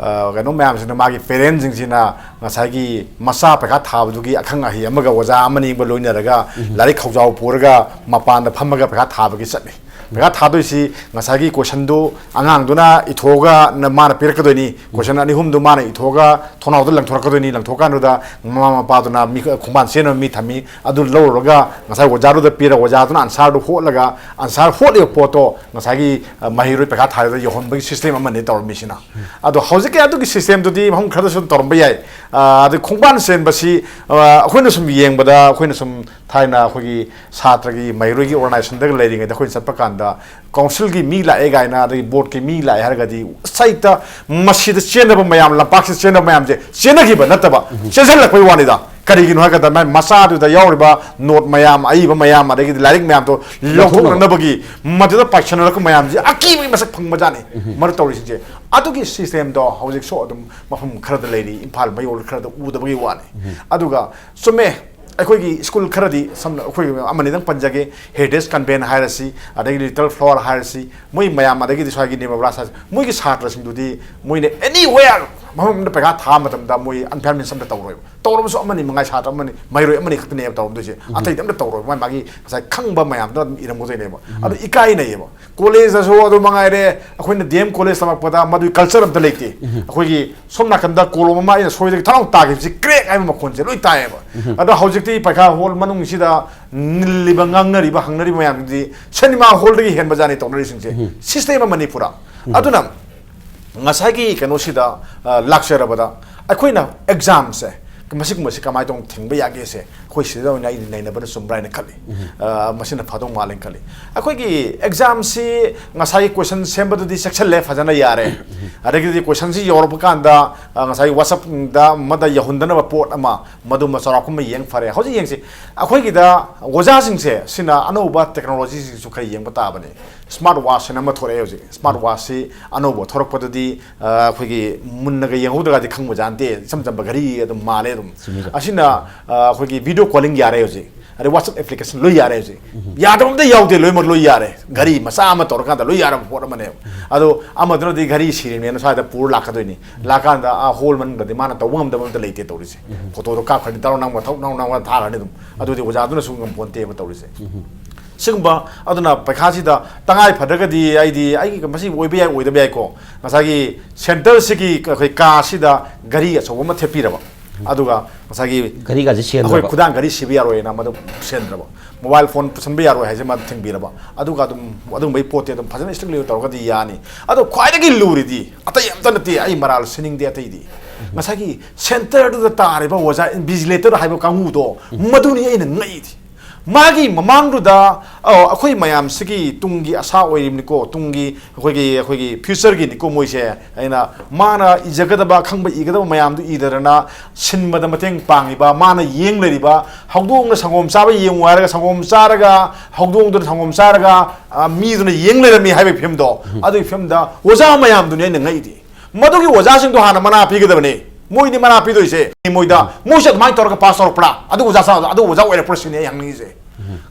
ꯀꯩꯅꯣ ꯃꯌꯥꯝꯁꯤꯅ, ꯃꯥꯒꯤ ꯄꯦꯔꯦꯟꯁꯤꯡꯁꯤꯅ ꯉꯁꯥꯏꯒꯤ ꯃꯆꯥ ꯄꯩꯈꯥ ꯊꯥꯕꯗꯨꯒꯤ ꯑꯈꯪ ꯑꯍꯩ ꯑꯃꯒ ꯑꯣꯖꯥ ꯑꯃꯅꯤꯒ ꯂꯣꯏꯅꯔꯒ ꯂꯥꯏꯔꯤꯛ ꯈꯧꯖꯥꯎ ꯄꯨꯔꯒ ꯃꯄꯥꯟꯗ ꯐꯝꯃꯒ ꯄꯩꯈꯥ ꯊꯥꯕꯒꯤ ꯆꯠꯂꯤ꯫ ꯄꯩꯈꯥ ꯊꯥꯗꯣꯏꯁꯤ ꯉꯁꯥꯏꯒꯤ ꯀꯣꯏꯁꯟꯗꯨ ꯑꯉꯥꯡꯗꯨꯅ ꯏꯊꯣꯛꯑꯒ ꯃꯥꯅ ꯄꯤꯔꯛꯀꯗꯣꯏꯅꯤ꯫ ꯀꯣꯏꯁꯟ ꯑꯅꯤ ꯑꯍꯨꯝꯗꯨ ꯃꯥꯅ ꯏꯊꯣꯛꯑꯒ ꯊꯣꯡꯅꯥꯎꯗ ꯂꯪꯊꯣꯔꯛꯀꯗꯣꯏꯅꯤ꯫ ꯂꯪꯊꯣꯛꯀꯥꯟꯗꯨꯗ ꯃꯃꯥ ꯃꯄꯥꯗꯨꯅ ꯃꯤ ꯈꯣꯡꯕꯥꯟ ꯆꯦꯟꯅꯕ ꯃꯤ ꯊꯝꯃꯤ, ꯑꯗꯨ ꯂꯧꯔꯨꯔꯒ ꯉꯁꯥꯏ ꯑꯣꯖꯥꯗꯨꯗ ꯄꯤꯔꯒ ꯑꯣꯖꯥꯗꯨꯅ ꯑꯟꯁꯥꯔꯗꯨ ꯍꯣꯠꯂꯒ, ꯑꯟꯁꯥꯔ ꯍꯣꯠꯂꯤꯕ ꯄꯣꯠꯇꯣ ꯉꯁꯥꯏꯒꯤ ꯃꯍꯩꯔꯣꯏ ꯄꯩꯈꯥ ꯊꯥꯔꯗ ꯌꯧꯍꯟꯕꯒꯤ ꯁꯤꯁꯇꯦꯝ ꯑꯃꯅꯤ ꯇꯧꯔꯝꯃꯤꯁꯤꯅ꯫ ꯑꯗꯣ ꯍꯧꯖꯤꯛꯀꯤ ꯑꯗꯨꯒꯤ ꯁꯤꯁꯇꯦꯝꯗꯨꯗꯤ ꯃꯐꯝ ꯈꯔꯗꯁꯨ ꯇꯧꯔꯝꯕ ꯌꯥꯏ꯫ ꯑꯗꯩ ꯈꯣꯡꯕꯥꯟ ꯆꯦꯟꯕꯁꯤ ꯑꯩꯈꯣꯏꯅ ꯁꯨꯝ ꯌꯦꯡꯕꯗ, ꯑꯩꯈꯣꯏꯅ ꯁꯨꯝ ꯊꯥꯏꯅ ꯑꯩꯈꯣꯏꯒꯤ ꯁꯥꯇ꯭ꯔꯒꯤ ꯃꯍꯩꯔꯣꯏꯒꯤ ꯑꯣꯔꯒꯅꯥꯏꯖꯦꯁꯟꯗꯒ ꯂꯩꯔꯤꯉꯩꯗ ꯑꯩꯈꯣꯏꯅ ꯆꯠꯄ ꯀꯥꯟꯗ ꯀꯥꯎꯟꯁꯤꯜꯒꯤ ꯃꯤ ꯂꯥꯛꯑꯦ ꯀꯥꯏꯅ, ꯑꯗꯒꯤ ꯕꯣꯔꯗꯀꯤ ꯃꯤ ꯂꯥꯛꯑꯦ ꯍꯥꯏꯔꯒꯗꯤ ꯁꯩꯇ ꯃꯁꯤꯗ ꯆꯦꯟꯅꯕ ꯃꯌꯥꯝ, ꯂꯝꯄꯥꯛꯁꯤꯗ ꯆꯦꯟꯅꯕ ꯃꯌꯥꯝꯁꯦ ꯆꯦꯟꯅꯈꯤꯕ ꯅꯠꯇꯕ, ꯆꯦꯟꯁꯤꯜꯂꯛꯄꯩ ꯋꯥꯅꯤꯗ꯫ ꯀꯔꯤꯒꯤꯅꯣ ꯍꯥꯏꯔꯒꯗ ꯃꯥꯏ ꯃꯆꯥꯗꯨꯗ ꯌꯥꯎꯔꯤꯕ ꯅꯣꯠ ꯃꯌꯥꯝ, ꯑꯏꯕ ꯃꯌꯥꯝ, ꯑꯗꯒꯤꯗꯤ ꯂꯥꯏꯔꯤꯛ ꯃꯌꯥꯝꯗꯣ ꯂꯧꯊꯣꯛꯅꯕ꯫ ꯂꯧꯊꯣꯛꯅꯅꯕꯒꯤ ꯃꯗꯨꯗ ꯄꯥꯏꯁꯟꯅꯔꯛꯄ ꯃꯌꯥꯝꯁꯦ ꯑꯀꯤꯕꯒꯤ ꯃꯁꯛ ꯐꯪꯕꯖꯥꯠꯅꯤ꯫ ꯃꯔꯨ ꯇꯧꯔꯤꯁꯤꯡꯁꯦ ꯑꯗꯨꯒꯤ ꯁꯤꯁꯇꯦꯝꯗꯣ ꯍꯧꯖꯤꯛꯁꯨ ꯑꯗꯨꯝ ꯃꯐꯝ ꯈꯔꯗ ꯂꯩꯔꯤ, ꯏꯝꯐꯥꯜ ꯃꯌꯣꯜ ꯈꯔꯗ ꯎꯗꯕꯒꯤ ꯋꯥꯅꯤ꯫ ꯑꯗꯨꯒ ꯆꯨꯝꯃꯦ, ꯑꯩꯈꯣꯏꯒꯤ ꯁ꯭ꯀꯨꯜ ꯈꯔꯗꯤ, ꯁꯝꯅ ꯑꯩꯈꯣꯏ ꯑꯃꯅꯤꯗꯪ ꯄꯟꯖꯒꯦ, ꯍꯦꯔꯤꯇꯦꯖ ꯀꯟꯚꯦꯟ ꯍꯥꯏꯔꯁꯤ, ꯑꯗꯒꯤ ꯂꯤꯇꯜ ꯐ꯭ꯂꯥꯋꯔ ꯍꯥꯏꯔꯁꯤ, ꯃꯣꯏ ꯃꯌꯥꯝ, ꯑꯗꯒꯤꯗꯤ ꯁ꯭ꯋꯥꯏꯒꯤ ꯅꯤꯔꯃꯂꯥ ꯍꯥꯏꯔꯁꯤ, ꯃꯣꯏꯒꯤ ꯁꯥꯇ꯭ꯔꯁꯤꯡꯗꯨꯗꯤ ꯃꯣꯏꯅ ꯑꯦꯅꯤꯋꯦꯌꯔ ꯃꯐꯝ ꯑꯃꯗ ꯄꯩꯈꯥ ꯊꯥꯕ ꯃꯇꯝꯗ ꯃꯣꯏ ꯑꯟꯐꯤꯌꯥꯔ ꯃꯤꯟꯁ ꯑꯝꯇ ꯇꯧꯔꯣꯏꯕ꯫ ꯇꯧꯔꯕꯁꯨ ꯑꯃꯅꯤ, ꯃꯉꯥꯏ ꯁꯥꯇ꯭ꯔ ꯑꯃꯅꯤ, ꯃꯍꯩꯔꯣꯏ ꯑꯃꯅꯤ ꯈꯛꯇꯅꯦꯕ ꯇꯧꯔꯝꯗꯣꯏꯁꯦ꯫ ꯑꯇꯩꯗꯤ ꯑꯝꯇ ꯇꯧꯔꯣꯏꯕ꯫ ꯃꯥꯏ ꯃꯥꯒꯤ ꯉꯁꯥꯏ ꯈꯪꯕ ꯃꯌꯥꯝꯗꯣ ꯑꯗꯨꯝ ꯏꯔꯝꯒꯗꯣꯏꯅꯦꯕ꯫ ꯑꯗꯨ ꯏꯀꯥꯏꯅꯩꯌꯦꯕ꯫ ꯀꯣꯂꯦꯖꯇꯁꯨ ꯑꯗꯨ ꯃꯉꯥꯏꯔꯦ, ꯑꯩꯈꯣꯏꯅ ꯗꯤ ꯑꯦꯝ ꯀꯣꯂꯦꯖ ꯇꯝꯃꯛꯄꯗ ꯃꯗꯨꯒꯤ ꯀꯜꯆꯔ ꯑꯝꯇ ꯂꯩꯇꯦ꯫ ꯑꯩꯈꯣꯏꯒꯤ ꯁꯣꯝ ꯅꯥꯀꯟꯗ ꯀꯣꯂꯣꯝ ꯑꯃ ꯑꯩꯅ ꯁꯣꯏꯗꯒꯤ ꯊꯥꯡ ꯇꯥꯈꯤꯕꯁꯤ ꯀ꯭ꯔꯦꯛ ꯍꯥꯏꯕ ꯃꯈꯣꯟꯁꯦ ꯂꯣꯏ ꯇꯥꯏꯌꯦꯕ꯫ ꯑꯗꯣ ꯍꯧꯖꯤꯛꯇꯤ ꯄꯩꯈꯥ ꯍꯣꯜ ꯃꯅꯨꯡꯁꯤꯗ ꯅꯤꯜꯂꯤꯕ, ꯉꯥꯡꯅꯔꯤꯕ, ꯍꯪꯅꯔꯤꯕ ꯃꯌꯥꯝꯗꯨꯗꯤ ꯁꯤꯅꯦꯃꯥ ꯍꯣꯜꯗꯒꯤ ꯍꯦꯟꯕ ꯖꯥꯠꯅꯤ ꯇꯧꯅꯔꯤꯁꯤꯡꯁꯦ꯫ ꯁꯤꯁꯇꯦꯝ ꯑꯃꯅꯤ ꯄꯨꯔꯥ꯫ ꯑꯗꯨꯅ ꯉꯁꯥꯏꯒꯤ ꯀꯩꯅꯣꯁꯤꯗ, ꯑ, ꯂꯥꯛꯆꯔꯕꯗ ꯑꯩꯈꯣꯏꯅ ꯑꯦꯛꯖꯥꯝꯁꯦ ꯃꯁꯤꯒꯨꯝꯕꯁꯤ ꯀꯃꯥꯏꯅ ꯇꯧꯅ ꯊꯤꯡꯕ ꯌꯥꯒꯦꯁꯦ ꯑꯩꯈꯣꯏ ꯁꯤꯗ ꯑꯣꯏꯅ ꯑꯩꯗꯤ ꯅꯩꯅꯕꯅ ꯆꯨꯝꯕ꯭ꯔꯥ ꯍꯥꯏꯅ ꯈꯜꯂꯤ꯫ ꯑ, ꯃꯁꯤꯅ ꯐꯗꯧ ꯃꯥꯜꯂꯦꯅ ꯈꯜꯂꯤ꯫ ꯑꯩꯈꯣꯏꯒꯤ ꯑꯦꯛꯖꯥꯝꯁꯤ ꯉꯁꯥꯏꯒꯤ ꯀꯣꯏꯁꯟ ꯁꯦꯝꯕꯗꯨꯗꯤ ꯆꯦꯛꯁꯤꯜꯂꯦ, ꯐꯖꯅ ꯌꯥꯔꯦ꯫ ꯑꯗꯒꯤꯗꯤ ꯀꯣꯏꯁꯟꯁꯤ ꯌꯧꯔꯛꯄ ꯀꯥꯟꯗ, ꯑ, ꯉꯁꯥꯏꯒꯤ ꯋꯥꯆꯞꯇ ꯑꯃꯗ ꯌꯧꯍꯟꯗꯅꯕ ꯄꯣꯠ ꯑꯃ, ꯃꯗꯨꯃ ꯆꯥꯎꯔꯥꯛꯄ ꯑꯃ ꯌꯦꯡ ꯐꯔꯦ꯫ ꯍꯧꯖꯤꯛ ꯌꯦꯡꯁꯤ, ꯑꯩꯈꯣꯏꯒꯤꯗ ꯑꯣꯖꯥꯁꯤꯡꯁꯦ ꯁꯤꯅ ꯑꯅꯧꯕ ꯇꯦꯛꯅꯣꯂꯣꯖꯤꯁꯤꯡꯁꯨ ꯈꯔ ꯌꯦꯡꯕ ꯇꯥꯕꯅꯤ꯫ ꯁ꯭ꯃꯥꯔꯠ ꯋꯥꯆ ꯍꯥꯏꯅ ꯑꯃ ꯊꯣꯛꯂꯛꯑꯦ ꯍꯧꯖꯤꯛ꯫ ꯁ꯭ꯃꯥꯔꯠ ꯋꯥꯆꯁꯤ ꯑꯅꯧꯕ ꯊꯣꯔꯛꯄꯗꯗꯤ, ꯑ, ꯑꯩꯈꯣꯏꯒꯤ ꯃꯨꯟꯅꯒ ꯌꯦꯡꯍꯧꯗ꯭ꯔꯒꯗꯤ ꯈꯪꯕꯖꯥꯠ ꯅꯠꯇꯦ꯫ ꯏꯆꯝ ꯆꯝꯕ ꯘꯔꯤ ꯑꯗꯨꯝ ꯃꯥꯜꯂꯦ ꯑꯗꯨꯝ꯫ ꯆꯨꯝꯃꯤ, ꯆꯨꯝꯃꯤ꯫ ꯑꯁꯤꯅ, ꯑ, ꯑꯩꯈꯣꯏꯒꯤ ꯚꯤꯗꯤꯑꯣ ꯀꯣꯂꯤꯡ ꯌꯥꯔꯦ ꯍꯧꯖꯤꯛ꯫ ꯑꯗꯩ WhatsApp application ꯂꯣꯏ ꯌꯥꯔꯦ ꯍꯧꯖꯤꯛ꯫ ꯌꯥꯗꯕ ꯑꯝꯇ ꯌꯥꯎꯗꯦ, ꯂꯣꯏꯅꯃꯛ ꯂꯣꯏ ꯌꯥꯔꯦ꯫ ꯘꯔꯤ ꯃꯆꯥ ꯑꯃ ꯇꯧꯔꯀꯥꯟꯗ ꯂꯣꯏ ꯌꯥꯔꯕ ꯄꯣꯠ ꯑꯃꯅꯦꯕ꯫ ꯑꯗꯣ ꯑꯃꯗꯨꯅꯗꯤ ꯘꯔꯤ ꯁꯤꯔꯤꯅꯦꯅ ꯁ꯭ꯋꯥꯏꯗ ꯄꯨꯔ ꯂꯥꯛꯀꯗꯣꯏꯅꯤ꯫ ꯂꯥꯛꯀꯥꯟꯗ ꯑꯥ ꯍꯣꯜ ꯃꯅꯨꯡꯗꯗꯤ ꯃꯥꯅ ꯇꯧꯕ ꯉꯝꯗꯕ ꯑꯝꯇ ꯂꯩꯇꯦ ꯇꯧꯔꯤꯁꯦ꯫ ꯐꯣꯇꯣꯗꯣ ꯀꯥꯞꯈ꯭ꯔꯅꯤ, ꯇꯧꯔ ꯅꯪ ꯃꯊꯧ ꯅꯪ ꯅꯪ ꯊꯥꯔꯅꯤ ꯑꯗꯨꯝ꯫ ꯑꯗꯨꯗꯤ ꯑꯣꯖꯥꯗꯨꯅꯁꯨ ꯉꯝꯄꯣꯟꯇꯦꯕ ꯇꯧꯔꯤꯁꯦ꯫ ꯁꯤꯒꯨꯝꯕ ꯑꯗꯨꯅ ꯄꯩꯈꯥꯁꯤꯗ ꯇꯉꯥꯏ ꯐꯗ꯭ꯔꯒꯗꯤ ꯑꯩꯗꯤ ꯑꯩꯒꯤ ꯃꯁꯤ ꯑꯣꯏꯕ ꯌꯥꯏ, ꯑꯣꯏꯗꯕ ꯌꯥꯏꯀꯣ꯫ ꯉꯁꯥꯏꯒꯤ centreꯁꯤꯒꯤ ꯑꯩꯈꯣꯏ ꯀꯥꯁꯤꯗ ꯘꯔꯤ ꯑꯆꯧꯕ ꯑꯃ ꯊꯦꯠꯄꯤꯔꯕ꯫ ꯑꯗꯨꯒ ꯉꯁꯥꯏꯒꯤ ꯘꯔꯤꯒꯥꯁꯦ ꯑꯩꯈꯣꯏ ꯁꯤꯍꯟꯗ꯭ꯔꯕ? ꯈꯨꯗꯥꯡ ꯘꯔꯤ ꯁꯤꯕ ꯌꯥꯔꯣꯏꯅ ꯃꯗꯨ ꯁꯤꯍꯟꯗ꯭ꯔꯕ꯫ Mobile phone ꯄꯨꯁꯟꯕ ꯌꯥꯔꯣꯏ ꯍꯥꯏꯁꯦ ꯃꯥ ꯊꯤꯡꯕꯤꯔꯕ꯫ ꯑꯗꯨꯒ ꯑꯗꯨꯝ ꯑꯗꯨꯝꯕꯩ ꯄꯣꯠꯇꯤ ꯑꯗꯨꯝ ꯐꯖꯅ strictly ꯇꯧꯔꯒꯗꯤ ꯌꯥꯅꯤ꯫ ꯑꯗꯣ ꯈ꯭ꯋꯥꯏꯗꯒꯤ ꯂꯨꯔꯤꯗꯤ ꯑꯇꯩ ꯑꯝꯇ ꯅꯠꯇꯦ, ꯑꯩ ꯃꯔꯥꯜ ꯁꯤꯅꯤꯡꯗꯦ ꯑꯇꯩꯗꯤ꯫ ꯉꯁꯥꯏꯒꯤ centreꯗꯨꯗ ꯇꯥꯔꯤꯕ ꯑꯣꯖꯥ invigilator ꯍꯥꯏꯕ ꯀꯥꯡꯕꯨꯗꯣ, ꯃꯗꯨꯅꯤ ꯑꯩꯅ ꯉꯛꯏꯗꯤ꯫ ꯃꯥꯒꯤ ꯃꯃꯥꯡꯗꯨꯗ, ꯑ, ꯑꯩꯈꯣꯏ ꯃꯌꯥꯝꯁꯤꯒꯤ ꯇꯨꯡꯒꯤ ꯑꯁꯥ ꯑꯣꯏꯔꯤꯕꯅꯤꯀꯣ, ꯇꯨꯡꯒꯤ ꯑꯩꯈꯣꯏꯒꯤ, ꯑꯩꯈꯣꯏꯒꯤ futureꯒꯤꯅꯤꯀꯣ ꯃꯣꯏꯁꯦ꯫ ꯑꯩꯅ ꯃꯥꯅ ꯏꯖꯒꯗꯕ, ꯈꯪꯕ ꯏꯒꯗꯕ ꯃꯌꯥꯝꯗꯨ ꯏꯗꯗꯅ ꯁꯤꯟꯕꯗ ꯃꯇꯦꯡ ꯄꯥꯡꯉꯤꯕ, ꯃꯥꯅ ꯌꯦꯡ ꯂꯩꯔꯤꯕ, ꯍꯧꯗꯣꯡꯅ ꯁꯪꯒꯣꯝ ꯆꯥꯕ ꯌꯦꯡꯉꯨ ꯍꯥꯏꯔꯒ ꯁꯪꯒꯣꯝ ꯆꯥꯔꯒ, ꯍꯧꯗꯣꯡꯗꯨꯅ ꯁꯪꯒꯣꯝ ꯆꯥꯔꯒ, ꯑ, ꯃꯤꯗꯨꯅ ꯌꯦꯡ ꯂꯩꯔꯝꯃꯤ ꯍꯥꯏꯕꯒꯤ ꯐꯤꯕꯝꯗꯣ, ꯑꯗꯨꯒꯤ ꯐꯤꯕꯝꯗ ꯑꯣꯖꯥ ꯃꯌꯥꯝꯗꯨꯅꯤ ꯑꯩꯅ ꯉꯛꯏꯗꯤ꯫ ꯃꯗꯨꯒꯤ ꯑꯣꯖꯥꯁꯤꯡꯗꯣ ꯍꯥꯟꯅ ꯃꯅꯥ ꯄꯤꯒꯗꯕꯅꯤ꯫ ꯃꯣꯏꯗꯤ ꯃꯅꯥ ꯄꯤꯗꯣꯏꯁꯦ ꯃꯣꯏꯗ, ꯃꯣꯏꯁꯦ ꯑꯗꯨꯃꯥꯏꯅ ꯇꯧꯔꯒ ꯄꯥꯁ ꯇꯧꯔꯛꯄ꯭ꯔꯥ? ꯑꯗꯨ ꯑꯣꯖꯥ ꯁꯥ-, ꯑꯗꯨ ꯑꯣꯖꯥ ꯑꯣꯏꯔꯛꯄ꯭ꯔꯥ ꯁꯤꯅꯤ ꯑꯩ ꯍꯪꯅꯤꯡꯉꯤꯁꯦ꯫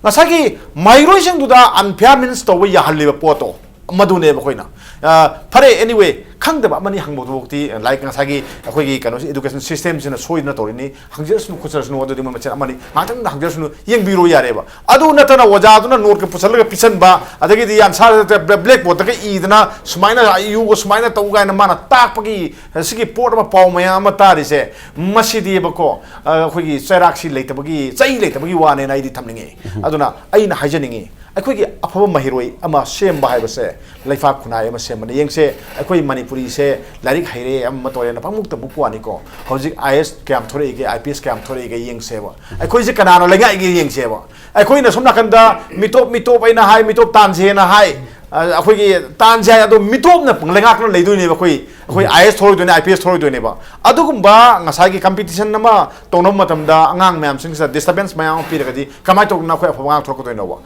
ꯉꯁꯥꯏꯒꯤ ꯃꯍꯩꯔꯣꯏꯁꯤꯡꯗꯨꯗ unfair means ꯇꯧꯕ ꯌꯥꯍꯜꯂꯤꯕ ꯄꯣꯠꯇꯣ, ꯃꯗꯨꯅꯦꯕ ꯑꯩꯈꯣꯏꯅ, ꯑ, ꯐꯔꯦ, anyway, ꯈꯪꯗꯕ ꯑꯃꯅꯤ ꯍꯪꯕꯗꯨꯐꯥꯎꯗꯤ, like, ꯉꯁꯥꯏꯒꯤ ꯑꯩꯈꯣꯏꯒꯤ ꯀꯩꯅꯣꯁꯤ, education systemꯁꯤꯅ ꯁꯣꯏꯗꯅ ꯇꯧꯔꯤꯅꯤ, ꯍꯪꯖꯔꯁꯅꯨ ꯈꯣꯠꯆꯔꯁꯅꯨ, ꯑꯗꯨꯗꯤ ꯃꯣꯏ ꯃꯆꯤꯟ ꯑꯃꯅꯤ, ꯉꯥꯏꯍꯥꯛꯇꯪꯗ ꯍꯪꯖꯔꯁꯅꯨ, ꯌꯦꯡꯕꯤꯔꯣ ꯌꯥꯔꯦꯕ꯫ ꯑꯗꯨ ꯅꯠꯇꯅ ꯑꯣꯖꯥꯗꯨꯅ noteꯀ ꯄꯨꯁꯜꯂꯒ ꯄꯤꯁꯟꯕ, ꯑꯗꯒꯤꯗꯤ answer blackboardꯇꯒ ꯏꯗꯅ ꯁꯨꯃꯥꯏꯅ ꯏꯌꯨ, ꯁꯨꯃꯥꯏꯅ ꯇꯧ ꯀꯥꯏꯅ ꯃꯥꯅ ꯇꯥꯛꯄꯒꯤ ꯁꯤꯒꯤ ꯄꯣꯠ ꯑꯃ, ꯄꯥꯎ ꯃꯌꯥꯝ ꯑꯃ ꯇꯥꯔꯤꯁꯦ, ꯃꯁꯤꯗꯤꯕꯀꯣ, ꯑ, ꯑꯩꯈꯣꯏꯒꯤ ꯆꯩꯔꯥꯛꯁꯤ ꯂꯩꯇꯕꯒꯤ, ꯆꯩ ꯂꯩꯇꯕꯒꯤ ꯋꯥꯅꯦꯅ ꯑꯩꯗꯤ ꯊꯝꯅꯤꯡꯉꯤ꯫ ꯑꯗꯨꯅ ꯑꯩꯅ ꯍꯥꯏꯖꯅꯤꯡꯉꯤ, ꯑꯩꯈꯣꯏꯒꯤ ꯑꯐꯕ ꯃꯍꯩꯔꯣꯏ ꯑꯃ ꯁꯦꯝꯕ ꯍꯥꯏꯕꯁꯦ ꯂꯩꯄꯥꯛ ꯈꯨꯟꯅꯥꯏ ꯑꯃ ꯁꯦꯝꯕꯅꯤ꯫ ꯌꯦꯡꯁꯦ, ꯑꯩꯈꯣꯏ ꯃꯅꯤꯄꯨꯔꯤꯁꯦ ꯂꯥꯏꯔꯤꯛ ꯍꯩꯔꯦ ꯑꯃ ꯇꯧꯔꯦꯅ ꯄꯪꯃꯨꯛꯇ ꯃꯨꯛꯄ ꯋꯥꯅꯤꯀꯣ꯫ ꯍꯧꯖꯤꯛ IAS ꯀꯌꯥꯝ ꯊꯣꯔꯛꯏꯒꯦ, IPS ꯀꯌꯥꯝ ꯊꯣꯔꯛꯏꯒꯦ ꯌꯦꯡꯁꯦꯕ꯫ ꯑꯩꯈꯣꯏꯁꯦ ꯀꯅꯥꯅ ꯂꯩꯉꯥꯛꯏꯒꯦ ꯌꯦꯡꯁꯦꯕ꯫ ꯑꯩꯈꯣꯏꯅ ꯁꯣꯝ ꯅꯥꯀꯟꯗ ꯃꯤꯇꯣꯞ, ꯃꯤꯇꯣꯞ ꯑꯩꯅ ꯍꯥꯏ, ꯃꯤꯇꯣꯞ ꯇꯥꯟꯁꯦꯅ ꯍꯥꯏ, ꯑ, ꯑꯩꯈꯣꯏꯒꯤ ꯇꯥꯟꯁꯦ ꯍꯥꯏ, ꯑꯗꯣ ꯃꯤꯇꯣꯞꯅ ꯂꯩꯉꯥꯛꯇꯨꯅ ꯂꯩꯗꯣꯏꯅꯦꯕ꯫ ꯑꯩꯈꯣꯏ, ꯑꯩꯈꯣꯏ IAS ꯊꯣꯔꯛꯇꯣꯏꯅꯦ, IPS ꯊꯣꯔꯛꯇꯣꯏꯅꯦꯕ꯫ ꯑꯗꯨꯒꯨꯝꯕ ꯉꯁꯥꯏꯒꯤ competition ꯑꯃ ꯇꯧꯅꯕ ꯃꯇꯝꯗ ꯑꯉꯥꯡ ꯃꯌꯥꯝꯁꯤꯡꯁꯤꯗ disturbance ꯃꯌꯥꯝ ꯑꯃ ꯄꯤꯔꯒꯗꯤ ꯀꯃꯥꯏꯅ ꯇꯧꯗꯅ ꯑꯩꯈꯣꯏ ꯑꯐꯕ ꯑꯉꯥꯡ ꯊꯣꯔꯛꯀꯗꯣꯏꯅꯣꯕ?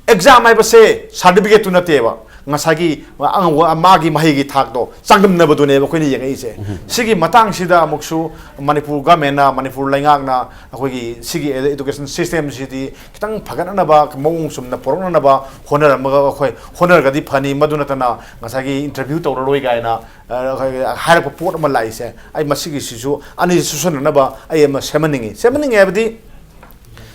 Exam ꯍꯥꯏꯕꯁꯦ certificateꯇꯨ ꯅꯠꯇꯦꯕ꯫ ꯉꯁꯥꯏꯒꯤ ꯑꯉ-, ꯃꯥꯒꯤ ꯃꯍꯩꯒꯤ ꯊꯥꯛꯇꯣ ꯆꯥꯡꯗꯝꯅꯕꯗꯨꯅꯦꯕ ꯑꯩꯈꯣꯏꯅ ꯌꯦꯡꯉꯛꯏꯁꯦ꯫ ꯁꯤꯒꯤ ꯃꯇꯥꯡꯁꯤꯗ ꯑꯃꯨꯛꯁꯨ ꯃꯅꯤꯄꯨꯔ ꯒꯃꯦꯟꯅ, ꯃꯅꯤꯄꯨꯔ ꯂꯩꯉꯥꯛꯅ ꯑꯩꯈꯣꯏꯒꯤ ꯁꯤꯒꯤ education system ꯁꯤꯗꯤ ꯈꯤꯇꯪ ꯐꯒꯠꯅꯅꯕ, ꯃꯑꯣꯡ ꯆꯨꯝꯅ ꯄꯨꯔꯛꯅꯅꯕ ꯍꯣꯠꯅꯔꯝꯃꯒ, ꯑꯩꯈꯣꯏ ꯍꯣꯠꯅꯔꯒꯗꯤ ꯐꯅꯤ, ꯃꯗꯨ ꯅꯠꯇꯅ ꯉꯁꯥꯏꯒꯤ interview ꯇꯧꯔꯔꯣꯏ ꯀꯥꯏꯅ, ꯑ, ꯑꯩꯈꯣꯏ ꯍꯥꯏꯔꯛꯄ ꯄꯣꯠ ꯑꯃ ꯂꯥꯛꯏꯁꯦ, ꯑꯩ ꯃꯁꯤꯒꯤꯁꯤꯁꯨ ꯑꯅꯤ ꯆꯨꯁꯟꯅꯅꯕ ꯑꯩ ꯑꯃ ꯁꯦꯝꯍꯟꯅꯤꯡꯉꯤ꯫ ꯁꯦꯝꯍꯟꯅꯤꯡꯉꯤ ꯍꯥꯏꯕꯗꯤ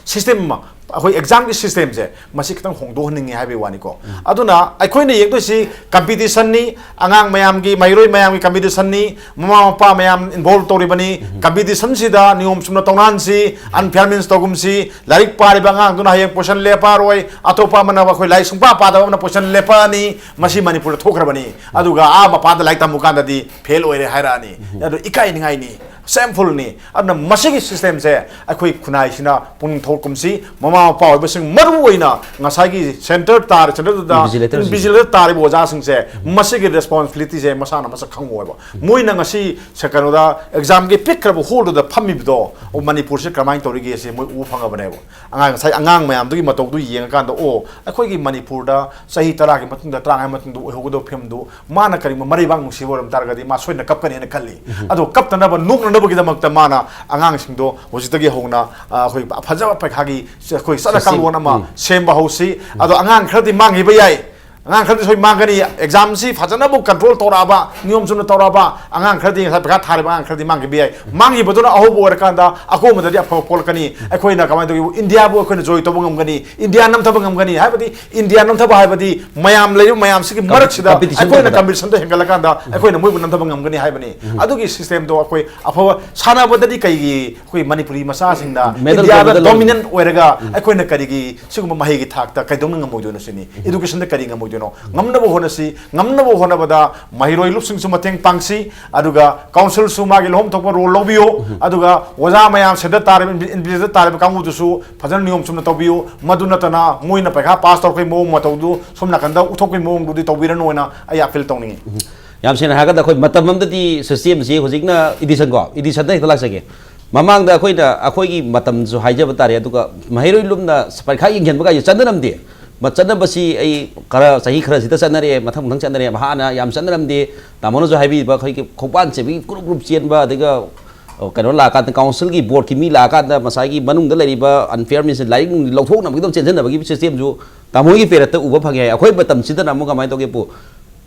system ꯑꯃ, ꯑꯩꯈꯣꯏ exam ꯒꯤ system ꯁꯦ, ꯃꯁꯤ ꯈꯤꯇꯪ ꯍꯣꯡꯗꯣꯛꯍꯟꯅꯤꯡꯉꯤ ꯍꯥꯏꯕꯒꯤ ꯋꯥꯅꯤꯀꯣ꯫ ꯑꯗꯨꯅ ꯑꯩꯈꯣꯏꯅ ꯌꯦꯡꯗꯣꯏꯁꯤ competition ꯅꯤ, ꯑꯉꯥꯡ ꯃꯌꯥꯝꯒꯤ, ꯃꯍꯩꯔꯣꯏ ꯃꯌꯥꯝꯒꯤ competition ꯅꯤ, ꯃꯃꯥ ꯃꯄꯥ ꯃꯌꯥꯝ involve ꯇꯧꯔꯤꯕꯅꯤ꯫ Competition ꯁꯤꯗ ꯅꯤꯌꯣꯝ ꯆꯨꯝꯅ ꯇꯧꯅꯍꯟꯁꯤ, unfairness ꯇꯧꯒꯨꯝꯁꯤ꯫ ꯂꯥꯏꯔꯤꯛ ꯄꯥꯔꯤꯕ ꯑꯉꯥꯡꯗꯨꯅ ꯍꯌꯦꯡ position ꯂꯦꯞꯄꯔꯣꯏ, ꯑꯇꯣꯞꯄ ꯑꯃꯅ, ꯑꯩꯈꯣꯏ ꯂꯥꯏꯔꯤꯛ ꯁꯨꯡꯄꯥ ꯄꯥꯗꯕ ꯑꯃꯅ position ꯂꯦꯞꯄꯛꯑꯅꯤ꯫ ꯃꯁꯤ ꯃꯅꯤꯄꯨꯔꯗ ꯊꯣꯛꯈ꯭ꯔꯕꯅꯤ꯫ ꯑꯗꯨꯒ ꯑꯥ ꯃꯄꯥꯟꯗ ꯂꯥꯏꯔꯤꯛ ꯇꯝꯃꯨ ꯀꯥꯟꯗꯗꯤ fail ꯑꯣꯏꯔꯦ ꯍꯥꯏꯔꯛꯑꯅꯤ꯫ ꯑꯗꯨ ꯏꯀꯥꯏꯅꯤꯡꯉꯥꯏꯅꯤ, shameful ꯅꯤ꯫ ꯑꯗꯨꯅ ꯃꯁꯤꯒꯤ system ꯁꯦ ꯑꯩꯈꯣꯏ ꯈꯨꯟꯅꯥꯏꯁꯤꯅ ꯄꯨꯛꯅꯤꯡ ꯊꯧꯒꯠꯀꯨꯝꯁꯤ꯫ ꯃꯃꯥ ꯃꯄꯥ ꯑꯣꯏꯕꯁꯤꯡ, ꯃꯔꯨ ꯑꯣꯏꯅ ꯉꯁꯥꯏꯒꯤ centre ꯇꯥꯔ, centre ꯗꯨꯗ invigilator ꯁꯤꯡ꯫ Invigilator ꯇꯥꯔꯤꯕ ꯑꯣꯖꯥꯁꯤꯡꯁꯦ, ꯃꯁꯤꯒꯤ responsibility ꯁꯦ ꯃꯁꯥꯅ ꯃꯁꯛ ꯈꯪꯉꯣꯏꯕ꯫ ꯃꯣꯏꯅ ꯉꯁꯤ ꯁꯦ-, ꯀꯩꯅꯣꯗ exam ꯒꯤ ꯄꯤꯛꯈ꯭ꯔꯕ hall ꯗꯨꯗ ꯐꯝꯃꯤꯕꯗꯣ, ꯑꯣ, ꯃꯅꯤꯄꯨꯔꯁꯦ ꯀꯔꯝꯍꯥꯏꯅ ꯇꯧꯔꯤꯒꯦ ꯁꯤ ꯃꯣꯏ ꯎꯕ ꯐꯪꯉꯕꯅꯦꯕ꯫ ꯑꯉꯥꯡ, ꯉꯁꯥꯏ ꯑꯉꯥꯡ ꯃꯌꯥꯝꯗꯨꯒꯤ ꯃꯇꯧꯗꯨ ꯌꯦꯡꯉꯀꯥꯟꯗ, ꯑꯣ, ꯑꯩꯈꯣꯏꯒꯤ ꯃꯅꯤꯄꯨꯔꯗ ꯆꯍꯤ ꯇꯔꯥꯒꯤ ꯃꯇꯨꯡꯗ, ꯇꯔꯥꯃꯉꯥꯒꯤ ꯃꯇꯨꯡꯗ ꯑꯣꯏꯍꯧꯒꯗꯕ ꯐꯤꯕꯝꯗꯨ, ꯃꯥꯅ ꯀꯔꯤꯒꯨꯝꯕ ꯃꯔꯩꯕꯥꯛ ꯅꯨꯡꯁꯤꯕ ꯑꯣꯏꯔꯝ ꯇꯥꯔꯒꯗꯤ ꯃꯥ ꯁꯣꯏꯗꯅ ꯀꯞꯀꯅꯤ ꯍꯥꯏꯅ ꯈꯜꯂꯤ꯫ ꯑꯗꯣ ꯀꯞꯇꯅꯕ, ꯅꯣꯛꯅꯅꯕꯒꯤꯗꯃꯛꯇ ꯃꯥꯅ ꯑꯉꯥꯡꯁꯤꯡꯗꯣ ꯍꯧꯖꯤꯛꯇꯒꯤ ꯍꯧꯅ, ꯑ, ꯑꯩꯈꯣꯏ ꯐꯖꯕ ꯄꯩꯈꯥꯒꯤ ꯑꯩꯈꯣꯏ ꯆꯠꯅ system, ꯀꯥꯡꯂꯣꯟ ꯑꯃ ꯎꯝ꯫ ꯁꯦꯝꯕ ꯍꯧꯁꯤ꯫ ꯑꯗꯣ ꯑꯉꯥꯡ ꯈꯔꯗꯤ ꯃꯥꯡꯈꯤꯕ ꯌꯥꯏ, ꯑꯉꯥꯡ ꯈꯔꯗꯤ ꯁꯣꯏ ꯃꯥꯡꯒꯅꯤ꯫ Exam ꯁꯤ ꯐꯖꯅꯕꯨ control ꯇꯧꯔꯛꯑꯕ, ꯅꯤꯌꯣꯝ ꯆꯨꯝꯅ ꯇꯧꯔꯛꯑꯕ, ꯑꯉꯥꯡ ꯈꯔꯗꯤ ꯉꯁꯥꯏ ꯄꯩꯈꯥ ꯊꯥꯔꯤꯕ ꯑꯉꯥꯡ ꯈꯔꯗꯤ ꯃꯥꯡꯈꯤꯕ ꯌꯥꯏ꯫ ꯃꯥꯡꯈꯤꯕꯗꯨꯅ ꯑꯍꯧꯕ ꯑꯣꯏꯔꯀꯥꯟꯗ ꯑꯀꯣꯟꯕꯗꯗꯤ ꯑꯐꯕ ꯄꯣꯛꯂꯛꯀꯅꯤ꯫ ꯑꯩꯈꯣꯏꯅ ꯀꯃꯥꯏꯅ ꯇꯧꯒꯦ? ꯏꯟꯗꯤꯌꯥꯕꯨ ꯑꯩꯈꯣꯏꯅ join ꯇꯧꯕ ꯉꯝꯒꯅꯤ, ꯏꯟꯗꯤꯌꯥ ꯅꯝꯊꯕ ꯉꯝꯒꯅꯤ꯫ ꯍꯥꯏꯕꯗꯤ ꯏꯟꯗꯤꯌꯥ ꯅꯝꯊꯕ ꯍꯥꯏꯕꯗꯤ ꯃꯌꯥꯝ ꯂꯩꯔꯤꯕ ꯃꯌꯥꯝꯁꯤꯒꯤ ꯀꯝꯄꯤ-, ꯃꯔꯛꯁꯤꯗ competition ꯑꯩꯈꯣꯏꯅ ꯇꯧꯕꯗ꯫ Competition ꯗ ꯍꯦꯟꯒꯠꯂꯀꯥꯟꯗ ꯑꯩꯈꯣꯏꯅ ꯃꯣꯏꯕꯨ ꯅꯝꯊꯕ ꯉꯝꯒꯅꯤ ꯍꯥꯏꯕꯅꯤ꯫ ꯑꯗꯨꯒꯤ system ꯗꯣ ꯑꯩꯈꯣꯏ ꯑꯐꯕ ꯁꯥꯟꯅꯕꯗꯗꯤ ꯀꯩꯒꯤ ꯑꯩꯈꯣꯏ ꯃꯅꯤꯄꯨꯔꯤ ꯃꯆꯥꯁꯤꯡꯅ medal ꯏꯟꯗꯤꯌꯥꯗ ꯐꯪꯕꯗ ꯂꯧ-, dominant ꯑꯣꯏꯔꯒ ꯎꯝ꯫ ꯑꯩꯈꯣꯏꯅ ꯀꯔꯤꯒꯤ ꯁꯤꯒꯨꯝꯕ ꯃꯍꯩꯒꯤ ꯊꯥꯛꯇ ꯀꯩꯗꯧꯅ ꯉꯝꯃꯣꯏꯗꯣꯏꯅꯣ ꯁꯤꯅꯤ꯫ Education ꯗ ꯀꯔꯤ ꯉꯝꯃꯣꯏꯗꯣꯏꯅꯣ? ꯉꯝꯅꯕ ꯍꯣꯠꯅꯁꯤ꯫ ꯉꯝꯅꯕ ꯍꯣꯠꯅꯕꯗ ꯃꯍꯩꯔꯣꯏ ꯂꯨꯞꯁꯤꯡꯁꯨ ꯃꯇꯦꯡ ꯄꯥꯡꯁꯤ, ꯑꯗꯨꯒ council ꯁꯨ ꯃꯥꯒꯤ ꯂꯧꯐꯝ ꯊꯣꯛꯄ role ꯂꯧꯕꯤꯌꯨ, ꯑꯗꯨꯒ ꯑꯣꯖꯥ ꯃꯌꯥꯝ centre ꯇꯥꯔꯤꯕ, invigilator ꯇꯥꯔꯤꯕ ꯀꯥꯡꯕꯨꯗꯨꯁꯨ ꯐꯖꯅ ꯅꯤꯌꯣꯝ ꯆꯨꯝꯅ ꯇꯧꯕꯤꯌꯨ꯫ ꯃꯗꯨ ꯅꯠꯇꯅ ꯃꯣꯏꯅ ꯄꯩꯈꯥ pass ꯇꯧꯔꯛꯄꯒꯤ ꯃꯑꯣꯡ ꯃꯇꯧꯗꯨ ꯁꯣꯝ ꯅꯥꯀꯟꯗ ꯎꯠꯊꯣꯛꯄꯒꯤ ꯃꯑꯣꯡꯗꯨꯗꯤ ꯇꯧꯕꯤꯔꯅꯨ ꯍꯥꯏꯅ ꯑꯩ appeal ꯇꯧꯅꯤꯡꯉꯤ꯫ ꯌꯥꯝ ꯁꯦꯡꯅ ꯍꯥꯏꯔꯒꯗ ꯑꯩꯈꯣꯏ ꯃꯇꯝ ꯑꯃꯗꯗꯤ system ꯁꯤ ꯍꯧꯖꯤꯛꯅ edition ꯀꯣ, edition ꯗ ꯍꯦꯛꯇ ꯂꯥꯛꯆꯒꯦ꯫ ꯃꯃꯥꯡꯗ ꯑꯩꯈꯣꯏꯅ, ꯑꯩꯈꯣꯏꯒꯤ ꯃꯇꯝꯁꯨ ꯍꯥꯏꯖꯕ ꯇꯥꯔꯦ, ꯑꯗꯨꯒ ꯃꯍꯩꯔꯣꯏ ꯂꯨꯞꯅ ꯄꯔꯤꯈꯥ ꯌꯦꯡꯁꯤꯟꯕ ꯀꯥꯏꯁꯦ ꯆꯠꯅꯔꯝꯗꯦ꯫ ꯆꯠꯅꯕꯁꯤ ꯑꯩ ꯈꯔ, ꯆꯍꯤ ꯈꯔꯁꯤꯗ ꯆꯠꯅꯔꯛꯑꯦ, ꯃꯊꯪ ꯃꯊꯪ ꯆꯠꯅꯔꯛꯑꯦ꯫ ꯍꯥꯟꯅ ꯌꯥꯝ ꯆꯠꯅꯔꯝꯗꯦ꯫ ꯇꯥꯃꯣꯅꯁꯨ ꯍꯥꯏꯕꯤꯕ ꯑꯩꯈꯣꯏꯒꯤ ꯈꯣꯡꯕꯥꯟ ꯆꯦꯟꯕꯒꯤ group group ꯆꯦꯟꯕ, ꯑꯗꯨꯒ, ꯑ, ꯀꯩꯅꯣ ꯂꯥꯛꯑꯀꯥꯟꯗ, council ꯒꯤ board ꯀꯤ ꯃꯤ ꯂꯥꯛꯑꯀꯥꯟꯗ ꯉꯁꯥꯏꯒꯤ ꯃꯅꯨꯡꯗ ꯂꯩꯔꯤꯕ unfair means ꯂꯥꯏꯔꯤꯛ ꯅꯨꯡ ꯂꯧꯊꯣꯛꯅꯕꯒꯤꯗꯃꯛ ꯆꯦꯟꯖꯟꯅꯕꯒꯤ system ꯁꯨ ꯇꯥꯃꯣꯒꯤ ꯄꯦꯔꯠꯇ ꯎꯕ ꯐꯪꯉꯦ ꯍꯥꯏ꯫ ꯑꯩꯈꯣꯏ ꯃꯇꯝꯁꯤꯗꯅ ꯑꯃꯨꯛ ꯀꯃꯥꯏꯅ ꯇꯧꯒꯦꯕꯨ,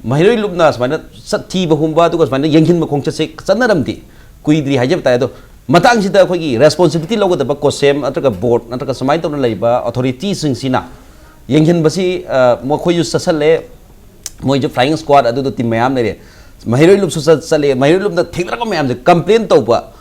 ꯃꯍꯩꯔꯣꯏ ꯂꯨꯞꯅ ꯁꯨꯃꯥꯏꯅ ꯆꯠ ꯊꯤꯕꯒꯨꯝꯕ, ꯑꯗꯨꯒ ꯁꯨꯃꯥꯏꯅ ꯌꯦꯡꯁꯤꯟꯕ ꯈꯣꯡꯆꯠꯁꯦ ꯆꯠꯅꯔꯝꯗꯦ, ꯀꯨꯏꯗ꯭ꯔꯤ ꯍꯥꯏꯖꯕ ꯇꯥꯏ꯫ ꯑꯗꯣ ꯃꯇꯥꯡꯁꯤꯗ ꯑꯩꯈꯣꯏꯒꯤ responsibility ꯂꯧꯒꯗꯕ ꯀꯣꯁꯦꯝ ꯅꯠꯇ꯭ꯔꯒ board ꯅꯠꯇ꯭ꯔꯒ ꯁꯨꯃꯥꯏꯅ ꯇꯧꯅ ꯂꯩꯔꯤꯕ authority ꯁꯤꯡꯁꯤꯅ ꯌꯦꯡꯁꯤꯟꯕꯁꯤ, ꯑ, ꯃꯈꯣꯏꯁꯨ ꯆꯠꯁꯜꯂꯦ, ꯃꯣꯏꯁꯨ flying squad ꯑꯗꯨꯗꯣ team ꯃꯌꯥꯝ ꯂꯩꯔꯦ, ꯃꯍꯩꯔꯣꯏ ꯂꯨꯞꯁꯨ ꯆꯠ-, ꯆꯠꯂꯦ꯫ ꯃꯍꯩꯔꯣꯏ ꯂꯨꯞꯅ ꯊꯦꯡꯅꯔꯛꯄ ꯃꯌꯥꯝꯁꯦ complain ꯇꯧꯕ,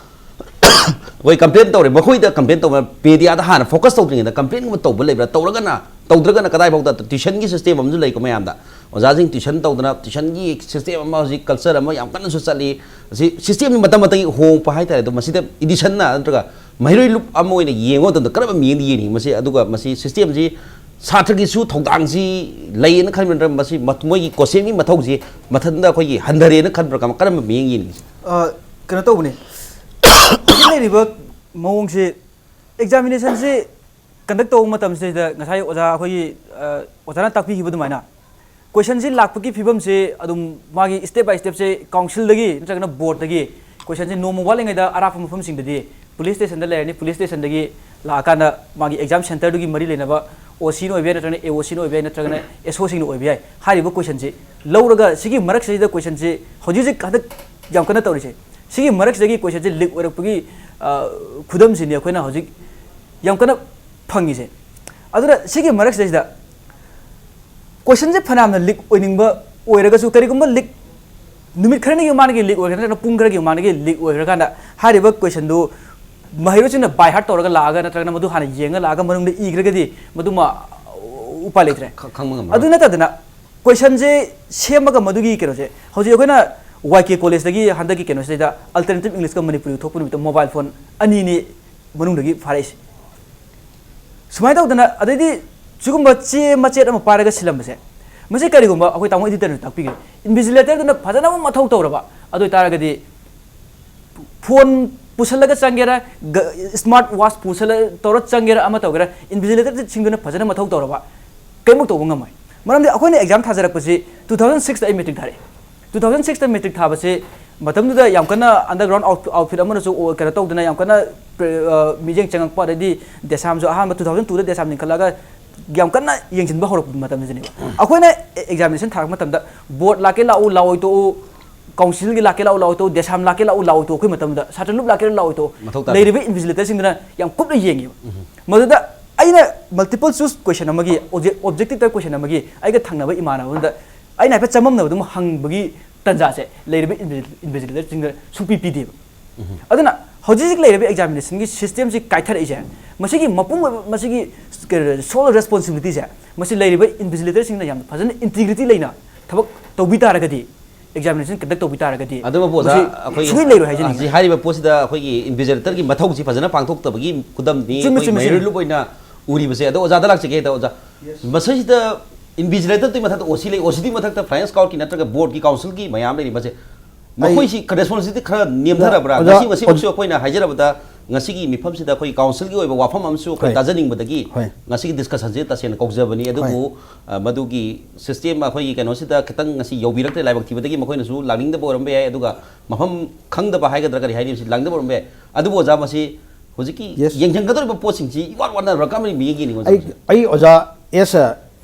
ꯃꯣꯏ complain ꯇꯧꯔꯦ꯫ ꯃꯈꯣꯏꯗ complain ꯇꯧꯕ, media ꯗ ꯍꯥꯟꯅ focus ꯇꯧꯗ꯭ꯔꯤꯉꯩꯗ complain ꯒꯨꯝꯕ ꯇꯧꯕ ꯂꯩꯕ꯭ꯔꯥ? ꯇꯧꯔꯒꯅ, ꯇꯧꯗ꯭ꯔꯒꯅ ꯀꯗꯥꯏꯐꯥꯎꯗ tuition ꯒꯤ system ꯑꯃꯁꯨ ꯂꯩꯀꯣ ꯃꯌꯥꯝꯗ꯫ ꯑꯣꯖꯥꯁꯤꯡ tuition ꯇꯧꯗꯅ, tuition ꯒꯤ system ꯑꯃ ꯍꯧꯖꯤꯛ culture ꯑꯃ ꯌꯥꯝ ꯀꯟꯅꯁꯨ ꯆꯠꯂꯤ꯫ ꯑꯁꯤ system ꯁꯤ ꯃꯇꯝ ꯃꯇꯝꯒꯤ ꯍꯣꯡꯉꯛꯄ ꯍꯥꯏꯇꯥꯔꯦ꯫ ꯑꯗꯣ ꯃꯁꯤꯗ edition ꯅ ꯅꯠꯇ꯭ꯔꯒ ꯃꯍꯩꯔꯣꯏ ꯂꯨꯞ ꯑꯃ ꯑꯣꯏꯅ ꯌꯦꯡꯕ ꯃꯇꯝꯗ ꯀꯔꯝꯕ ꯃꯤꯠꯌꯦꯡꯗ ꯌꯦꯡꯅꯤꯡꯉꯤ ꯃꯁꯤ? ꯑꯗꯨꯒ ꯃꯁꯤ system ꯁꯤ ꯁꯥꯇ꯭ꯔꯒꯤꯁꯨ ꯊꯧꯗꯥꯡꯁꯤ ꯂꯩꯌꯦꯅ ꯈꯟꯕ ꯅꯠꯇ꯭ꯔꯒ ꯃꯁꯤ ꯃ-, ꯃꯣꯏꯒꯤ ꯀꯣꯁꯦꯝꯒꯤ ꯃꯊꯧꯁꯤ ꯃꯊꯟꯇ ꯑꯩꯈꯣꯏꯒꯤ ꯍꯟꯊꯔꯦꯅ ꯈꯟꯕ꯭ꯔꯥ? ꯀꯔꯝ-, ꯀꯔꯝꯕ ꯃꯤꯠꯌꯦꯡ ꯌꯦꯡꯅꯤꯡꯉꯤ? ꯑ, ꯀꯩꯅꯣ ꯇꯧꯕꯅꯦ꯫ ꯍꯧꯖꯤꯛ ꯂꯩꯔꯤꯕ ꯃꯑꯣꯡꯁꯦ, examination ꯁꯤ conduct ꯇꯧꯕ ꯃꯇꯝꯁꯤꯗ ꯉꯁꯥꯏ ꯑꯣꯖꯥ ꯑꯩꯈꯣꯏꯒꯤ, ꯑ, ꯑꯣꯖꯥꯅ ꯇꯥꯛꯄꯤꯈꯤꯕ ꯑꯗꯨꯃꯥꯏꯅ question ꯁꯤ ꯂꯥꯛꯄꯒꯤ ꯐꯤꯕꯝꯁꯤ ꯑꯗꯨꯝ ꯃꯥꯒꯤ step by step say council ꯗꯒꯤ ꯅꯠꯇ꯭ꯔꯒꯅ board ꯇꯒꯤ question ꯁꯦ ꯅꯣꯡꯃ ꯋꯥꯠꯂꯤꯉꯩꯗ ꯑꯔꯥꯞꯄ ꯃꯐꯝꯁꯤꯡꯗꯗꯤ police station ꯗ ꯂꯩꯔꯅꯤ, police station ꯗꯒꯤ ꯂꯥꯛꯑꯀꯥꯟꯗ ꯃꯥꯒꯤ exam center ꯗꯨꯒꯤ ꯃꯔꯤ ꯂꯩꯅꯕ O C ꯅ ꯑꯣꯏꯕ ꯌꯥꯏ, ꯅꯠꯇ꯭ꯔꯒꯅ A O C ꯅ ꯑꯣꯏꯕ ꯌꯥꯏ, ꯅꯠꯇ꯭ꯔꯒꯅ S O ꯁꯤꯡꯅ ꯑꯣꯏꯕ ꯌꯥꯏ꯫ ꯍꯥꯏꯔꯤꯕ question ꯁꯤ ꯂꯧꯔꯒ ꯁꯤꯒꯤ ꯃꯔꯛꯁꯤꯗꯩꯗ question ꯁꯤ ꯍꯧꯖꯤꯛ ꯍꯧꯖꯤꯛ ꯍꯟꯗꯛ ꯌꯥꯝ ꯀꯟꯅ ꯇꯧꯔꯤꯁꯦ, ꯁꯤꯒꯤ ꯃꯔꯛꯁꯤꯗꯒꯤ question ꯁꯤ leak ꯑꯣꯏꯔꯛꯄꯒꯤ, ꯑ, ꯈꯨꯗꯝꯁꯤꯅꯤ ꯑꯩꯈꯣꯏꯅ ꯍꯧꯖꯤꯛ ꯌꯥꯝ ꯀꯟꯅ ꯐꯪꯉꯤꯁꯦ꯫ ꯑꯗꯨꯅ ꯁꯤꯒꯤ ꯃꯔꯛꯁꯤꯗꯩꯁꯤꯗ question ꯁꯦ ꯐꯅꯌꯥꯝꯅ leak ꯑꯣꯏꯅꯤꯡꯕ ꯑꯣꯏꯔꯒꯁꯨ, ꯀꯔꯤꯒꯨꯝꯕ leak ꯅꯨꯃꯤꯠ ꯈꯔꯅꯤꯒꯤ ꯃꯃꯥꯡꯗꯒꯤ leak ꯑꯣꯏꯈ꯭ꯔꯦ, ꯅꯠꯇ꯭ꯔꯒꯅ ꯄꯨꯡ ꯈꯔꯒꯤ ꯃꯃꯥꯡꯗꯒꯤ leak ꯑꯣꯏꯈ꯭ꯔꯀꯥꯟꯗ ꯍꯥꯏꯔꯤꯕ question ꯗꯨ ꯃꯍꯩꯔꯣꯏꯁꯤꯡꯅ by heart ꯇꯧꯔꯒ ꯂꯥꯛꯑꯒ, ꯅꯠꯇ꯭ꯔꯒꯅ ꯃꯗꯨ ꯍꯥꯟꯅ ꯌꯦꯡꯉ ꯂꯥꯛꯑꯒ ꯃꯅꯨꯡꯗ ꯏꯈ꯭ꯔꯒꯗꯤ ꯃꯗꯨꯃ ꯎꯄꯥꯏ ꯂꯩꯇ꯭ꯔꯦ꯫ ꯈ-, ꯈꯪꯕ ꯉꯝꯃꯔꯣꯏ꯫ ꯑꯗꯨ ꯅꯠꯇꯗꯅ question ꯁꯦ ꯁꯦꯝꯃꯒ ꯃꯗꯨꯒꯤ ꯀꯩꯅꯣꯁꯦ ꯍꯧꯖꯤꯛ ꯑꯩꯈꯣꯏꯅ Y K College ꯇꯒꯤ ꯍꯟꯗꯛꯀꯤ ꯀꯩꯅꯣꯁꯤꯗꯩꯗ alternative English ꯀ ꯃꯅꯤꯄꯨꯔꯤ ꯊꯣꯛꯄ ꯅꯨꯃꯤꯠꯇ mobile phone ꯑꯅꯤꯅꯤ ꯃꯅꯨꯡꯗꯒꯤ ꯐꯥꯔꯛꯏꯁꯦ꯫ ꯁꯨꯃꯥꯏꯅ ꯇꯧꯗꯅ ꯑꯗꯩꯗꯤ ꯁꯤꯒꯨꯝꯕ ꯆꯦ ꯃꯆꯦꯠ ꯑꯃ ꯄꯥꯏꯔꯒ ꯁꯤꯜꯂꯝꯕꯁꯦ, ꯃꯁꯤ ꯀꯔꯤꯒꯨꯝꯕ ꯑꯩꯈꯣꯏ ꯇꯥꯃꯣ editor ꯅ ꯇꯥꯛꯄꯤꯒꯦ, invigilator ꯗꯨꯅ ꯐꯖꯅ ꯑꯃ ꯃꯊꯧ ꯇꯧꯔꯕ, ꯑꯗꯨ ꯑꯣꯏꯇꯥꯔꯒꯗꯤ phone ꯄꯨꯁꯜꯂꯒ ꯆꯪꯒꯦꯔꯥ, ꯒ-, smart watch ꯄꯨꯁꯜꯂ ꯇꯧꯔ ꯆꯪꯒꯦꯔꯥ, ꯑꯃ ꯇꯧꯒꯦꯔꯥ, invigilator ꯁꯤꯡꯗꯨꯅ ꯐꯖꯅ ꯃꯊꯧ ꯇꯧꯔꯕ, ꯀꯩꯃꯨꯛ ꯇꯧꯕ ꯉꯝꯃꯣꯏ꯫ ꯃꯔꯝꯗꯤ ꯑꯩꯈꯣꯏꯅ ꯑꯦꯛꯖꯥꯝ ꯊꯥꯖꯔꯛꯄꯁꯤ two thousand six ꯇ ꯑꯩ ꯃꯦꯇ꯭ꯔꯤꯛ ꯊꯥꯔꯛꯑꯦ꯫ Two thousand six ꯇ ꯃꯦꯇ꯭ꯔꯤꯛ ꯊꯥꯕꯁꯤ ꯃꯇꯝꯗꯨꯗ ꯌꯥꯝ ꯀꯟꯅ underground outfit ꯑꯃꯅꯁꯨ ꯀꯩꯅꯣ ꯇꯧꯗꯅ, ꯌꯥꯝ ꯀꯟꯅ ꯃꯤꯠꯌꯦꯡ ꯆꯪꯉꯛꯄ, ꯑꯗꯩꯗꯤ ꯗꯦꯁꯥꯝꯁꯨ ꯑꯍꯥꯟꯕ two thousand two ꯗ ꯗꯦꯁꯥꯝ ꯂꯤꯡꯈꯠꯂꯒ ꯌꯥꯝ ꯀꯟꯅ ꯌꯦꯡꯁꯤꯟꯕ ꯍꯧꯔꯛꯄ ꯃꯇꯝꯁꯤꯅꯦꯕ꯫ ꯑꯩꯈꯣꯏꯅ examination ꯊꯥꯔꯛꯄ ꯃꯇꯝꯗ ꯕꯣꯔꯗ ꯂꯥꯛꯀꯦ ꯂꯥꯛꯎ, ꯂꯥꯛꯑꯣꯏ ꯇꯣꯛꯎ, ꯀꯥꯎꯟꯁꯤꯜꯒꯤ ꯂꯥꯛꯀꯦ ꯂꯥꯛꯎ, ꯂꯥꯛꯑꯣꯏ ꯇꯣꯛꯎ, ꯗꯦꯁꯥꯝ ꯂꯥꯛꯀꯦ ꯂꯥꯛꯎ, ꯂꯥꯛꯑꯣꯏ ꯇꯣꯛꯎ, ꯑꯩꯈꯣꯏ ꯃꯇꯝꯗ ꯁꯥꯇ꯭ꯔ ꯂꯨꯞ ꯂꯥꯛꯀꯦ ꯂꯥꯛꯑꯣꯏ ꯇꯣꯛꯎ, ꯃꯊꯧ ꯇꯥꯗꯦ꯫ ꯂꯩꯔꯤꯕ invigilatorꯁꯤꯡꯗꯨꯅ ꯌꯥꯝ ꯀꯨꯞꯅ ꯌꯦꯡꯉꯦꯕ꯫ ꯃꯗꯨꯗ ꯑꯩꯅ multiple choice question ꯑꯃꯒꯤ objective type question ꯑꯃꯒꯤ ꯑꯩꯒ ꯊꯪꯅꯕ ꯏꯃꯥꯟꯅꯕ ꯑꯃꯗ ꯑꯩꯅ ꯍꯥꯏꯐꯦꯠ ꯆꯃꯝꯅꯕꯗꯨ ꯍꯪꯕꯒꯤ ꯇꯥꯟꯖꯥꯁꯦ ꯂꯩꯔꯤꯕ invigilatorꯁꯤꯡꯗ ꯁꯨꯡꯄꯤ ꯄꯤꯗꯦꯕ꯫ ꯑꯗꯨꯅ ꯍꯧꯖꯤꯛ ꯍꯧꯖꯤꯛ ꯂꯩꯔꯤꯕ examinationꯒꯤ systemꯁꯤ ꯀꯥꯏꯊꯔꯛꯏꯁꯦ, ꯃꯁꯤꯒꯤ ꯃꯄꯨꯡ ꯑꯣꯏꯕ, ꯃꯁꯤꯒꯤ sole responsibilityꯁꯦ ꯃꯁꯤ ꯂꯩꯔꯤꯕ invigilatorꯁꯤꯡꯅ ꯌꯥꯝꯅ ꯐꯖꯅ integrity ꯂꯩꯅ ꯊꯕꯛ ꯇꯧꯕꯤ ꯇꯥꯔꯒꯗꯤ examination conduct ꯇꯧꯕꯤ ꯇꯥꯔꯒꯗꯤ ꯑꯗꯨꯕꯨ ꯑꯣꯖꯥ, ꯃꯁꯤ ꯑꯩꯈꯣꯏꯒꯤ ꯁꯨꯡꯂꯩ ꯂꯩꯔꯣꯏ ꯍꯥꯏꯖꯅꯤꯡꯉꯤ꯫ ꯍꯧꯖꯤꯛ ꯍꯥꯏꯔꯤꯕ ꯄꯣꯠꯁꯤꯗ ꯑꯩꯈꯣꯏꯒꯤ invigilatorꯒꯤ ꯃꯊꯧꯁꯤ ꯐꯖꯅ ꯄꯥꯡꯊꯣꯛꯇꯕꯒꯤ ꯈꯨꯗꯝꯅꯤ ꯆꯨꯝꯃꯤ, ꯑꯩꯈꯣꯏ ꯆꯨꯝꯃꯤ, ꯃꯍꯩꯔꯣꯏ ꯆꯨꯝꯃꯤ꯫ ꯂꯨꯞ ꯑꯣꯏꯅ ꯎꯔꯤꯕꯁꯦ꯫ ꯑꯗꯣ ꯑꯣꯖꯥꯗ ꯂꯥꯛꯆꯒꯦ꯫ ꯑꯗ ꯑꯣꯖꯥ, ꯃꯁꯤꯁꯤꯗ invigilatorꯗꯨꯒꯤ ꯃꯊꯛꯇ OC ꯂꯩ, OCꯗꯨꯒꯤ ꯃꯊꯛꯇ flying squadꯀꯤ ꯅꯠꯇ꯭ꯔꯒ boardꯀꯤ councilꯒꯤ ꯃꯌꯥꯝ ꯂꯩꯔꯤꯕꯁꯦ, ꯑꯩ ꯃꯈꯣꯏꯁꯤ ꯀ responsibility ꯈꯔ ꯅꯦꯝꯊꯔꯕ꯭ꯔꯥ? ꯑꯣꯖꯥ, ꯉꯁꯤ, ꯉꯁꯤꯃꯛꯁꯨ ꯑꯣꯖꯥ ꯑꯩꯈꯣꯏꯅ ꯍꯥꯏꯖꯔꯕꯗ ꯉꯁꯤꯒꯤ ꯃꯤꯐꯝꯁꯤꯗ ꯑꯩꯈꯣꯏ councilꯒꯤ ꯑꯣꯏꯕ ꯋꯥꯐꯝ ꯑꯃꯁꯨ ꯑꯩꯈꯣꯏ ꯍꯣꯏ꯫ ꯇꯥꯖꯅꯤꯡꯕꯗꯒꯤ ꯍꯣꯏ꯫ ꯉꯁꯤꯒꯤ discussionꯁꯦ ꯇꯁꯦꯡꯅ ꯀꯧꯖꯕꯅꯤ꯫ ꯑꯗꯨꯕꯨ, ꯍꯣꯏ꯫ ꯑ, ꯃꯗꯨꯒꯤ system ꯑꯩꯈꯣꯏꯒꯤ ꯀꯩꯅꯣꯁꯤꯗ ꯈꯤꯇꯪ ꯉꯁꯤ ꯌꯧꯕꯤꯔꯛꯇ꯭ꯔꯦ, ꯂꯥꯏꯕꯛ ꯊꯤꯕꯗꯒꯤ ꯃꯈꯣꯏꯅꯁꯨ ꯂꯥꯛꯅꯤꯡꯗꯕ ꯑꯣꯏꯔꯝꯕ ꯌꯥꯏ꯫ ꯑꯗꯨꯒ ꯃꯐꯝ ꯈꯪꯗꯕ ꯍꯥꯏꯒꯗ꯭ꯔꯥ ꯀꯔꯤ ꯍꯥꯏꯅꯤ, ꯃꯁꯤ ꯂꯥꯛꯅꯤꯡꯗꯕ ꯑꯣꯏꯔꯝꯕ ꯌꯥꯏ꯫ ꯑꯗꯨꯕꯨ ꯑꯣꯖꯥ, ꯃꯁꯤ ꯍꯧꯖꯤꯛꯀꯤ Yes꯫ ꯌꯦꯡꯁꯤꯟꯒꯗꯧꯔꯤꯕ ꯄꯣꯠꯁꯤꯡꯁꯤ ꯏꯋꯥꯠ ꯋꯥꯠꯅꯔꯕ꯭ꯔꯥ? ꯀꯔꯝꯕ ꯃꯤꯠꯌꯦꯡ ꯌꯦꯡꯅꯤꯡꯉꯤ ꯑꯣꯖꯥ ꯑꯩ, ꯃꯁꯤ? ꯑꯩ ꯑꯣꯖꯥ ꯑꯦꯁ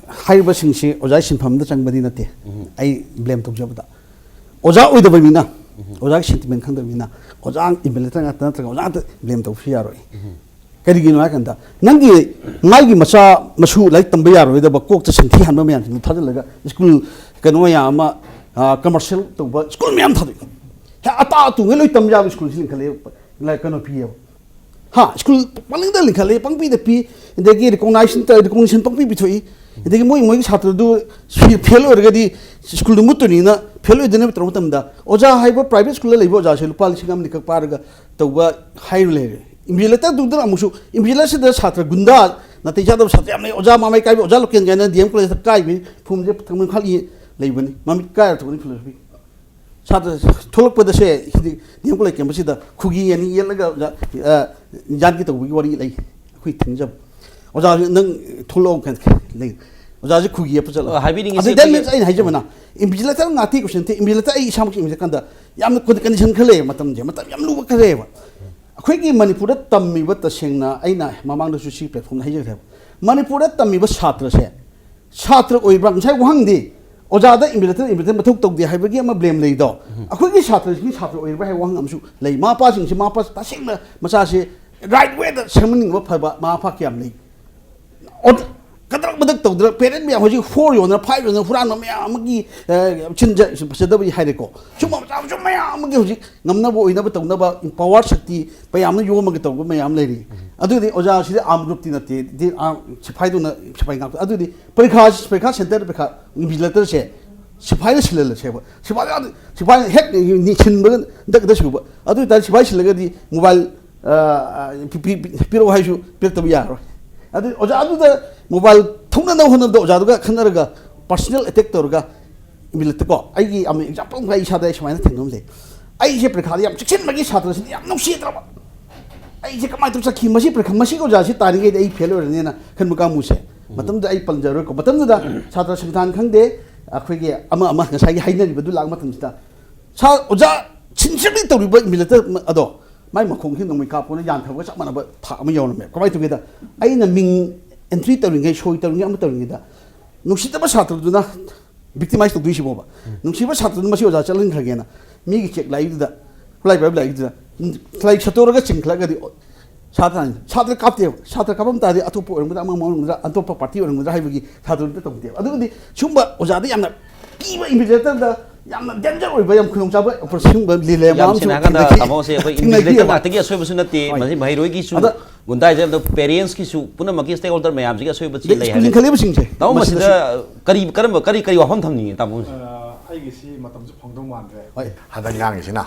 ꯍꯥꯏꯔꯤꯕꯁꯤꯡꯁꯤ ꯑꯣꯖꯥꯒꯤ ꯁꯤꯟꯐꯝꯗ ꯆꯪꯕꯗꯤ ꯅꯠꯇꯦ꯫ ꯎꯝ꯫ ꯑꯩ blame ꯇꯧꯖꯕꯗ ꯑꯣꯖꯥ ꯑꯣꯏꯗꯕ ꯃꯤꯅ, ꯎꯝ꯫ ꯑꯣꯖꯥꯒꯤ sentiment ꯈꯪꯗꯕ ꯃꯤꯅ ꯑꯣꯖꯥ invigilator ꯉꯥꯛꯇ ꯅꯠꯇ꯭ꯔꯒ ꯑꯣꯖꯥ ꯉꯥꯛꯇ blame ꯇꯧꯕꯁꯨ ꯌꯥꯔꯣꯏ꯫ ꯎꯝ꯫ ꯀꯔꯤꯒꯤꯅꯣ ꯍꯥꯏ ꯀꯥꯟꯗ ꯅꯪꯒꯤ ꯃꯥꯒꯤ ꯃꯆꯥ ꯃꯁꯨ ꯂꯥꯏꯔꯤꯛ ꯇꯝꯕ ꯌꯥꯔꯣꯏꯗꯕ ꯀꯣꯛꯇ ꯁꯟꯊꯤ ꯍꯥꯟꯕ ꯃꯌꯥꯝꯁꯤꯡꯗꯣ ꯊꯥꯖꯤꯜꯂꯒ ꯁ꯭ꯀꯨꯜ ꯀꯩꯅꯣ ꯃꯌꯥꯝ ꯑꯃ, ꯑ, commercial ꯇꯧꯕ ꯁ꯭ꯀꯨꯜ ꯃꯌꯥꯝ ꯊꯥꯗꯣꯛꯏ꯫ ꯍꯦ, ꯑꯇꯥ ꯑꯇꯨꯉꯩ ꯂꯣꯏ ꯇꯝ ꯌꯥꯕ ꯁ꯭ꯀꯨꯜꯁꯤ ꯂꯤꯡꯈꯠꯂꯛꯑꯦ, ꯂꯥꯏꯔꯤꯛ ꯀꯩꯅꯣ ꯄꯤꯌꯦꯕ꯫ ꯍꯥ, ꯁ꯭ꯀꯨꯜ ꯄꯪꯂꯤꯡꯗ ꯂꯤꯡꯈꯠꯂꯤ, ꯄꯪꯄꯤꯗ ꯄꯤ, ꯑꯗꯒꯤ recognition, recognition ꯄꯪꯄꯤ ꯄꯤꯊꯣꯛꯏ, ꯑꯗꯒꯤ ꯃꯣꯏ, ꯃꯣꯏꯒꯤ ꯁꯥꯇ꯭ꯔꯗꯨ ꯐꯦ-, ꯐꯦꯜ ꯑꯣꯏꯔꯒꯗꯤ ꯁ꯭ꯀꯨꯜꯗꯨ ꯃꯨꯠꯇꯣꯏꯅꯤꯅ ꯐꯦꯜ ꯑꯣꯏꯗꯅꯕ ꯇꯧꯕ ꯃꯇꯝꯗ ꯑꯣꯖꯥ ꯍꯥꯏꯕ private ꯁ꯭ꯀꯨꯜꯗ ꯂꯩꯕ ꯑꯣꯖꯥꯁꯦ ꯂꯨꯄꯥ ꯂꯤꯁꯤꯡ ꯑꯃ ꯑꯅꯤꯈꯛ ꯄꯥꯔꯒ ꯇꯧꯕ ꯍꯥꯏꯔ ꯂꯩꯔꯦ꯫ Invigilatorꯗꯨꯗꯅ ꯑꯃꯨꯛꯁꯨ invigilatorꯁꯤꯗ ꯁꯥꯇ꯭ꯔ ꯒꯨꯟꯗꯥ, ꯅꯥꯇꯩ ꯆꯥꯗꯕ ꯁꯥꯇ꯭ꯔ ꯌꯥꯝ ꯂꯩ꯫ ꯑꯣꯖꯥ ꯃꯃꯥꯏ ꯀꯥꯏꯕ ꯑꯣꯖꯥ local ꯀꯥꯏꯅ D M collegeꯇ ꯀꯥꯏꯕꯒꯤ ꯐꯨꯝꯁꯦ ꯊꯪꯅ ꯈꯥꯂꯤ ꯂꯩꯕꯅꯤ꯫ ꯃꯃꯤꯠ ꯀꯥꯏꯔ ꯊꯣꯛꯄꯅꯤ ꯐꯤꯂꯣꯁꯣꯐꯤ꯫ ꯁꯥꯇ꯭ꯔ ꯊꯣꯛꯂꯛꯄꯗꯁꯦ ꯁꯤꯗꯤ D M college campusꯁꯤꯗ ꯈꯨꯒꯤ ꯑꯅꯤ ꯌꯦꯠꯂꯒ ꯑꯣꯖꯥ, ꯑ, ꯌꯥꯟꯒꯦ ꯇꯧꯕꯒꯤ ꯋꯥꯔꯤ ꯂꯩ꯫ ꯑꯩꯈꯣꯏ ꯊꯦꯡꯅꯖꯕ꯫ ꯑꯣꯖꯥ, ꯅꯪ ꯊꯣꯛꯂꯛꯑꯣ ꯀꯥꯏꯅ ꯂꯩ꯫ ꯑꯣꯖꯥꯁꯦ ꯈꯨꯒꯤ ꯑꯞꯄ ꯆꯠꯂꯣ꯫ ꯑ, ꯍꯥꯏꯕꯤꯅꯤꯡꯉꯤꯁꯦ ꯑꯗꯨ that ꯑꯩꯈꯣꯏꯒꯤ means ꯑꯩꯅ ꯍꯥꯏꯖꯕꯅ invigilator ꯉꯥꯛꯇꯤ question ꯅꯠꯇꯦ, invigilator ꯑꯩ ꯏꯁꯥꯃꯛꯁꯨ invigilator ꯀꯥꯟꯗ ꯌꯥꯝꯅ ꯀꯟꯗꯤꯁꯟ ꯈꯔ ꯂꯩꯌꯦꯕ, ꯃꯇꯝꯁꯦ ꯃꯇꯝ ꯌꯥꯝ ꯂꯨꯕ ꯈꯔ ꯂꯩꯌꯦꯕ꯫ ꯑꯩꯈꯣꯏꯒꯤ ꯃꯅꯤꯄꯨꯔꯗ ꯇꯝꯃꯤꯕ, ꯇꯁꯦꯡꯅ ꯑꯩꯅ ꯃꯃꯥꯡꯗꯁꯨ ꯁꯤ platformꯗ ꯍꯥꯏꯖꯈ꯭ꯔꯦꯕ, ꯃꯅꯤꯄꯨꯔꯗ ꯇꯝꯃꯤꯕ ꯁꯥꯇ꯭ꯔꯁꯦ, ꯁꯥꯇ꯭ꯔ ꯑꯣꯏꯕ꯭ꯔꯥ? ꯉꯁꯥꯏ ꯋꯥꯍꯪꯗꯤ ꯑꯣꯖꯥꯗ invigilator invigilator ꯃꯊꯧ ꯇꯧꯗꯦ ꯍꯥꯏꯕꯒꯤ ꯑꯃ blame ꯂꯩꯗꯣ, ꯑꯩꯈꯣꯏꯒꯤ ꯁꯥꯇ꯭ꯔꯁꯤꯡꯒꯤ ꯁꯥꯇ꯭ꯔ ꯑꯣꯏꯔꯤꯕ꯭ꯔꯥ ꯍꯥꯏꯕ ꯋꯥꯍꯪ ꯑꯃꯁꯨ ꯂꯩ꯫ ꯃꯃꯥ ꯃꯄꯥꯁꯤꯡꯁꯤ, ꯃꯃꯥ ꯃꯄꯥ ꯇꯁꯦꯡꯅ ꯃꯆꯥꯁꯦ right wayꯗ ꯁꯦꯝꯍꯟꯅꯤꯡꯕ ꯐꯕ ꯃꯃꯥ ꯃꯄꯥ ꯀꯌꯥꯝ ꯂꯩ? ꯑꯣ, ꯀꯗ꯭ꯔꯛ ꯃꯗ꯭ꯔꯛ ꯇꯧꯗꯅ parent ꯃꯌꯥꯝ ꯍꯧꯖꯤꯛ four ꯌꯣꯟꯗꯅ, five ꯌꯣꯟꯗꯅ, ꯍꯨꯔꯥꯟꯕ ꯃꯌꯥꯝ ꯑꯃꯒꯤ, ꯑ, ꯆꯤꯟꯖ-, ꯐꯖꯗꯕ ꯍꯥꯏꯔꯦꯀꯣ, ꯁꯨꯝꯕ ꯃꯆꯥ ꯃꯁꯨ ꯃꯌꯥꯝ ꯑꯃꯒꯤ ꯍꯧꯖꯤꯛ ꯉꯝꯅꯕ ꯑꯣꯏꯅꯕ ꯇꯧꯅꯕ power ꯁꯛꯇꯤ ꯃꯌꯥꯝꯅ ꯌꯣꯝꯃꯒ ꯇꯧꯕ ꯃꯌꯥꯝ ꯂꯩꯔꯤ꯫ ꯑꯗꯨꯗꯤ ꯑꯣꯖꯥꯁꯤꯗꯤ armed groupꯇꯤ ꯅꯠꯇꯦ, ꯗꯤ, ꯑ, ꯁꯤꯐꯥꯏꯗꯨꯅ ꯁꯤꯐꯥꯏ ꯉꯥꯛꯇ꯫ ꯑꯗꯨꯗꯤ ꯄꯔꯤꯈꯥ, ꯄꯔꯤꯈꯥ centre ꯄꯔꯤꯈꯥ invigilatorꯁꯦ ꯁꯤꯐꯥꯏꯅ ꯁꯤꯜꯍꯜꯂꯁꯦꯕ꯫ ꯁꯤꯐꯥꯏ, ꯁꯤꯐꯥꯏꯅ ꯍꯦꯛ ꯁꯤꯟꯕꯒ ꯗꯛ ꯗꯛ ꯁꯨꯕ꯫ ꯑꯗꯨ ꯑꯣꯏꯇꯥꯔꯗꯤ ꯁꯤꯐꯥꯏ ꯁꯤꯜꯂꯒꯗꯤ mobile, ꯑ, ꯑ, ꯄꯤ-, ꯄꯤ-, ꯄꯤꯔꯛꯑꯣ ꯍꯥꯏꯁꯨ ꯄꯤꯔꯛꯇꯕ ꯌꯥꯔꯣꯏ꯫ ꯑꯗꯨ ꯑꯣꯖꯥꯗꯨꯗ mobile ꯊꯣꯛꯅꯅꯕ ꯍꯣꯠꯅꯕꯗ ꯑꯣꯖꯥꯗꯨꯒ ꯈꯟꯅꯔꯒ personal attack ꯇꯧꯔꯒ invigilator ꯀꯣ, ꯑꯩꯒꯤ ꯑꯃ example ꯑꯃ ꯑꯩ ꯏꯁꯥꯗ ꯑꯩ ꯁꯨꯃꯥꯏꯅ ꯊꯦꯡꯅꯕ ꯂꯩ꯫ ꯑꯩꯁꯦ ꯄꯔꯤꯈꯥꯗ ꯌꯥꯝ ꯆꯦꯛꯁꯤꯟꯕꯒꯤ ꯁꯥꯇ꯭ꯔꯁꯤꯗꯤ ꯌꯥꯝ ꯅꯨꯡꯁꯤꯗ꯭ꯔꯕ꯫ ꯑꯩꯁꯦ ꯀꯃꯥꯏꯅ ꯇꯧ ꯆꯠꯈꯤ? ꯃꯁꯤ ꯄꯔꯤꯈꯥ, ꯃꯁꯤꯒꯤ ꯑꯣꯖꯥꯁꯤ ꯇꯥꯔꯤꯉꯩꯗ ꯑꯩ fail ꯑꯣꯏꯔꯅꯤꯅ ꯈꯟꯕ ꯀꯥꯡꯕꯨꯁꯦ꯫ ꯃꯇꯝꯗꯨꯗ ꯑꯩ ꯄꯟꯖꯔꯣꯏꯀꯣ꯫ ꯃꯇꯝꯗꯨꯗ ꯁꯥꯇ꯭ꯔ ꯁꯪꯒꯤꯊꯥꯟ ꯈꯪꯗꯦ, ꯑꯩꯈꯣꯏꯒꯤ ꯑꯃ ꯑꯃ ꯉꯁꯥꯏꯒꯤ ꯍꯥꯏꯅꯔꯤꯕꯗꯨ ꯂꯥꯛꯄ ꯃꯇꯝꯁꯤꯗ ꯁꯥ-, ꯑꯣꯖꯥ sincerely ꯇꯧꯔꯤꯕ invigilator ꯑꯗꯣ ꯃꯥꯏ ꯃꯈꯣꯡꯁꯤ ꯅꯣꯡꯃꯩ ꯀꯥꯞꯄꯅ ꯌꯥꯟꯊꯕꯒ ꯆꯞ ꯃꯥꯟꯅꯕ ꯊꯥꯛ ꯑꯃ ꯌꯧꯔꯝꯃꯦ꯫ ꯀꯃꯥꯏꯅ ꯇꯧꯒꯦꯗ, ꯑꯩꯅ ꯃꯤꯡ entry ꯇꯧꯔꯤꯉꯩ, ꯁꯣꯏ ꯇꯧꯔꯤꯉꯩ, ꯑꯃ ꯇꯧꯔꯤꯉꯩꯗ ꯅꯨꯡꯁꯤꯗꯕ ꯁꯥꯇ꯭ꯔꯗꯨꯅ victimize ꯇꯧꯗꯣꯏꯁꯤꯕꯣꯕ꯫ ꯅꯨꯡꯁꯤꯕ ꯁꯥꯇ꯭ꯔꯗꯨꯅ ꯃꯁꯤ ꯑꯣꯖꯥ ꯆꯠꯍꯟꯈ꯭ꯔꯒꯦꯅ ꯃꯤꯒꯤ check ꯂꯥꯛꯏꯗꯨꯗ, ꯈꯨꯠꯂꯥꯏ ꯄꯥꯏꯕ ꯂꯥꯛꯏꯗꯨꯗ, ꯂꯥꯏꯔꯤꯛ ꯁꯠꯇꯣꯔꯒ ꯆꯤꯡꯈꯠꯂꯒꯗꯤ, ꯑꯣ, ꯁꯥꯇ꯭ꯔ, ꯁꯥꯇ꯭ꯔ ꯀꯥꯞꯇꯦꯕ꯫ ꯁꯥꯇ꯭ꯔ ꯀꯥꯞꯄꯝ ꯇꯥꯔꯗꯤ ꯑꯇꯣꯞꯄ ꯑꯣꯏꯔꯝꯒꯗ꯭ꯔꯥ, ꯑꯃ ꯑꯃ ꯑꯣꯏꯔꯝꯒꯗ꯭ꯔꯥ, ꯑꯇꯣꯞꯄ party ꯑꯣꯏꯔꯝꯒꯗ꯭ꯔꯥ ꯍꯥꯏꯕꯒꯤ ꯁꯥꯇ꯭ꯔꯗꯨꯗ ꯇꯧꯗꯦꯕ꯫ ꯑꯗꯨꯕꯨꯗꯤ ꯁꯨꯝꯕ ꯑꯣꯖꯥꯗ ꯌꯥꯝꯅ ꯀꯤꯕ, invigilatorꯗ ꯌꯥꯝꯅ danger ꯑꯣꯏꯕ, ꯌꯥꯝ ꯈꯨꯗꯣꯡꯆꯥꯕ ꯑꯁꯤꯒꯨꯝꯕ dilemma ꯌꯥꯝ ꯑꯃꯁꯨ ꯁꯦꯡꯅ ꯍꯥꯏꯔꯀꯥꯟꯗ ꯊꯦꯡꯅꯈꯤ-, ꯇꯥꯃꯣꯁꯦ ꯑꯩꯈꯣꯏ ꯊꯦꯡꯅꯈꯤꯑꯕ꯫ Invigilator ꯉꯥꯛꯇꯒꯤ ꯑꯁꯣꯏꯕꯁꯨ ꯅꯠꯇꯦ, ꯍꯣꯏ꯫ ꯃꯁꯤ ꯃꯍꯩꯔꯣꯏꯒꯤꯁꯨ, ꯑꯗ ꯒꯨꯟꯗꯥꯏꯁꯦ ꯑꯗꯣ parentsꯀꯤꯁꯨ ꯄꯨꯝꯅꯃꯛꯀꯤ stakeholder ꯃꯌꯥꯝꯁꯤꯒꯤ ꯑꯁꯣꯏꯕ ꯆꯦ ꯂꯩ ꯍꯥꯏꯕ꯫ ꯂꯤꯡꯈꯠꯂꯤꯕꯁꯤꯡꯁꯦ ꯇꯥꯃꯣ, ꯃꯁꯤ ꯃꯁꯤꯗ ꯀꯔꯤ, ꯀꯔꯝꯕ, ꯀꯔꯤ, ꯀꯔꯤ ꯋꯥꯐꯝ ꯊꯝꯅꯤꯡꯉꯤ ꯇꯥꯃꯣꯁꯦ? ꯑ, ꯑꯩꯒꯤꯁꯤ ꯃꯇꯝꯁꯨ ꯐꯪꯗꯧ ꯃꯥꯟꯗ꯭ꯔꯦ꯫ ꯍꯣꯏ꯫ ꯍꯟꯗꯛ ꯉꯥꯡꯉꯤꯁꯤꯅ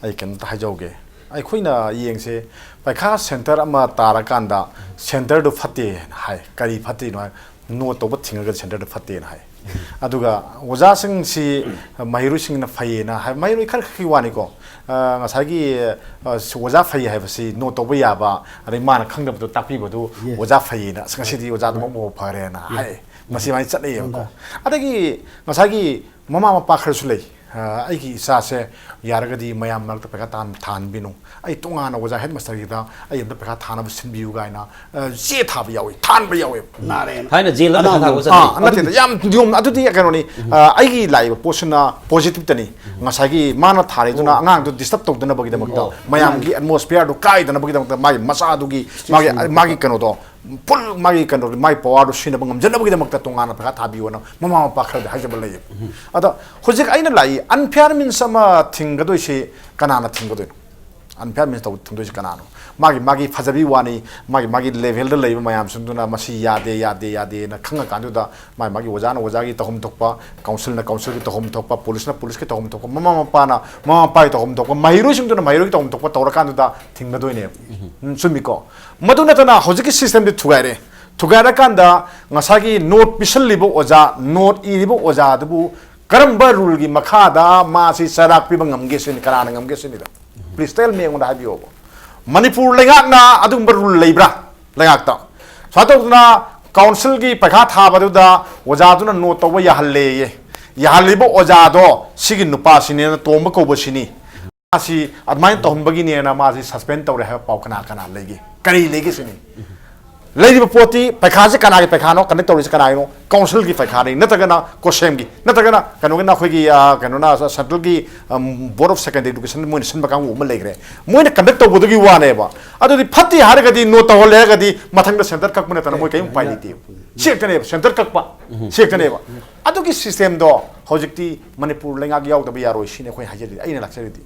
ꯑꯩ ꯀꯩꯅꯣꯝꯇ ꯍꯥꯏꯖꯍꯧꯒꯦ꯫ ꯑꯩꯈꯣꯏꯅ ꯌꯦꯡꯁꯦ, ꯄꯩꯈꯥ centre ꯑꯃ ꯇꯥꯔꯀꯥꯟꯗ centreꯗꯨ ꯐꯠꯇꯦꯅ ꯍꯥꯏ꯫ ꯀꯔꯤ ꯐꯠꯇ꯭ꯔꯤꯅꯣ ꯍꯥꯏ, note ꯇꯧꯕ ꯊꯤꯡꯉꯒ centreꯗꯨ ꯐꯠꯇꯦꯅ ꯍꯥꯏ꯫ ꯑꯗꯨꯒ ꯑꯣꯖꯥꯁꯤꯡꯁꯤ ꯃꯍꯩꯔꯣꯏꯁꯤꯡꯅ ꯐꯩꯌꯦꯅ ꯍꯥꯏ, ꯃꯍꯩꯔꯣꯏ ꯈꯔ ꯈꯛꯀꯤ ꯋꯥꯅꯤꯀꯣ꯫ ꯑ, ꯉꯁꯥꯏꯒꯤ, ꯑ, ꯑꯣꯖꯥ ꯐꯩ ꯍꯥꯏꯕꯁꯤ note ꯇꯧꯕ ꯌꯥꯕ, ꯑꯗꯩ ꯃꯥꯅ ꯈꯪꯗꯕꯗꯣ ꯇꯥꯛꯄꯤꯕꯗꯨ Yes. ꯑꯣꯖꯥ ꯐꯩꯌꯦꯅ, ꯑꯁ, ꯉꯁꯤꯗꯤ ꯑꯣꯖꯥꯗꯨꯃꯛ ꯃꯣꯛ ꯐꯔꯦꯅ ꯍꯥꯏ꯫ ꯃꯁꯤ ꯃꯥꯏꯅ ꯆꯠꯅꯩꯌꯦꯕꯀꯣ꯫ ꯑꯗꯒꯤ ꯉꯁꯥꯏꯒꯤ ꯃꯃꯥ ꯃꯄꯥ ꯈꯔꯁꯨ ꯂꯩ, "ꯑ, ꯑꯩꯒꯤ ꯏꯆꯥꯁꯦ ꯌꯥꯔꯒꯗꯤ ꯃꯌꯥꯝ ꯃꯔꯛꯇ ꯄꯩꯈꯥ ꯇꯥꯍꯟ-, ꯊꯥꯍꯟꯕꯤꯅꯨ, ꯑꯩ ꯇꯣꯉꯥꯟꯅ ꯑꯣꯖꯥ ꯍꯦꯗ ꯃꯥꯁꯇꯔꯒꯤꯗ ꯑꯩ ꯑꯝꯇ ꯄꯩꯈꯥ ꯊꯥꯅꯕ ꯁꯤꯟꯕꯤꯌꯨ" ꯀꯥꯏꯅ, ꯑ, ꯆꯦ ꯊꯥꯕ ꯌꯥꯎꯏ, ꯊꯥꯍꯟꯕ ꯌꯥꯎꯋꯦꯕ꯫ ꯅꯥꯔꯦꯅ꯫ ꯊꯥꯏꯅ ꯖꯦꯜꯗ ꯑꯉꯥꯡ ꯄꯩꯈꯥ ꯊꯥꯕ ꯑꯗꯨ-, ꯆꯠꯂꯤ꯫ ꯑꯥ, ꯅꯠꯇꯦꯗ, ꯌꯥꯝ ꯅꯤꯌꯣꯝ ꯑꯗꯨꯗꯤ ꯀꯩꯅꯣꯅꯤ꯫ ꯑ, ꯑꯩꯒꯤ ꯂꯥꯛꯏꯕ ꯄꯣꯠꯁꯤꯅ ꯄꯣꯖꯤꯇꯤꯞꯇꯅꯤ꯫ ꯉꯁꯥꯏꯒꯤ ꯃꯥꯅ ꯊꯥꯔꯤꯗꯨꯅ ꯑꯉꯥꯡꯗꯨ ꯗꯤꯁꯇꯔꯕ ꯇꯧꯗꯅꯕꯒꯤꯗꯃꯛꯇ, ꯑꯣ꯫ ꯃꯌꯥꯝꯒꯤ ꯑꯦꯠꯃꯣꯁꯐꯤꯌꯔꯗꯨ ꯀꯥꯏꯗꯅꯕꯒꯤꯗꯃꯛꯇ, ꯃꯥꯒꯤ ꯃꯆꯥꯗꯨꯒꯤ, ꯃꯥꯒꯤ, ꯃꯥꯒꯤ ꯀꯩꯅꯣꯗꯣ, ꯐꯨꯜ ꯃꯥꯒꯤ ꯀꯩꯅꯣ, ꯃꯥꯒꯤ ꯄꯋꯥꯔꯗꯨ ꯁꯤꯖꯤꯟꯅꯕ ꯉꯝꯖꯅꯕꯒꯤꯗꯃꯛꯇ ꯇꯣꯉꯥꯟꯅ ꯄꯩꯈꯥ ꯊꯥꯕꯤꯌꯣꯅ ꯃꯃꯥ ꯃꯄꯥ ꯈꯔꯗꯤ ꯍꯥꯏꯖꯕ ꯂꯩꯌꯦꯕ꯫ ꯑꯗ ꯍꯧꯖꯤꯛ ꯑꯩꯅ ꯂꯥꯛꯏ ꯑꯟꯐꯤꯌꯥꯔ ꯃꯤꯟꯁ ꯑꯃ ꯊꯤꯡꯒꯗꯣꯏꯁꯤ ꯀꯅꯥꯅ ꯊꯤꯡꯒꯗꯣꯏꯅꯣ? ꯑꯟꯐꯤꯌꯥꯔ ꯃꯤꯟꯁ ꯇꯧ-, ꯊꯤꯡꯗꯣꯏꯁꯤ ꯀꯅꯥꯅꯣ? ꯃꯥꯒꯤ, ꯃꯥꯒꯤ ꯐꯖꯕꯤ ꯋꯥꯅꯤ, ꯃꯥꯒꯤ, ꯃꯥꯒꯤ ꯂꯦꯚꯦꯜꯗ ꯂꯩꯕ ꯃꯌꯥꯝꯁꯤꯡꯗꯨꯅ ꯃꯁꯤ ꯌꯥꯗꯦ, ꯌꯥꯗꯦ, ꯌꯥꯗꯦꯅ ꯈꯪꯉꯀꯥꯟꯗꯨꯗ ꯃꯥꯒꯤ, ꯃꯥꯒꯤ ꯑꯣꯖꯥꯅ ꯑꯣꯖꯥꯒꯤ ꯇꯧꯐꯝ ꯊꯣꯛꯄ, ꯀꯥꯎꯟꯁꯤꯜꯅ ꯀꯥꯎꯟꯁꯤꯜꯒꯤ ꯇꯧꯐꯝ ꯊꯣꯛꯄ, ꯄꯨꯂꯤꯁꯅ ꯄꯨꯂꯤꯁꯀꯤ ꯇꯧꯐꯝ ꯊꯣꯛꯄ, ꯃꯃꯥ ꯃꯄꯥꯅ ꯃꯃꯥ ꯃꯄꯥꯒꯤ ꯇꯧꯐꯝ ꯊꯣꯛꯄ, ꯃꯍꯩꯔꯣꯏꯁꯤꯡꯗꯨꯅ ꯃꯍꯩꯔꯣꯏꯒꯤ ꯇꯧꯐꯝ ꯊꯣꯛꯄ ꯇꯧꯔꯀꯥꯟꯗꯨꯗ ꯊꯤꯡꯒꯗꯣꯏꯅꯦꯕ꯫ ꯎꯝ, ꯆꯨꯝꯃꯤꯀꯣ? ꯃꯗꯨ ꯅꯠꯇꯅ ꯍꯧꯖꯤꯛꯀꯤ ꯁꯤꯁꯇꯦꯝꯗꯤ ꯊꯨꯒꯥꯏꯔꯦ꯫ ꯊꯨꯒꯥꯏꯔꯀꯥꯟꯗ ꯉꯁꯥꯏꯒꯤ ꯅꯣꯠ ꯄꯤꯁꯜꯂꯤꯕ ꯑꯣꯖꯥ, ꯅꯣꯠ ꯏꯔꯤꯕ ꯑꯣꯖꯥꯗꯨꯕꯨ ꯀꯔꯝꯕ ꯔꯨꯜꯒꯤ ꯃꯈꯥꯗ ꯃꯥꯁꯤ ꯆꯩꯔꯥꯛ ꯄꯤꯕ ꯉꯝꯒꯦ ꯁꯤꯅꯤ, ꯀꯅꯥꯅ ꯉꯝꯒꯦ ꯁꯤꯅꯤꯗ? Please tell me, ꯑꯩꯉꯣꯟꯗ ꯍꯥꯏꯕꯤꯌꯣꯕ꯫ ꯃꯅꯤꯄꯨꯔ ꯂꯩꯉꯥꯛꯅ ꯑꯗꯨꯒꯨꯝꯕ ꯔꯨꯜ ꯂꯩꯕ꯭ꯔꯥ? ꯂꯩꯉꯥꯛꯇ ꯁꯨꯃꯥꯏꯅ ꯇꯧꯗꯅ ꯀꯥꯎꯟꯁꯤꯜꯒꯤ ꯄꯩꯈꯥ ꯊꯥꯕꯗꯨꯗ ꯑꯣꯖꯥꯗꯨꯅ ꯅꯣꯠ ꯇꯧꯕ ꯌꯥꯍꯜꯂꯦꯌꯦ꯫ ꯌꯥꯍꯜꯂꯤꯕ ꯑꯣꯖꯥꯗꯣ ꯁꯤꯒꯤ ꯅꯨꯄꯥꯁꯤꯅꯦꯅ ꯇꯣꯝꯕ ꯀꯧꯕꯁꯤꯅꯤ꯫ ꯃꯥꯁꯤ ꯑꯗꯨꯃꯥꯏꯅ ꯇꯧꯍꯟꯕꯒꯤꯅꯦꯅ ꯃꯥꯁꯤ ꯁꯁꯄꯦꯟ ꯇꯧꯔꯦ ꯍꯥꯏꯕ ꯄꯥꯎ ꯀꯅꯥ ꯀꯅꯥ ꯂꯩꯒꯦ? ꯀꯔꯤ ꯂꯩꯒꯦ ꯁꯤꯅꯤ꯫ ꯂꯩꯔꯤꯕ ꯄꯣꯠꯇꯤ ꯄꯩꯈꯥꯁꯦ ꯀꯅꯥꯒꯤ ꯄꯩꯈꯥꯅꯣ, ꯀꯟꯗꯛ ꯇꯧꯔꯤꯁꯦ ꯀꯅꯥꯒꯤꯅꯣ? ꯀꯥꯎꯟꯁꯤꯜꯒꯤ ꯄꯩꯈꯥꯅꯤ, ꯅꯠꯇ꯭ꯔꯒꯅ ꯀꯣꯁꯦꯝꯒꯤ, ꯅꯠꯇ꯭ꯔꯒꯅꯅ ꯀꯩꯅꯣꯒꯤꯅ ꯑꯩꯈꯣꯏꯒꯤ, ꯑ, ꯀꯩꯅꯣꯅ ꯁꯦꯟꯇ꯭ꯔꯦꯜꯒꯤ, ꯑꯝ, Board of Secondary Education ꯃꯣꯏꯅ ꯁꯤꯟꯕ ꯀꯥꯡꯕꯨ ꯑꯃ ꯂꯩꯈ꯭ꯔꯦ꯫ ꯃꯣꯏꯅ ꯀꯟꯗꯛ ꯇꯧꯕꯗꯨꯒꯤ ꯋꯥꯅꯦꯕ꯫ ꯑꯗꯨꯗꯤ ꯐꯠꯇꯦ ꯍꯥꯏꯔꯒꯗꯤ, ꯅꯣꯠ ꯇꯧꯍꯜꯂꯦ ꯍꯥꯏꯔꯒꯗꯤ ꯃꯊꯪꯗ ꯁꯦꯟꯇꯔ ꯀꯛꯄ ꯅꯠꯇꯅ ꯃꯣꯏ ꯀꯔꯤꯝ ꯎꯄꯥꯏ ꯂꯩꯇꯦꯕ꯫ ꯁꯤ ꯈꯛꯇꯅꯦꯕ, ꯁꯦꯟꯇꯔ ꯀꯛꯄ꯫ ꯁꯤ ꯈꯛꯇꯅꯦꯕ꯫ ꯑꯗꯨꯒꯤ ꯁꯤꯁꯇꯦꯝꯗꯣ ꯍꯧꯖꯤꯛꯇꯤ ꯃꯅꯤꯄꯨꯔ ꯂꯩꯉꯥꯛ ꯌꯥꯎꯗꯕ ꯌꯥꯔꯣꯏ ꯁꯤꯅꯤ ꯑꯩꯈꯣꯏ ꯍꯥꯏꯖꯔꯤꯗꯤ, ꯑꯩꯅ ꯂꯥꯛꯆꯔꯤꯗꯤ꯫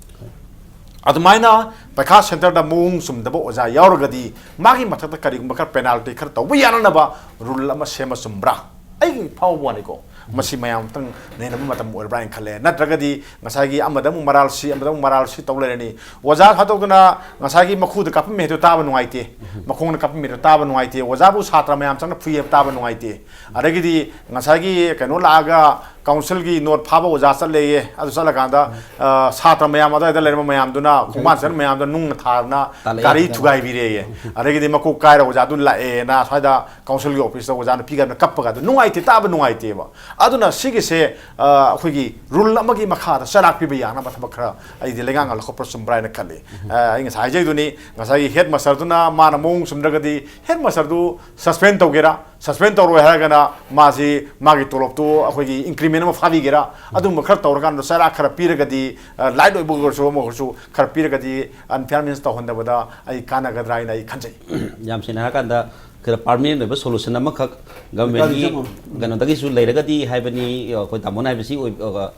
ꯑꯗꯨꯃꯥꯏꯅ ꯄꯩꯈꯥ ꯁꯦꯟꯇꯔꯗ ꯃꯑꯣꯡ ꯆꯨꯝꯗꯕ ꯑꯣꯖꯥ ꯌꯥꯎꯔꯒꯗꯤ ꯃꯥꯒꯤ ꯃꯊꯛꯇ ꯀꯔꯤꯒꯨꯝꯕ ꯈꯔ ꯄꯦꯅꯥꯜꯇꯤ ꯈꯔ ꯇꯧꯕ ꯌꯥꯅꯅꯕ ꯔꯨꯜ ꯑꯃ ꯁꯦꯝꯕ ꯆꯨꯝꯕ꯭ꯔꯥ? ꯑꯩꯒꯤ ꯐꯥꯎꯕ ꯋꯥꯅꯤꯀꯣ꯫ ꯃꯁꯤ ꯃꯌꯥꯝ ꯑꯃꯇꯪ ꯅꯩꯅꯕ ꯃꯇꯝ ꯑꯣꯏꯔꯕ꯭ꯔꯥ ꯍꯥꯏꯅ ꯈꯜꯂꯦ꯫ ꯅꯠꯇ꯭ꯔꯒꯗꯤ ꯉꯁꯥꯏꯒꯤ ꯑꯃꯗ ꯑꯃꯨꯛ ꯃꯔꯥꯜ ꯁꯤ, ꯑꯃꯗ ꯑꯃꯨꯛ ꯃꯔꯥꯜ ꯁꯤ ꯇꯧ ꯂꯩꯔꯅꯤ꯫ ꯑꯣꯖꯥ ꯊꯥꯗꯣꯛꯇꯅ ꯉꯁꯥꯏꯒꯤ ꯃꯈꯨꯗ ꯀꯥꯞꯄꯝꯃꯦ ꯍꯥꯏꯗꯣ ꯇꯥꯕ ꯅꯨꯡꯉꯥꯏꯇꯦ꯫ ꯃꯈꯣꯡꯅ ꯀꯥꯞꯄꯝꯃꯦ ꯍꯥꯏꯗꯣ ꯇꯥꯕ ꯅꯨꯡꯉꯥꯏꯇꯦ꯫ ꯑꯣꯖꯥꯕꯨ ꯁꯥꯇ꯭ꯔ ꯃꯌꯥꯝ ꯆꯪꯅ ꯐꯨꯏ ꯍꯥꯏꯕ ꯇꯥꯕ ꯅꯨꯡꯉꯥꯏꯇꯦ꯫ ꯑꯗꯒꯤꯗꯤ ꯉꯁꯥꯏꯒꯤ ꯀꯩꯅꯣ ꯂꯥꯛꯑꯒ ꯀꯥꯎꯟꯁꯤꯜꯒꯤ ꯅꯣꯠ ꯐꯥꯕ ꯑꯣꯖꯥ ꯆꯠꯂꯦꯌꯦ꯫ ꯑꯗꯨ ꯆꯠꯂꯀꯥꯟꯗ, ꯑ, ꯁꯥꯇ꯭ꯔ ꯃꯌꯥꯝ, ꯑꯗꯨꯋꯥꯏꯗ ꯂꯩꯔꯝꯕ ꯃꯌꯥꯝꯗꯨꯅ, ꯈꯣꯡꯕꯥꯟ ꯆꯠꯄ ꯃꯌꯥꯝꯗꯨꯅ ꯅꯨꯡꯅ ꯊꯥꯗꯅ ꯇꯥꯜꯂꯛꯑꯦ ꯒꯥꯔꯤ ꯍꯥꯏꯗꯅ꯫ ꯊꯨꯒꯥꯏꯕꯤꯔꯦꯌꯦ꯫ ꯑꯗꯒꯤꯗꯤ ꯃꯀꯣꯛ ꯀꯥꯏꯔ ꯑꯣꯖꯥꯗꯨ ꯂꯥꯛꯑꯦꯅ ꯁ꯭ꯋꯥꯏꯗ ꯀꯥꯎꯟꯁꯤꯜꯒꯤ ꯑꯣꯐꯤꯁꯇ ꯑꯣꯖꯥꯅ ꯄꯤꯒꯗꯕꯅ ꯀꯞꯄꯒ ꯑꯗꯨ ꯅꯨꯡꯉꯥꯏꯇꯦ, ꯇꯥꯕ ꯅꯨꯡꯉꯥꯏꯇꯦꯕ꯫ ꯑꯗꯨꯅ ꯁꯤꯒꯤꯁꯦ, ꯑ, ꯑꯩꯈꯣꯏꯒꯤ ꯔꯨꯜ ꯑꯃꯒꯤ ꯃꯈꯥꯗ ꯆꯩꯔꯥꯛ ꯄꯤꯕ ꯌꯥꯅꯕ ꯊꯕꯛ ꯈꯔ ꯑꯩꯗꯤ ꯂꯩꯉꯥꯛꯅ ꯂꯧꯈꯠꯄ ꯆꯨꯝꯕ꯭ꯔꯥ ꯍꯥꯏꯅ ꯈꯜꯂꯤ꯫ ꯑ, ꯑꯩ ꯉꯁꯥꯏ ꯍꯥꯏꯖꯩꯗꯨꯅꯤ, ꯉꯁꯥꯏꯒꯤ ꯍꯦꯗ ꯃꯥꯁꯇꯔꯗꯨꯅ ꯃꯥꯅ ꯃꯑꯣꯡ ꯆꯨꯝꯗ꯭ꯔꯒꯗꯤ ꯍꯦꯗ ꯃꯥꯁꯇꯔꯗꯨ ꯁꯁꯄꯦꯟ ꯇꯧꯒꯦꯔꯥ, ꯁꯁꯄꯦꯟ ꯇꯧꯔꯣꯏ ꯍꯥꯏꯔꯒꯅ ꯃꯥꯁꯤ ꯃꯥꯒꯤ ꯇꯣꯂꯣꯞꯇꯨ ꯑꯩꯈꯣꯏꯒꯤ ꯏꯟꯀ꯭ꯔꯤꯃꯦꯟ ꯑꯃ ꯐꯥꯕꯤꯒꯦꯔꯥ, ꯑꯗꯨꯝꯕ ꯈꯔ ꯇꯧꯔꯀꯥꯟꯗ ꯆꯩꯔꯥꯛ ꯈꯔ ꯄꯤꯔꯒꯗꯤ, ꯑ, ꯂꯥꯏꯠ ꯑꯣꯏꯕ ꯑꯣꯏꯔꯁꯨ ꯑꯃ ꯑꯣꯏꯔꯁꯨ ꯈꯔ ꯄꯤꯔꯒꯗꯤ ꯑꯟꯐꯤꯌꯥꯔꯅꯦꯁ ꯇꯧꯍꯟꯗꯕꯗ ꯑꯩ ꯀꯥꯟꯅꯒꯗ꯭ꯔꯥ ꯍꯥꯏꯅ ꯑꯩ ꯈꯟꯖꯩ꯫ ꯌꯥꯝ ꯁꯦꯡꯅ ꯍꯥꯏꯔꯀꯥꯟꯗ, ꯈꯔ ꯄꯥꯔꯃꯤꯅꯦꯟ ꯑꯣꯏꯕ ꯁꯣꯂꯨꯁꯟ ꯑꯃꯈꯛ ꯒꯚꯔꯟꯃꯦꯟꯒꯤ ꯀꯩꯅꯣꯗꯒꯤꯁꯨ ꯂꯩꯔꯒꯗꯤ ꯍꯥꯏꯕꯅꯤ꯫ ꯑꯩꯈꯣꯏ ꯇꯥꯃꯣꯅ ꯍꯥꯏꯕꯁꯤ ꯑꯣꯏ-, ꯑ,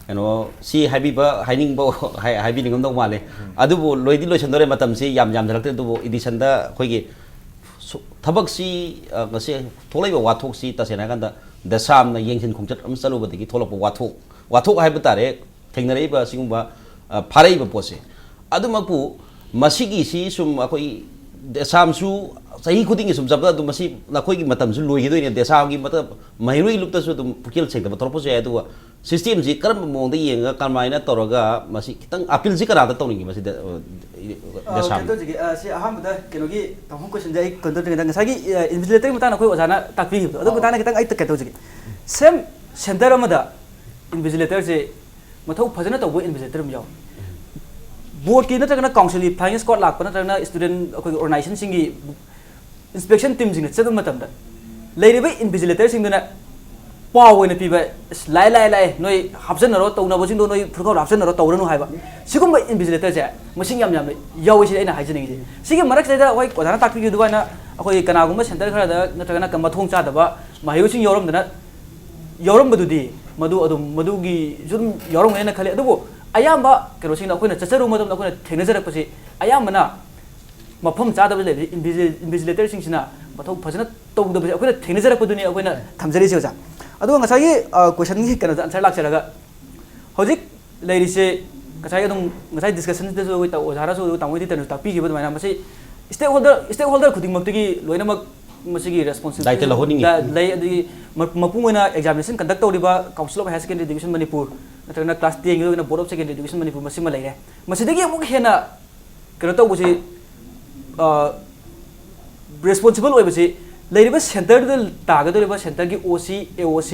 ꯀꯩꯅꯣ, ꯁꯤ ꯍꯥꯏꯕꯤꯕ, ꯍꯥꯏ-, ꯍꯥꯏꯕꯤꯅꯤꯡꯉꯝꯗꯧ ꯃꯥꯜꯂꯦ꯫ ꯑꯗꯨꯕꯨ ꯂꯣꯏꯗꯤ ꯂꯣꯏꯁꯤꯟꯗꯣꯔꯦ, ꯃꯇꯝꯁꯤ ꯌꯥꯝ ꯌꯥꯝꯁꯤꯜꯂꯛꯇ꯭ꯔꯦ꯫ ꯑꯗꯨꯕꯨ ꯏꯗꯤꯁꯟꯗ ꯑꯩꯈꯣꯏꯒꯤ ꯁꯨ-, ꯊꯕꯛꯁꯤ, ꯑ, ꯉꯁꯤ ꯊꯣꯛꯂꯛꯏꯕ ꯋꯥꯊꯣꯛꯁꯤ ꯇꯁꯦꯡꯅ ꯍꯥꯏꯔꯀꯥꯟꯗ ꯗꯦꯁꯥꯝꯅ ꯌꯦꯡꯁꯤꯟ ꯈꯣꯡꯆꯠ ꯑꯃ ꯆꯠꯂꯨꯕꯗꯒꯤ ꯊꯣꯛꯂꯛꯄ ꯋꯥꯊꯣꯛ, ꯋꯥꯊꯣꯛ ꯍꯥꯏꯕ ꯇꯥꯔꯦ, ꯊꯦꯡꯅꯔꯛꯏꯕ ꯑꯁꯤꯒꯨꯝꯕ, ꯑ, ꯐꯥꯔꯛꯏꯕ ꯄꯣꯠꯁꯦ꯫ ꯑꯗꯨꯃꯛꯄꯨ ꯃꯁꯤꯒꯤꯁꯤ ꯁꯨꯝ ꯑꯩꯈꯣꯏ ꯗꯦꯁꯥꯝꯁꯨ ꯆꯍꯤ ꯈꯨꯗꯤꯡꯒꯤ ꯁꯨꯝ ꯆꯠꯄꯗ ꯑꯗꯨꯝ ꯃꯁꯤ ꯅꯈꯣꯏꯒꯤ ꯃꯇꯝꯁꯨ ꯂꯣꯏꯈꯤꯗꯣꯏꯅꯦ꯫ ꯗꯦꯁꯥꯝꯒꯤ ꯃꯇꯝ, ꯃꯍꯩꯔꯣꯏꯒꯤ ꯂꯨꯞꯇꯁꯨ ꯑꯗꯨꯝ ꯄꯨꯛꯆꯦꯜ ꯁꯦꯡꯗꯕ ꯇꯧꯔꯛꯄꯁꯨ ꯌꯥꯏ꯫ ꯑꯗꯨꯒ ꯁꯤꯁꯇꯦꯝꯁꯤ ꯀꯔꯝꯕ ꯃꯑꯣꯡꯗ ꯌꯦꯡꯉꯒ ꯀꯃꯥꯏꯅ ꯇꯧꯔꯒ ꯃꯁꯤ ꯈꯤꯇꯪ ꯑꯄꯤꯜꯁꯤ ꯀꯅꯥꯗ ꯇꯧꯅꯤꯡꯒꯦ ꯃꯁꯤꯗ, ꯑ, ꯑ, ꯗꯦꯁꯥꯝ? ꯀꯩꯅꯣ ꯇꯧꯖꯒꯦ, ꯑ, ꯁꯤ ꯑꯍꯥꯟꯕꯗ ꯀꯩꯅꯣꯒꯤ ꯇꯥꯃꯣ ꯀꯣꯏꯁꯟꯁꯦ ꯑꯩ ꯀꯩꯅꯣ ꯇꯧꯖꯒꯦ꯫ ꯉꯁꯥꯏꯒꯤ, ꯑ, ꯏꯟꯚꯤꯖꯤꯂꯦꯇꯔꯒꯤ ꯃꯇꯥꯡꯗ ꯑꯩꯈꯣꯏ ꯑꯣꯖꯥꯅ ꯇꯥꯛꯄꯤꯈꯤꯕꯗꯣ, ꯑꯗꯨ ꯑꯧ꯫ ꯃꯇꯥꯡꯗ ꯈꯤꯇꯪ ꯑꯩ ꯀꯩꯅꯣ ꯇꯧꯖꯒꯦ꯫ ꯁꯦꯝ ꯁꯦꯟꯇꯔ ꯑꯃꯗ ꯏꯟꯚꯤꯖꯤꯂꯦꯇꯔꯁꯦ ꯃꯊꯧ ꯐꯖꯅ ꯇꯧꯕ ꯏꯟꯚꯤꯖꯤꯂꯦꯇꯔ ꯑꯃ ꯌꯥꯎꯋꯤ꯫ ꯕꯣꯔꯗꯀꯤ ꯅꯠꯇ꯭ꯔꯒꯅ ꯀꯥꯎꯟꯁꯤꯜꯒꯤ ꯐ꯭ꯂꯥꯏꯌꯤꯡ ꯁ꯭ꯀ꯭ꯋꯥꯗ ꯂꯥꯛꯄ ꯅꯠꯇ꯭ꯔꯒꯅ ꯁ꯭ꯇꯨꯗꯦꯟꯠ ꯑꯩꯈꯣꯏꯒꯤ ꯑꯣꯔꯒꯅꯥꯏꯖꯦꯁꯟꯁꯤꯡꯒꯤ ꯏꯟꯁꯄꯦꯛꯁꯟ ꯇꯤꯝꯁꯤꯡꯅ ꯆꯠꯄ ꯃꯇꯝꯗ ꯂꯩꯔꯤꯕ ꯏꯟꯚꯤꯖꯤꯂꯦꯇꯔꯁꯤꯡꯗꯨꯅ ꯄꯥꯎ ꯑꯣꯏꯅ ꯄꯤꯕ, "ꯑꯁ, ꯂꯥꯛꯑꯦ, ꯂꯥꯛꯑꯦ, ꯂꯥꯛꯑꯦ, ꯅꯣꯏ ꯍꯥꯞꯆꯤꯟꯅꯔꯣ, ꯇꯧꯅꯕꯁꯤꯡꯗꯣ ꯅꯣꯏ ꯐꯨꯔꯤꯠꯈꯥꯎꯗ ꯍꯥꯞꯆꯤꯟꯅꯔꯣ, ꯇꯧꯔꯅꯨ" ꯍꯥꯏꯕ꯫ ꯁꯤꯒꯨꯝꯕ ꯏꯟꯚꯤꯖꯤꯂꯦꯇꯔꯁꯦ ꯃꯁꯤꯡ ꯌꯥꯝ ꯌꯥꯝꯅ ꯌꯥꯎꯏ, ꯁꯤꯅꯤ ꯑꯩꯅ ꯍꯥꯏꯖꯅꯤꯡꯉꯤꯁꯦ꯫ ꯁꯤꯒꯤ ꯃꯔꯛꯁꯤꯗ ꯑꯩꯈꯣꯏ ꯑꯣꯖꯥꯅ ꯇꯥꯛꯄꯤꯈꯤꯕ ꯑꯗꯨꯃꯥꯏꯅ ꯑꯩꯈꯣꯏ ꯀꯅꯥꯒꯨꯝꯕ ꯁꯦꯟꯇꯔ ꯈꯔꯗ ꯅꯠꯇ꯭ꯔꯒꯅ ꯃꯊꯣꯡ ꯆꯥꯗꯕ ꯃꯍꯩꯔꯣꯏꯁꯤꯡ ꯌꯥꯎꯔꯝꯗꯅ ꯌꯥꯎꯔꯝꯕꯗꯨꯗꯤ ꯃꯗꯨ ꯑꯗꯨꯝ, ꯃꯗꯨꯒꯤꯁꯨ ꯑꯗꯨꯝ ꯌꯥꯎꯔꯝꯒꯅꯤꯅ ꯈꯜꯂꯤ꯫ ꯑꯗꯨꯕꯨ ꯑꯌꯥꯝꯕ ꯀꯩꯅꯣꯁꯤꯡꯗ ꯑꯩꯈꯣꯏꯅ ꯆꯠꯆꯔꯨꯕ ꯃꯇꯝꯗ ꯑꯩꯈꯣꯏꯅ ꯊꯦꯡꯅꯖꯔꯛꯄꯁꯤ ꯑꯌꯥꯝꯕꯅ ꯃꯐꯝ ꯆꯥꯗꯕ ꯂꯩꯕꯁꯤ ꯏꯟꯚꯤꯖꯤ-, ꯏꯟꯚꯤꯖꯤꯂꯦꯇꯔꯁꯤꯡꯁꯤꯅ ꯃꯊꯧ ꯐꯖꯅ ꯇꯧꯗꯕꯁꯦ ꯑꯩꯈꯣꯏꯅ ꯊꯦꯡꯅꯖꯔꯛꯄꯗꯨꯅꯤ ꯑꯩꯈꯣꯏꯅ ꯊꯝꯖꯔꯤꯁꯦ, ꯑꯣꯖꯥ꯫ ꯑꯗꯨꯒ ꯉꯁꯥꯏꯒꯤ, ꯑ, ꯀꯣꯏꯁꯟꯒꯤ ꯀꯩꯅꯣꯗ ꯑꯟꯁꯔ ꯂꯥꯛꯆꯔꯒ, ꯍꯧꯖꯤꯛ ꯂꯩꯔꯤꯁꯦ, ꯉꯁꯥꯏ ꯑꯗꯨꯝ, ꯉꯁꯥꯏ ꯗꯤꯁꯀꯁꯟꯁꯤꯗꯁꯨ ꯑꯩꯈꯣꯏ ꯇꯥ-, ꯑꯣꯖꯥꯅꯁꯨ, ꯇꯥꯃꯣ ꯏꯗꯤꯇꯔꯅꯁꯨ ꯇꯥꯛꯄꯤꯈꯤꯕ ꯑꯗꯨꯃꯥꯏꯅ, ꯃꯁꯤ ꯁ꯭ꯇꯦꯛ ꯍꯣꯜꯗꯔ, ꯁ꯭ꯇꯦꯛ ꯍꯣꯜꯗꯔ ꯈꯨꯗꯤꯡꯃꯛꯇꯒꯤ ꯂꯣꯏꯅꯃꯛ ꯃꯁꯤꯒꯤ responsibility ꯗꯥꯏꯇ ꯂꯧꯍꯟꯅꯤꯡꯉꯤ꯫ ꯂꯩ꯫ ꯑꯗꯨꯒꯤ ꯃꯄꯨꯡ ꯑꯣꯏꯅ examination conduct ꯇꯧꯔꯤꯕ Council of Higher Secondary Education Manipur ꯅꯠꯇ꯭ꯔꯒꯅ class ten ꯒꯤ ꯑꯣꯏꯅ Board of Secondary Education Manipur ꯃꯁꯤꯃ ꯂꯩꯔꯦ꯫ ꯃꯁꯤꯗꯒꯤ ꯑꯃꯨꯛ ꯍꯦꯟꯅ ꯀꯩꯅꯣ ꯇꯧꯕꯁꯤ, responsible ꯑꯣꯏꯕꯁꯤ ꯂꯩꯔꯤꯕ centre ꯗ ꯇꯥꯒꯗꯧꯔꯤꯕ centre ꯒꯤ OC, AOC,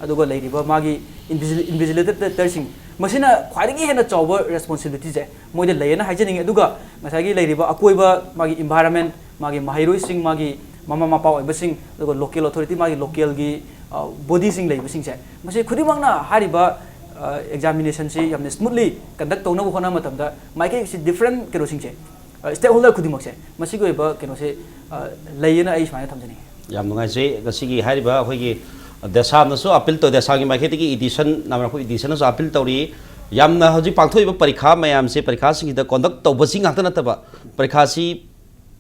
ꯑꯗꯨꯒ ꯂꯩꯔꯤꯕ ꯃꯥꯒꯤ invigilator ꯁꯤꯡ, ꯃꯁꯤꯅ ꯈ꯭ꯋꯥꯏꯗꯒꯤ ꯍꯦꯟꯅ ꯆꯥꯎꯕ responsibility ꯁꯦ ꯃꯣꯏꯗ ꯂꯩꯌꯦꯅ ꯍꯥꯏꯖꯅꯤꯡꯉꯤ꯫ ꯑꯗꯨꯒ ꯉꯁꯥꯏꯒꯤ ꯂꯩꯔꯤꯕ ꯑꯀꯣꯏꯕ, ꯃꯥꯒꯤ environment, ꯃꯥꯒꯤ ꯃꯍꯩꯔꯣꯏꯁꯤꯡ, ꯃꯥꯒꯤ ꯃꯃꯥ ꯃꯄꯥ ꯑꯣꯏꯕꯁꯤꯡ, ꯑꯗꯨꯒ local authority, ꯃꯥꯒꯤ local ꯒꯤ body ꯁꯤꯡ ꯂꯩꯕꯁꯤꯡꯁꯦ, ꯃꯁꯤ ꯈꯨꯗꯤꯡꯃꯛꯅ ꯍꯥꯏꯔꯤꯕ examination ꯁꯤ ꯌꯥꯝꯅ smoothly conduct ꯇꯧꯅꯕ ꯍꯣꯠꯅꯕ ꯃꯇꯝꯗ ꯃꯥꯏꯀꯩꯁꯤ different ꯀꯩꯅꯣꯁꯤꯡꯁꯦ, stakeholder ꯈꯨꯗꯤꯡꯃꯛꯁꯦ ꯃꯁꯤꯒꯤ ꯑꯣꯏꯕ ꯀꯩꯅꯣꯁꯦ ꯂꯩꯌꯦꯅ ꯑꯩ ꯁꯨꯃꯥꯏꯅ ꯊꯝꯖꯅꯤꯡꯉꯤ꯫ ꯌꯥꯝ ꯅꯨꯡꯉꯥꯏꯖꯩ꯫ ꯉꯁꯤꯒꯤ ꯍꯥꯏꯔꯤꯕ ꯑꯩꯈꯣꯏꯒꯤ DESAM ꯅꯁꯨ appeal ꯇꯧ, DESAM ꯒꯤ ꯃꯥꯏꯀꯩꯗꯒꯤ edition ꯅꯥꯃꯔꯛꯄ edition ꯅꯁꯨ appeal ꯇꯧꯔꯤ꯫ ꯌꯥꯝꯅ ꯍꯧꯖꯤꯛ ꯄꯥꯡꯊꯣꯛꯏꯕ ꯄꯔꯤꯈꯥ ꯃꯌꯥꯝꯁꯦ, ꯄꯔꯤꯈꯥꯁꯤꯡꯁꯤꯗ conduct ꯇꯧꯕꯁꯤ ꯉꯥꯛꯇ ꯅꯠꯇꯕ, ꯄꯔꯤꯈꯥꯁꯤ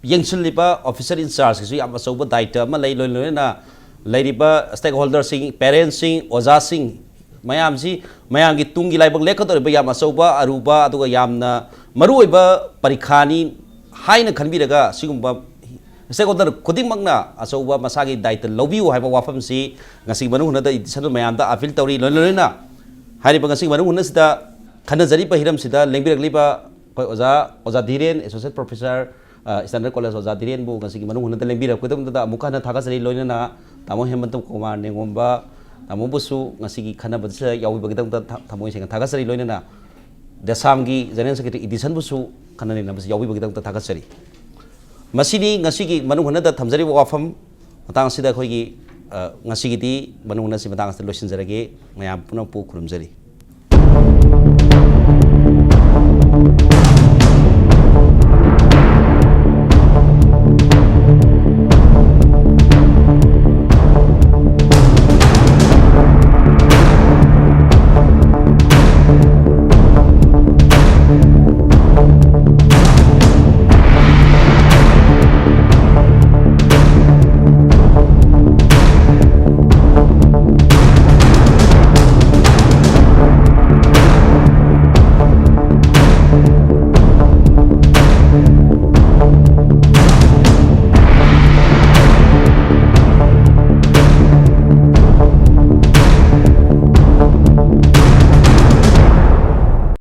ꯌꯦꯡꯁꯤꯜꯂꯤꯕ officer in charge ꯀꯤꯁꯨ ꯌꯥꯝ ꯑꯆꯧꯕ ꯗꯥꯏꯇ ꯑꯃ ꯂꯩ꯫ ꯂꯣꯏ ꯂꯣꯏꯅꯅ ꯂꯩꯔꯤꯕ stakeholder ꯁꯤꯡ, parent ꯁꯤꯡ, ꯑꯣꯖꯥꯁꯤꯡ ꯃꯌꯥꯝꯁꯤ, ꯃꯌꯥꯝꯒꯤ ꯇꯨꯡꯒꯤ ꯂꯥꯏꯕꯛ ꯂꯦꯞꯀꯗꯧꯔꯤꯕ ꯌꯥꯝ ꯑꯆꯧꯕ, ꯑꯔꯨꯕ, ꯑꯗꯨꯒ ꯌꯥꯝꯅ ꯃꯔꯨꯑꯣꯏꯕ ꯄꯔꯤꯈꯥꯅꯤ ꯍꯥꯏꯅ ꯈꯟꯕꯤꯔꯒ, ꯁꯤꯒꯨꯝꯕ stakeholder ꯈꯨꯗꯤꯡꯃꯛꯅ ꯑꯆꯧꯕ ꯃꯁꯥꯒꯤ ꯗꯥꯏꯇ ꯂꯧꯕꯤꯌꯨ ꯍꯥꯏꯕ ꯋꯥꯐꯝꯁꯤ ꯉꯁꯤꯒꯤ ꯃꯅꯨꯡ ꯍꯨꯠꯅꯗ edition ꯃꯌꯥꯝꯗ appeal ꯇꯧꯔꯤ꯫ ꯂꯣꯏꯅ ꯂꯣꯏꯅꯅ ꯍꯥꯏꯔꯤꯕ ꯉꯁꯤꯒꯤ ꯃꯅꯨꯡ ꯍꯨꯠꯅꯁꯤꯗ ꯈꯟꯅꯖꯔꯤꯕ ꯍꯤꯔꯝꯁꯤꯗ ꯂꯦꯡꯕꯤꯔꯛꯂꯤꯕ ꯑꯩꯈꯣꯏ ꯑꯣꯖꯥ, ꯑꯣꯖꯥ ꯙꯤꯔꯦꯟ, associate professor, Standard College ꯑꯣꯖꯥ ꯙꯤꯔꯦꯟꯕꯨ ꯉꯁꯤꯒꯤ ꯃꯅꯨꯡ ꯍꯨꯠꯅꯗ ꯂꯦꯡꯕꯤꯔꯛꯄꯒꯤꯗꯃꯛꯇ ꯑꯃꯨꯛꯀ ꯍꯟꯅ ꯊꯥꯒꯠꯆꯔꯤ꯫ ꯂꯣꯏꯅꯅ ꯇꯥꯃꯣ ꯍꯦꯃꯟꯇ ꯀꯨꯃꯥꯔ ꯅꯦꯡꯉꯣꯝꯕ, ꯇꯥꯃꯣꯕꯨꯁꯨ ꯉꯁꯤꯒꯤ ꯈꯟꯅꯕꯁꯤꯗ ꯌꯥꯎꯕꯤꯕꯒꯤꯗꯃꯛꯇ ꯊ-, ꯊꯃꯣꯏ ꯁꯦꯡꯅ ꯊꯥꯒꯠꯆꯔꯤ꯫ ꯂꯣꯏꯅꯅ DESAM ꯒꯤ General Secretary edition ꯕꯨꯁꯨ ꯈꯟꯅ ꯅꯩꯅꯕꯁꯤ ꯌꯥꯎꯕꯤꯕꯒꯤꯗꯃꯛꯇ ꯊꯥꯒꯠꯆꯔꯤ꯫ ꯃꯁꯤꯅꯤ ꯉꯁꯤꯒꯤ ꯃꯅꯨꯡ ꯍꯨꯠꯅꯗ ꯊꯝꯖꯔꯤꯕ ꯋꯥꯐꯝ꯫ ꯃꯇꯥꯡ ꯑꯁꯤꯗ ꯑꯩꯈꯣꯏꯒꯤ, ꯑ, ꯉꯁꯤꯒꯤꯗꯤ ꯃꯅꯨꯡ ꯍꯨꯠꯅꯁꯤ ꯃꯇꯥꯡ ꯑꯁꯤꯗ ꯂꯣꯏꯁꯤꯟꯖꯔꯒꯦ꯫ ꯃꯌꯥꯝ ꯄꯨꯝꯅꯃꯛꯄꯨ ꯈꯨꯔꯨꯝꯖꯔꯤ꯫